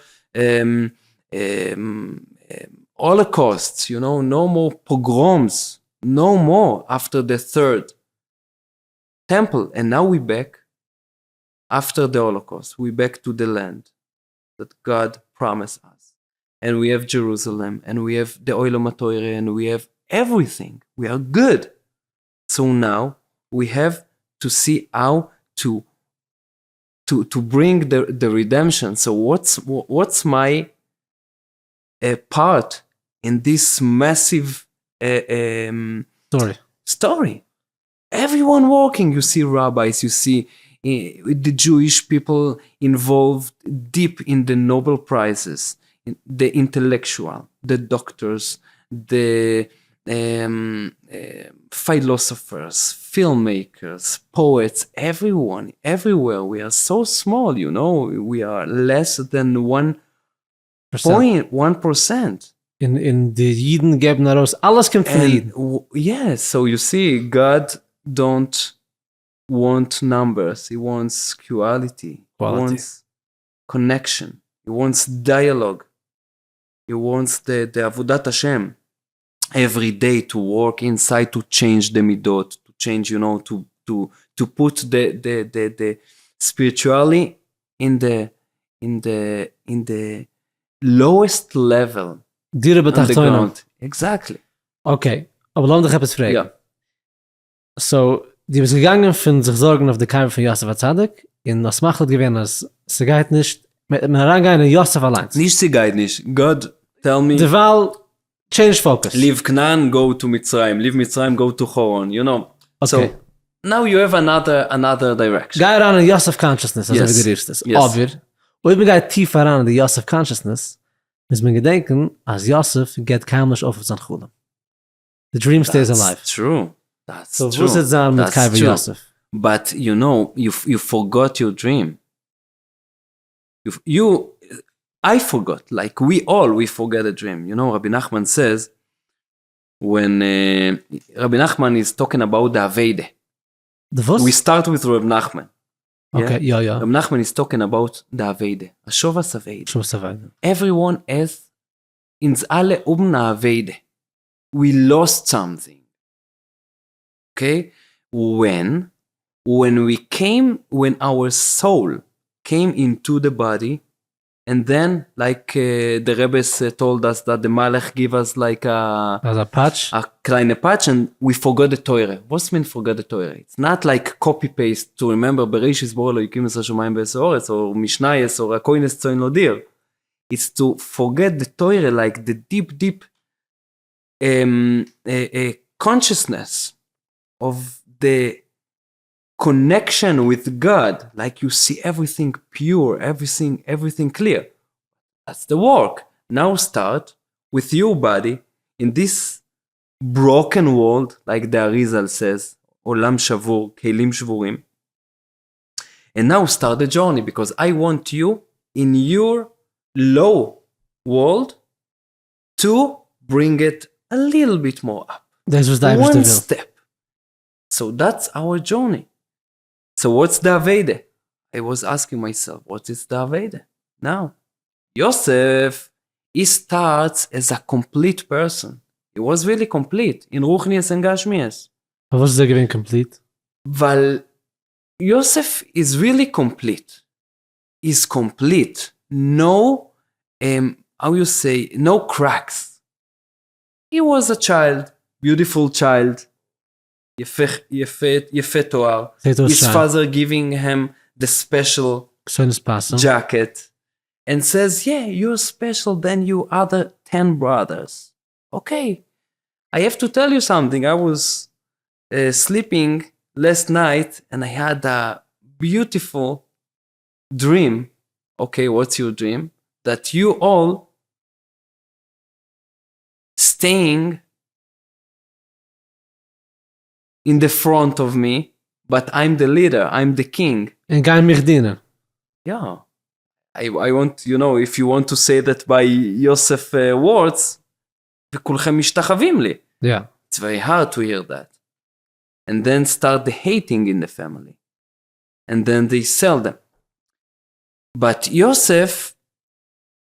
holocausts, no more pogroms, no more after the third temple. And now we back after the Holocaust, we back to the land that God promised us. And we have Jerusalem, and we have the Olam HaTorah, and we have everything. We are good. So now we have to see how to bring the redemption. So what's my part in this massive story? story. Everyone working, you see rabbis, you see the Jewish people involved deep in the Nobel prizes, the intellectual, the doctors, the philosophers, filmmakers, poets, everyone, everywhere. We are so small, we are less than 1.1%. און די אידן געבן ארויס, אלעס קומט פון די אידן. Yeah, so you see, God don't want numbers, he wants quality, he wants connection, he wants dialogue, he wants the עבודת השם every day to work inside, to change the מידות, to change, you know, to put the spirituality in the lowest level. דירה בתחתונים. Exactly. Okay, אבער לאמיר דיך עפעס פרעגן. יא. So, דו ביסט געגאנגען פון זיך זארגן אויף די קבר פון יוסף הצדיק, און האסט מחליט געווען אז ס'גייט נישט, מען אריינגיין אין יוסף אליינס. נישט ס'גייט נישט, God tell me. דערווייל change focus. Leave כנען, go to מצרים, leave מצרים, go to חורן, you know. Okay. So, now you have another direction. גיי אריין אין יוסף consciousness, אזוי ווי דו רופסט עס. אבער, אויב מען גייט טיף אריין אין די יוסף consciousness, מוז מען געדענקען אז יוסף געבט קיינמאל נישט אויף אויף זיין חלום. The dream stays alive. That's true. That's So true. וואס וועט זיין מיט That's קבר true. יוסף? But you know, you forgot your dream. I forgot, like we all, we forget a dream. You know, Rabbi Nachman says, when Rabbi Nachman is talking about the אבידה. The וואס? We start with Rabbi Nachman. Okay, Yeah? יא, יא. Rabbi Nachman is talking about the אבידה. השבת אבידה. השבת אבידה. Everyone has, אונז אלע האבן א אבידה. We lost something. Okay? When? When we came, when our soul came into the body, and then, like the Rebbe told us that the מלאך give us like a As a patch? A kleine patch, and we forgot the Torah. What's mean forgot the Torah? It's not like copy-paste to remember בראשית ברא אלוקים את השמיים ואת הארץ, or משניות, or הכונס צאן לדיר. It's to forget the Torah, like the deep, deep consciousness of the connection with God, like you see everything pure, everything clear. That's the work. Now start with your body in this broken world, like the Arizal says, עולם שבור, כלים שבורים. And now start the journey, because I want you in your low world to bring it a little bit more up. דאס וואס די אייבערשטער One וויל. step. So that's our journey. So what's the אבידה? I was asking myself, what is the אבידה? Now, Yosef, he starts as a complete person. He was really complete in רוחניות and גשמיות. פארוואס איז ער געווען complete? ווייל Yosef is really complete. He's complete. No, how you say, no cracks. He was a child, beautiful child, יפה, יפה, יפה תואר. זעט אויס His שיין. father giving him the special כתונת פסים. jacket and says, yeah, you're special than you other 10 brothers. Okay. I have to tell you something. I was sleeping last night and I had a beautiful dream. Okay, what's your dream? That you all staying in the front of me, but I'm the leader, I'm the king. און גייען מיך דינען. Yeah. I want, you know, if you want to say that by Yosef words, וכולכם משתחווים לי. Yeah. It's very hard to hear that. And then start the hating in the family. And then they sell them. But Yosef,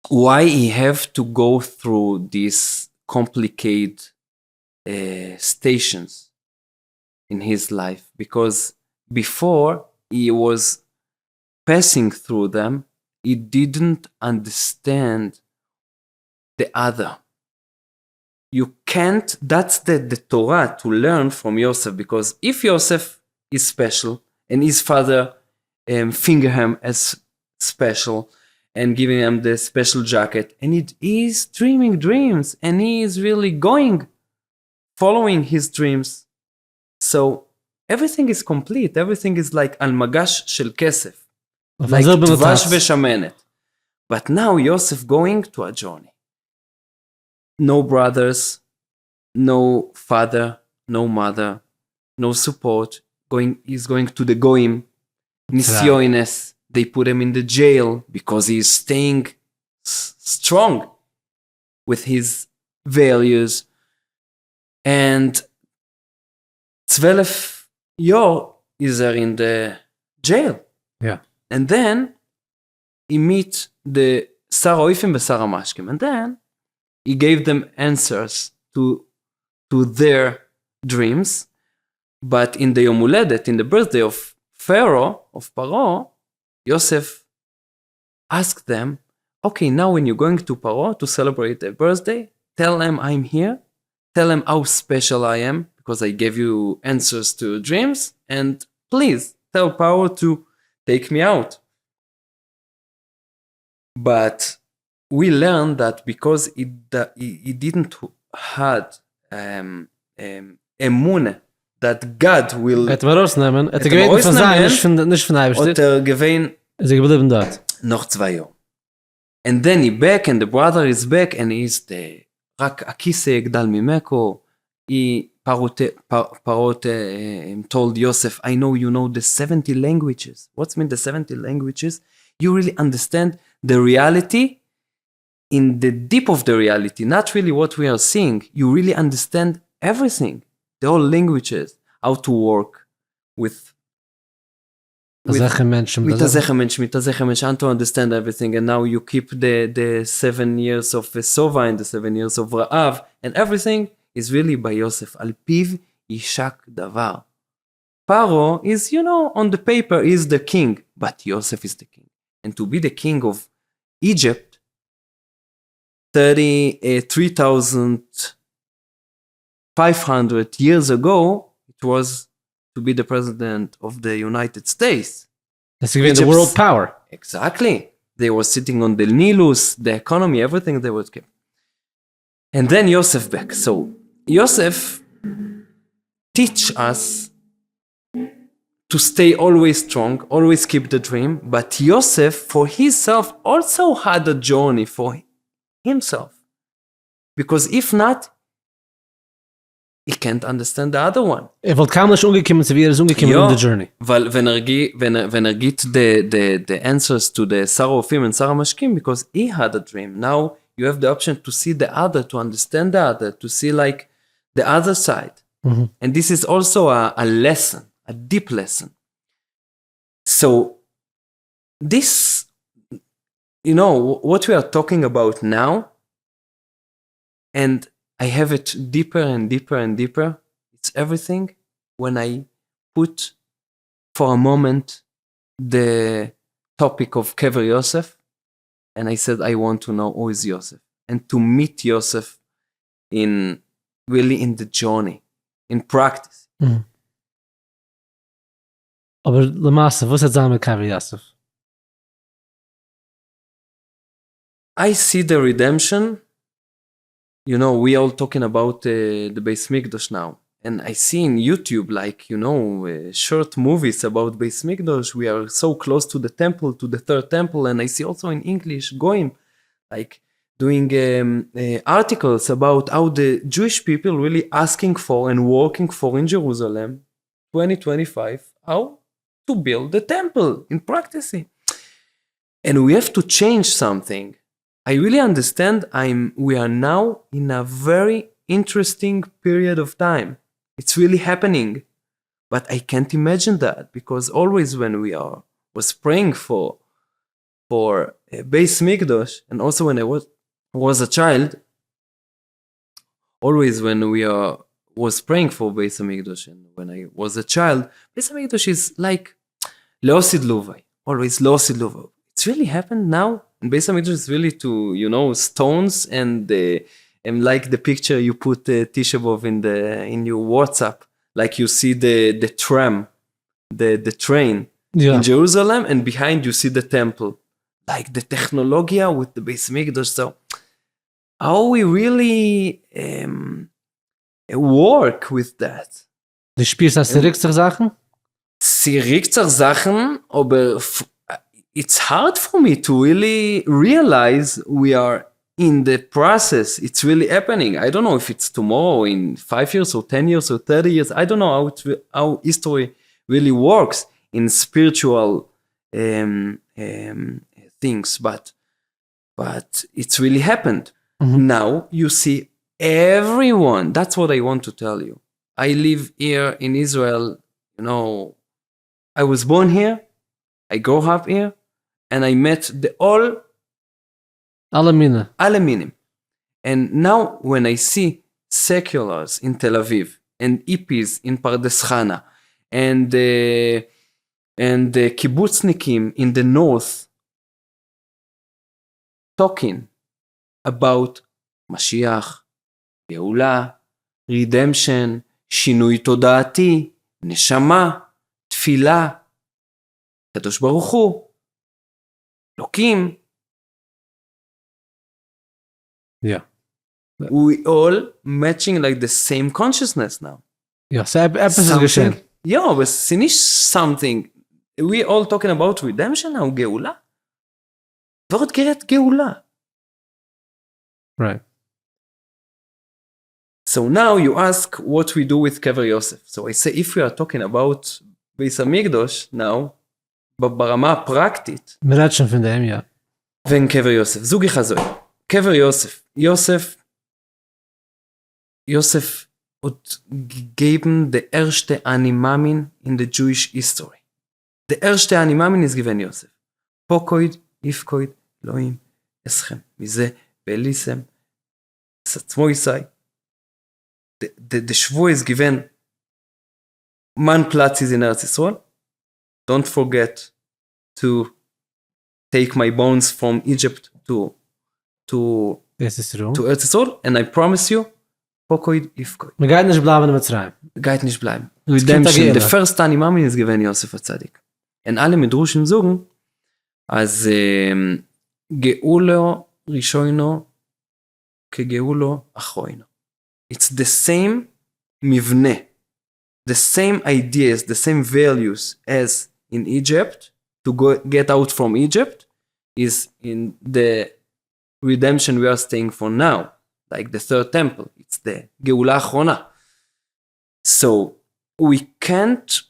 why he have to go through these complicated stations in his life? Because before he was passing through them, he didn't understand the other. You can't, that's the Torah to learn from Yosef, because if Yosef is special and his father finger him as special and giving him the special jacket, and he is dreaming dreams and he is really going, following his dreams. So everything is complete, everything is like על מגש של כסף, like דבש ושמנת. But now Yosef going to a journey. No brothers, no father, no mother, no support, going, he's going to the goyim, נסיונות, they put him in the jail because he is staying strong with his values. And 12 יאר איז ער אין די jail. And then he meet the שר האופים ושר המשקים and then he gave them answers to their dreams, but in the יום הולדת, in the birthday of Pharaoh, of פרעה, Yosef asked them, okay, now when you're going to Paro to celebrate the birthday, tell them I'm here, tell them how special I am, because I gave you answers to dreams, and please tell Paro to take me out. But we learned that because he didn't had אמונה that God will וועט אים ארויסנעמען, האט ער געבעטן פון זיי, נישט פון אייבערשטער. האט ער געווען איז ער געבליבן דארט. נאך 2 יאר. And then he back and the brother is back and he is the רק הכיסא יגדל ממנו, he פרעה told Yosef, I know you know the 70 languages. What's mean the 70 languages? You really understand the reality in the deep of the reality, not really what we are seeing. You really understand everything, the whole languages, how to work with אזעלכע מענטשן, מיט אזעלכע מענטשן, מיט אזעלכע מענטשן, and to understand everything, and now you keep the 7 years of שובע and the 7 years of רעב, and everything is really by Yosef. על פיו יישק דבר. Paro is, on the paper is the king, but Yosef is the king. And to be the king of Egypt, 33,500 years ago, it was to be the president of the United States. דאס איז געווען the world power. Exactly. They were sitting on the Nilus, the economy, everything they would keep. And then Yosef back. So Yosef teach us to stay always strong, always keep the dream. But Yosef, for himself, also had a journey for himself. Because if not, he can't understand the other one. ער וואלט קיינמאל נישט אנגעקומען צו ווי ער איז אנגעקומען אין the journey. ווייל ווען ער גיט, ווען ער גיט the answers to the שר האופים and שר המשקים, because he had a dream. Now you have the option to see the other, to understand the other, to see like the other side. And this is also a lesson, a deep lesson. So this, what we are talking about now, and I have it deeper and deeper and deeper. It's everything when I put for a moment the topic of קבר Yosef, and I said, I want to know who is Yosef, and to meet Yosef in really in the journey, in practice. אבער למעשה, וואס וועט זיין מיט קבר יוסף? I see the redemption. We all talking about the Beis Mikdash now. And I see in YouTube, short movies about Beis Mikdash. We are so close to the temple, to the third temple. And I see also in English, goyim, doing articles about how the Jewish people really asking for and working for in Jerusalem, 2025, how to build the temple in practice. And we have to change something. I really understand we are now in a very interesting period of time. It's really happening. But I can't imagine that, because always when we are was praying for Beis Mikdash, and also when I was a child, always when we are was praying for Beis Hamikdash, and when I was a child, Beis Hamikdash is like לעתיד לבוא, always לעתיד לבוא. It's really happened now. And Beis Hamikdash is really to stones and like the picture you put Tisha B'Av in your WhatsApp, like you see the tram, the train in Jerusalem, and behind you see the temple, like the technologia with the Beis Mikdash. So how we really work with that? דו שפירסט אז ס'רוקט זיך זאכן? ס'רוקט זיך זאכן, אבער it's hard for me to really realize we are in the process, it's really happening, I don't know if it's tomorrow, in five years or ten years or thirty years, I don't know how history really works in spiritual things, but but it's really happened. Now you see everyone, that's what I want to tell you. I live here in Israel, you know, I was born here, I grow up here, and I met the all אלע מינים. אלע מינים. And now when I see seculars in Tel Aviv and hippies in Pardes Chana and and kibbutznikim in the north talking about משיח, גאולה, redemption, שינוי תודעתי, נשמה, תפילה, קדוש ברוך הוא, אלוקים. יא. We all matching like the same consciousness now. יא, ס'עפעס איז געשען. יא, אבער ס'נישט something, we all talking about redemption now, גאולה. ווער האט גערעדט גאולה? Right. So now you ask what we do with קבר יוסף. So I say if we are talking about בית המקדש now, ברמה הפרקטית. מ'רעדט שוין פון דעם, יא. וועגן קבר יוסף, זאג איך אזוי, קבר יוסף, יוסף, יוסף האט געגעבן די ערשטע אני מאמין אין די Jewish history. די ערשטע אני מאמין איז געווען יוסף. פקוד יפקוד אלהים אתכם מזה והעליתם את עצמותי. די שבועה איז געווען מיין פלאץ איז אין ארץ ישראל, don't forget to take my bones from Egypt to to ארץ ישראל. to ארץ ישראל, and I promise you, פקוד יפקוד. מען גייט נישט בלייבן אין מצרים. גייט נישט בלייבן. עס קומט א Redemption, די גאולה. first אני מאמין איז געווען יוסף הצדיק. און אלע מדרשים זאגן אז גאולה ראשונה כגאולה אחרונה. It's the same מבנה, the same ideas, the same values as in Egypt, to go get out from Egypt, is in the redemption we are staying for now, like the third temple, it's the גאולה אחרונה. So we can't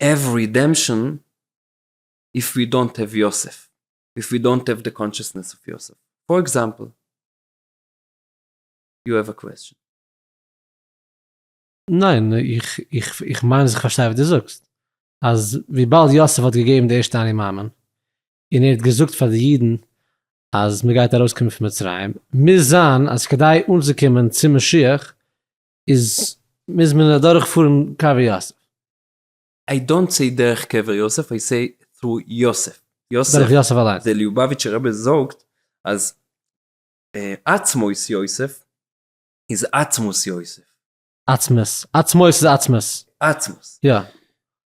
have redemption if we don't have Yosef, if we don't have the consciousness of Yosef. For example, you have a question. ניין, איך, איך, איך מיין אז איך פארשטיי וואס דו זאגסט. אז וויבאלד יוסף האט געגעבן די ערשטע אני מאמין, און ער האט געזאגט פאר די אידן אז מען גייט ארויסקומען פון מצרים, מוז זיין אז כדי אנצוקומען צום משיח איז מוז מען אדורכפארן קבר יוסף. I don't say דרך קבר יוסף, I say through יוסף. יוסף, דורך יוסף אליינס. דער ליובאוויטשער רבי זאגט אז עצמות יוסף איז עצמות יוסף. עצמות. עצמות איז עצמות. עצמות. יא.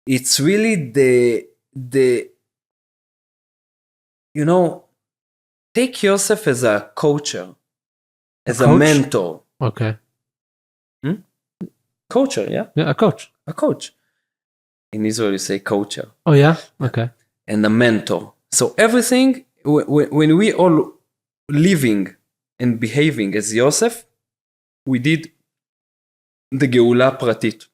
It's really the, the, you know, take Yosef as a coacher, as a coach? mentor. Okay. Coacher, yeah? יא, א coach. A coach. In Israel you say coacher. אוי יא? Okay. And a mentor. So everything, when we all living and behaving as Yosef, we did the גאולה פרטית.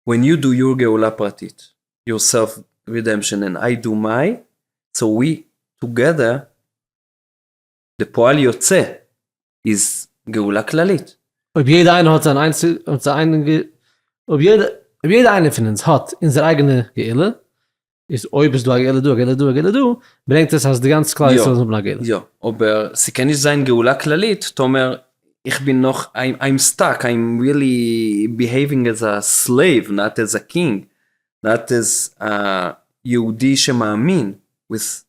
When you do your גאולה פרטית, your self redemption, and I do my, so we together, the פועל יוצא is גאולה כללית. אויב יעדער איינער האט זיין איינצל, האט זיין אייגענע, אויב יעדער, אויב יעדער איינער פון אונז האט אונזער אייגענע גאולה, איז אויב איז דא א גאולה דא, א גאולה דא, א גאולה דא, ברענגט עס אז די גאנצע כלל ישראל זאל האבן א גאולה. יא, אבער ס'קען נישט זיין גאולה כללית טאמער איך בין נאך, I'm stuck, I'm really behaving as a slave, not as a king, not as a יהודי שמאמין, with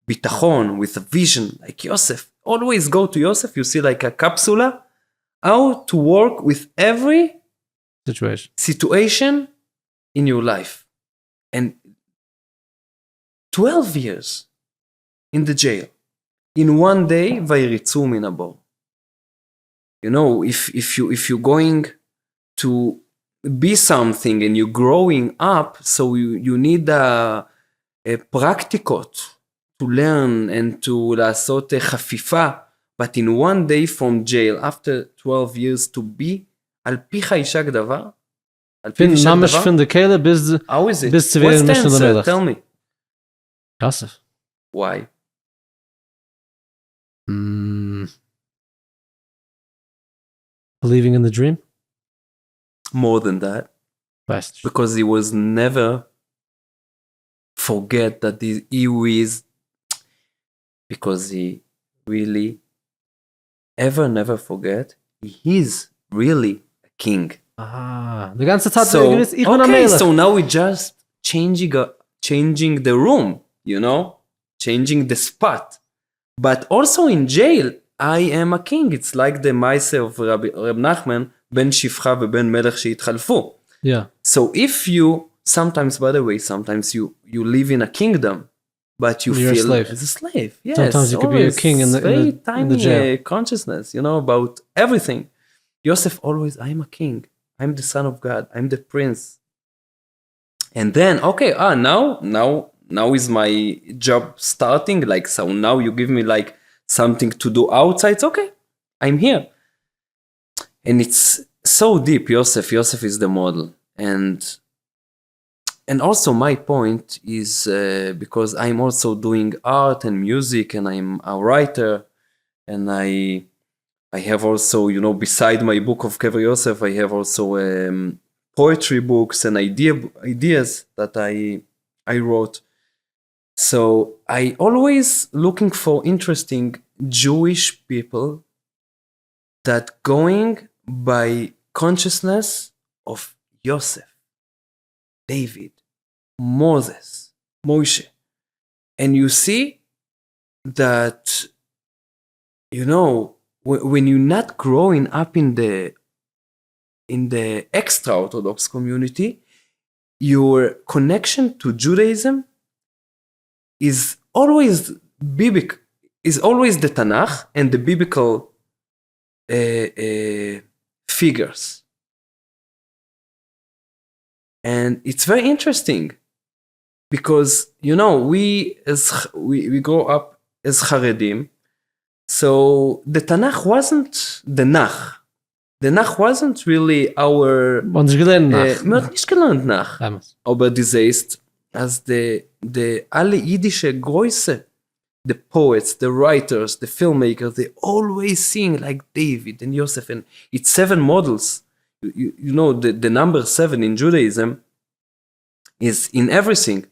ביטחון, with a vision, like יוסף, always go to יוסף, you see like a קפסולה, how to work with every Situation. situation in your life. And 12 years in the jail, in one day, ויריצו מן הבור. You know, if, if, you, if you're going to be something and you growing up, so you need פרקטיקות to learn and to לעשות חפיפה, but in one day from jail after 12 years to be על פיך יישק דבר? על פיו פון יישק ממש דבר? פון די כלא ביז How is it? ביז צו ווערן What's the משנה answer? למלך. Tell me. יוסף. Why? Believing in the dream? More than that. ווייס נישט. Because he was never forget that he is, because he really ever never forget he is really a king. אה, די גאנצע צייט So, האט ער געוואוסט איך בין א okay, מלך. so now we just changing, changing the room, you know, changing the spot. But also in jail, I am a king. It's like the מעשה of רבי, רב נחמן, בן שפחה ובן מלך שהתחלפו. So if you, sometimes, by the way, sometimes you live in a kingdom, but you You're a feel slave. as a slave. Yes, Sometimes you could be a always king very in the tiny jail. Consciousness, you know, about everything. Yosef always, I'm a king. I'm the son of God. I'm the prince. And then, okay, now is my job starting. Like, so now you give me like something to do outside. It's okay. I'm here. And it's so deep. Yosef is the model. And also my point is because I'm also doing art and music and I'm a writer and I have also, you know, beside my book of Kever Yosef, I have also poetry books and ideas that I wrote. So I always looking for interesting Jewish people that going by consciousness of Yosef, David, Moses, Moshe. And you see that, you know, when you're not growing up in the extra-Orthodox community, your connection to Judaism is always biblical, is always the Tanakh and the biblical figures. And it's very interesting because, you know, we grow up as Haredim, so the Tanakh wasn't the Nach. The Nach wasn't really our... מ'האט נישט געלערנט נאך. מ'האט נישט געלערנט נאך. אמת. אבער דו זעסט, אז די אלע אידישע גרויסע, the poets, the writers, the filmmakers, they always sing like David and Yosef, and it's seven models. The number 7 in Judaism is in everything.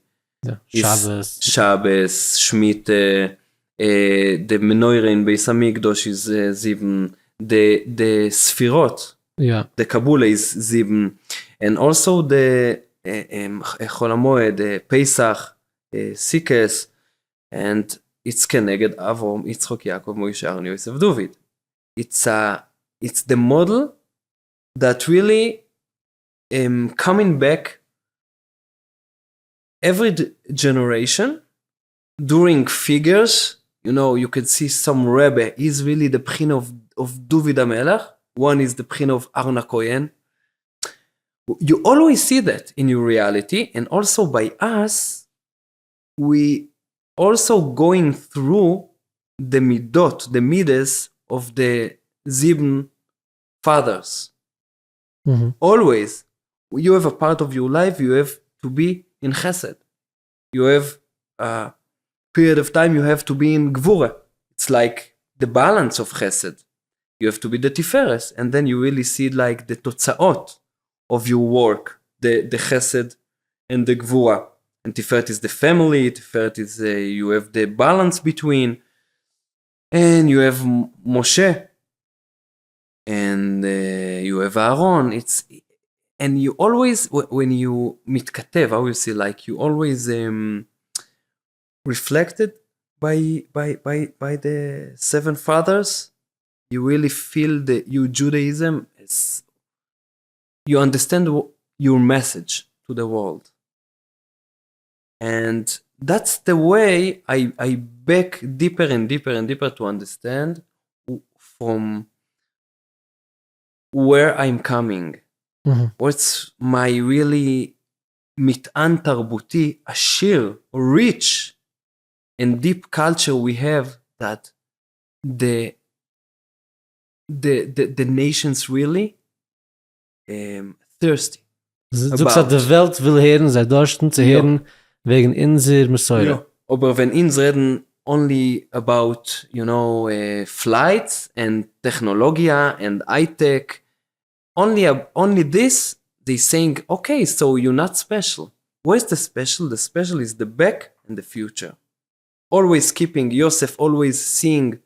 Yeah. Is Shabbos. Shabbos, Shmita, the Menorah in Beis Hamikdash is 7, the Sfirot, the Kabbalah is 7, and also the Chol HaMoed, the Pesach, Sukkot, and it's Keneged Avrom, Yitzchok, Yaakov, Moshe, Aaron, Yosef, David. It's the model that really coming back every generation during figures. You could see some Rebbe is really the Pchin of David HaMelech. One is the Pchin of Aaron HaKohen. You always see that in your reality, and also by us, we also going through the midot, the midas of the Zibn fathers. Always, you have a part of your life, you have to be in chesed. You have a period of time you have to be in gvura. It's like the balance of chesed. You have to be the tiferes, and then you really see the totzaot of your work, the chesed and the gvura. And tiferet is the family, tiferet is you have the balance between, and you have Moshe, and you have Aaron. And you always, when you mitkatev, how you see, like you always reflected by the seven fathers. You really feel the your Judaism is, you understand your message to the world. And that's the way I back deeper and deeper and deeper to understand from where I'm coming. What's my really מטען תרבותי עשיר, rich and deep culture we have that the the nations really thirsty. זאגסט אז די וועלט וויל הערן, זיי דארשטן צו הערן וועגן אונזער מסורה. יא, אבער ווען אונז רעדן only about you know flights and טעכנאלאגיע and high-tech, only only this, they saying okay so you not special, where's the special? The special is the back and the future. Always keeping יוסף always seeing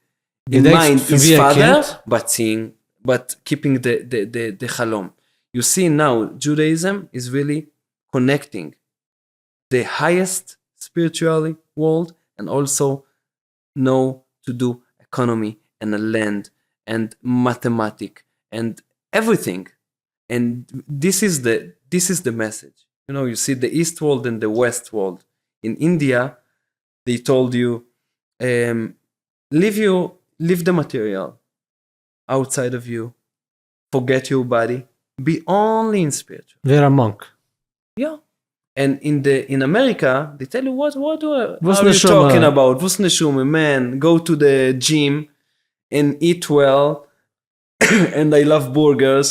in mind his father but seeing but keeping the חלום. You see now Judaism is really connecting the highest spiritually world and also know to do economy and land and mathematic and everything and this is the this is the message you know you see the east world and the west world in India they told you leave you leave the material outside of you forget your body be only in spiritual. ווער א monk. יא. And in the in America they tell you what what are you talking about וואס נשמה man go to the gym and eat well and I love burgers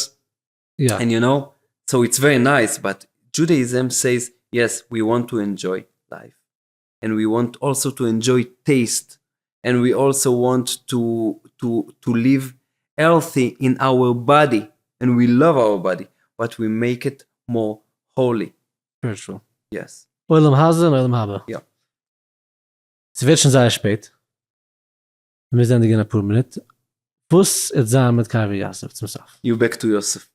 and you know so it's very nice but Judaism says yes we want to enjoy life and we want also to enjoy taste and we also want to to to live healthy in our body and we love our body but we make it more holy. Spiritual. Yes. עולם הזה און עולם הבא. יא. ס'ווערט שוין זייער שפעט. מיר מוזן ענדיגן אין אפאר מינוט. וואס וועט זיין מיט קבר יוסף צום סוף? You back to יוסף.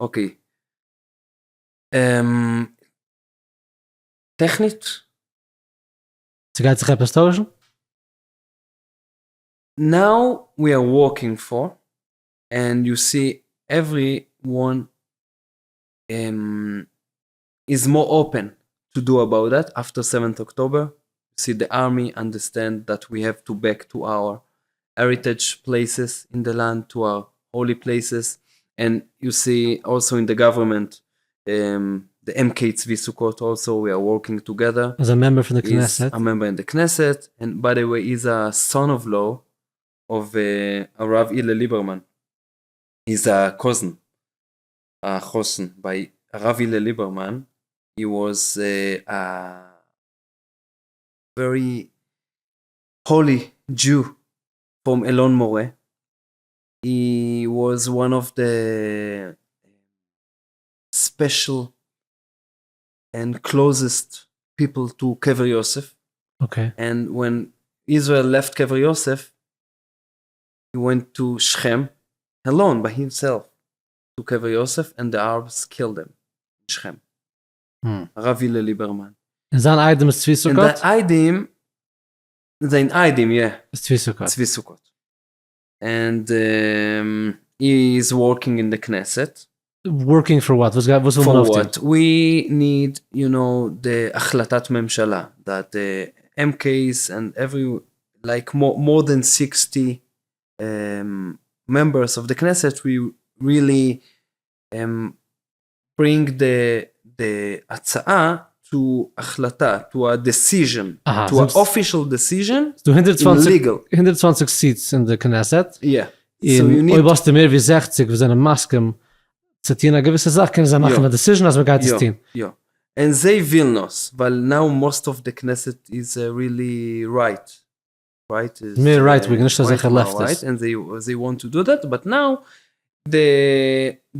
Okay. טעכנית? ס'גייט זיך עפעס טוישן? Now we are working for and you see everyone is more open to do about that after seventh October, see the army understand that we have to back to our heritage places in the land, to our holy places, and you see also in the government the MK Tzvi Sukkot also, we are working together. As a member פון די כנסת. A member in the Knesset, and by the way he's a son of law of הרב הילל ליברמן, he's a cousin, א חתן ביי הרב הילל ליברמן, he was a very holy Jew from אלון מורה, he was one of the special and closest people to קבר יוסף, and when Israel left קבר יוסף, he went to שכם alone by himself to קבר יוסף and the Arabs killed him in שכם. הרב הילל ליברמן. און זיין איידעם איז צבי סוכות? און די איידעם, זיין איידעם יא. איז צבי סוכות. צבי סוכות. And he is working in the Knesset. Working for what? וואס וויל מען אויפטון? For what? We need you know the החלטת ממשלה that the MKs and every like more than sixty members of the Knesset we really bring the הצעה to החלטה to a decision to a official decision ס'דא in legal. הונדערט צוואַנציק seats אין די כנסת, יא. און אויב האסטו מער ווי זעכציק וואס זענען מסכים צו טון א געוויסע זאך קענען זיי מאכן א decision אז מ'גייט עס טון. יא. און זיי ווילן עס ווייל now most of the Knesset איז really right. Right איז מער right wing נישט אזעלכע lefties. And they want to do that but now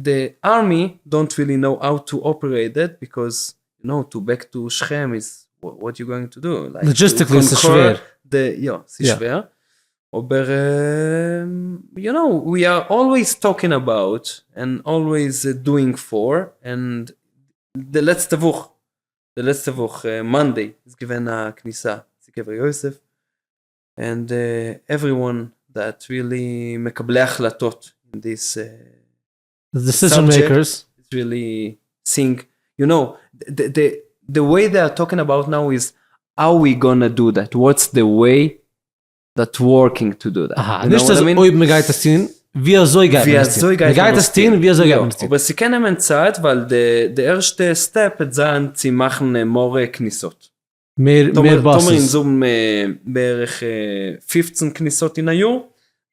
the army don't really know how to operate that because you know to back to שכם איז what you going to do Logistically איז עס שווער. יא ס'איז שווער אבער you know we are always talking about and always doing for and די לעצטע וואך די לעצטע וואך Monday איז געווען א כניסה צו קבר יוסף and everyone that really מקבלי החלטות אין this Decision makers. Is really think you know the way they are talking about now is how we gonna do that what's the way that working to do that. אהא, נישט אז אויב מען גייט עס טון. ווי אזוי גייט מען עס טון? מען גייט עס טון, ווי אזוי גייט מען עס טון? אבער ס'קען נעמען צייט ווייל די ערשטע step וועט זיין צו מאכן more כניסות. מער buses. טאמער אונז האבן בערך 15 כניסות אין א יאר,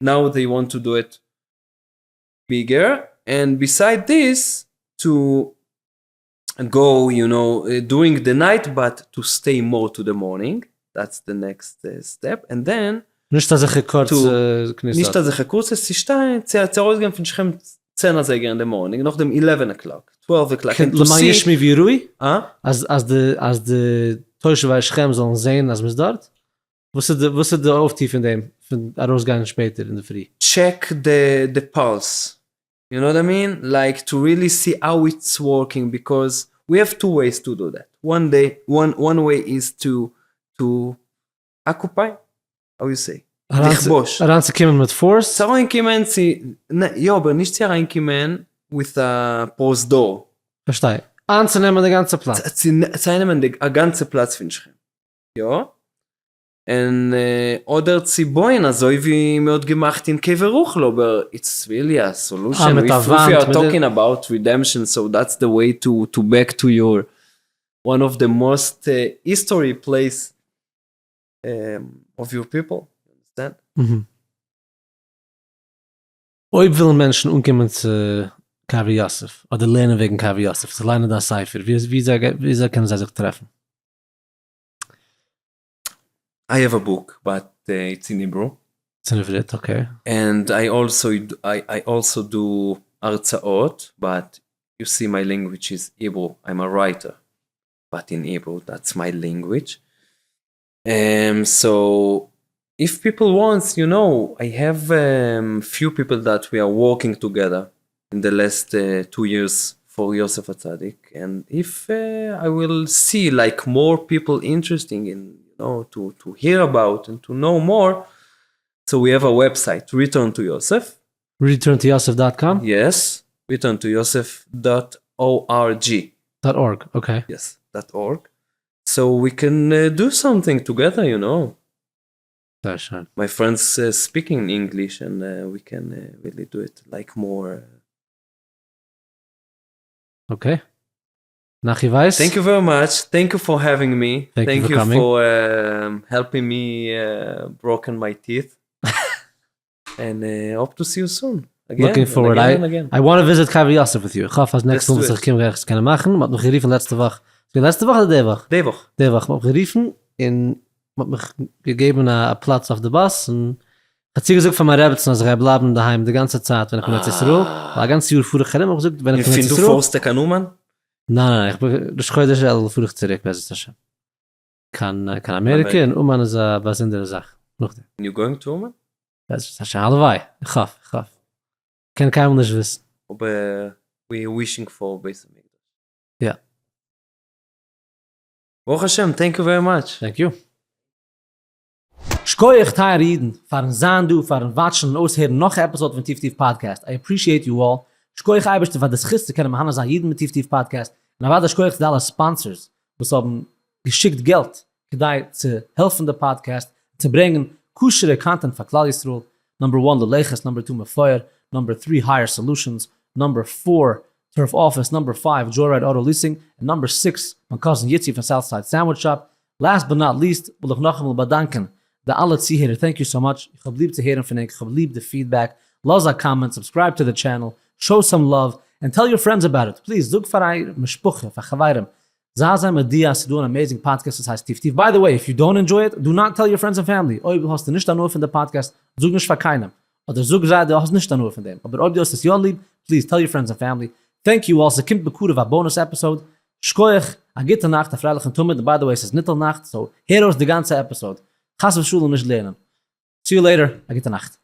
now they want to do it bigger, and beside this to go you know during the night but to stay more to the morning, that's the next step, and then נישט אזעלכע קורצע כניסות. נישט אזעלכע קורצע, צו שטיין, צו ארויסגיין פון שכם 10 אזייגער אין די morning, נאכדעם eleven o'clock, 12 o'clock, and to למען see. ישמעו ויראו? אה? אז די תושבי שכם זאלן זען אז מ'איז דארט? וואס איז די אויפטו פון דעם, פון ארויסגיין שפעטער אינדערפרי? Check the pulse, you know what I mean? Like to really see how it's working because we have two ways to do that. One day, one way is to occupy, how you say? לכבוש. אריינצוקומען מיט force? צו אריינקומען צו, יא אבער נישט צו אריינקומען with א פרוזדור. פארשטיי. איינצונעמען די גאנצע פלאץ. צו אייננעמען די גאנצע פלאץ פון שכם. יא. און אדער צו בויען אזוי ווי מען האט געמאכט אין קבר רחל אבער it's really a solution מיט א if we וואנט are talking about redemption so that's the way to to back to your one of the most history place of your people, understand? אויב ווילן מענטשן אנקומען צו קבר יוסף אדער לערנען וועגן קבר יוסף, צו ליינען דיין ספר, וויאזוי קענען זיי זיך טרעפן? I have a book but it's in Hebrew. ס'איז אין עברית, okay. And I also do הרצאות but you see my language is Hebrew, I'm a writer but in Hebrew that's my language. So if people wants you know I have few people that we are working together in the last two years for יוסף הצדיק and if I will see like more people interesting in you know to to hear about and to know more so we have a website return to יוסף. Return to יוסף dot com? Yes, return to יוסף dot org. Dot org, okay. Yes, dot org. So we can do something together, you know. זייער שיין. My friends speaking English and we can really do it like more. Okay. נחי ווייס. Thank you very much. Thank you for having me. Thank you Thank for you coming. for helping me broken my teeth. And hope to see you soon. Again, Looking and forward. again and again. I want to visit קבר יוסף with you. איך האף אז next Let's מאל do וואס it. איך קום גיי איך עס קענען מאכן. מ'האט מיך גערופן לעצטע וואך. ס'איז געווען לעצטע וואך אדער די וואך? די וואך. די וואך. מ'האט מיך גערופן און מ'האט מיך געגעבן א פלאץ אויף די באס און כ'האב צוגעזאגט פאר מיין רעבעצן אז איך גיי בלייבן אינדערהיים די גאנצע צייט ווען איך בין אין ארץ ישראל. ווייל א גאנץ יאר פאר איך ארום האב איך געזאגט ווען איך בין אין ארץ און פון דא ישראל. פארסטו קיין אומאן? ניין ניין איך בין ראש חודש אלול פאר איך צוריק בעזרת השם. קיין קיין אמעריקע און אומאן איז א באזונדערע זאך נאכדעם. You going to אומאן? בעזרת השם הלוואי, איך האף, איך האף. קען קיינמאל נישט וויסן. אבער we wishing for בית המקדש. יא. ברוך השם, thank you very much. Thank you. שקויעך טייערע אידן פארן זיין דא, פארן watch ן און אויסהערן נאך א episode פון טיף טיף פאדקעסט, I appreciate you all, שקויעך אייבערשטער פאר די זכות צו קענען מהנה זיין אידן מיט טיף טיף פאדקעסט, און אוודאי שקויעך צו די אלע sponsors וואס האבן געשיקט געלט כדי צו העלפן די פאדקעסט און צו ברענגען כשר'ע content פאר כלל ישראל, number one ללכת, number two מפואר, number three Higher Solutions, number four Turf Office, number five Joyride Auto Leasing, און number six מיין cousin יצי פון Southside Sandwich Shop. Last but not least וויל איך נאכאמאל באדאנקען די אלע צוהערער, thank you so much, איך האב ליב צו הערן פון ענק, איך האב ליב די feedback, לאז א comment, subscribe to the channel, show some love, and tell your friends about it, please זאג פאר אייער משפחה, פאר חברים, זיי זיי מודיע אז ס'דא אן amazing podcast וואס הייסט טיף טיף, by the way if you don't enjoy it, do not tell your friends and family, אויב האסטו נישט הנאה פון די פאדקעסט, זאג נישט פאר קיינעם, אדער זאג זיי דו האסט נישט הנאה פון דעם, אבער אויב דו האסט עס יא ליב, please tell your friends and family, thank you all, ס'קומט בקרוב א bonus episode, שקויעך, א גוטע נאכט, א פרייליכן תמיד, און by the way ס'איז ניטל נאכט, so הער אויס די גאנצע episode, חס ושלום נישט לערנען. See you later, א גוטע נאכט.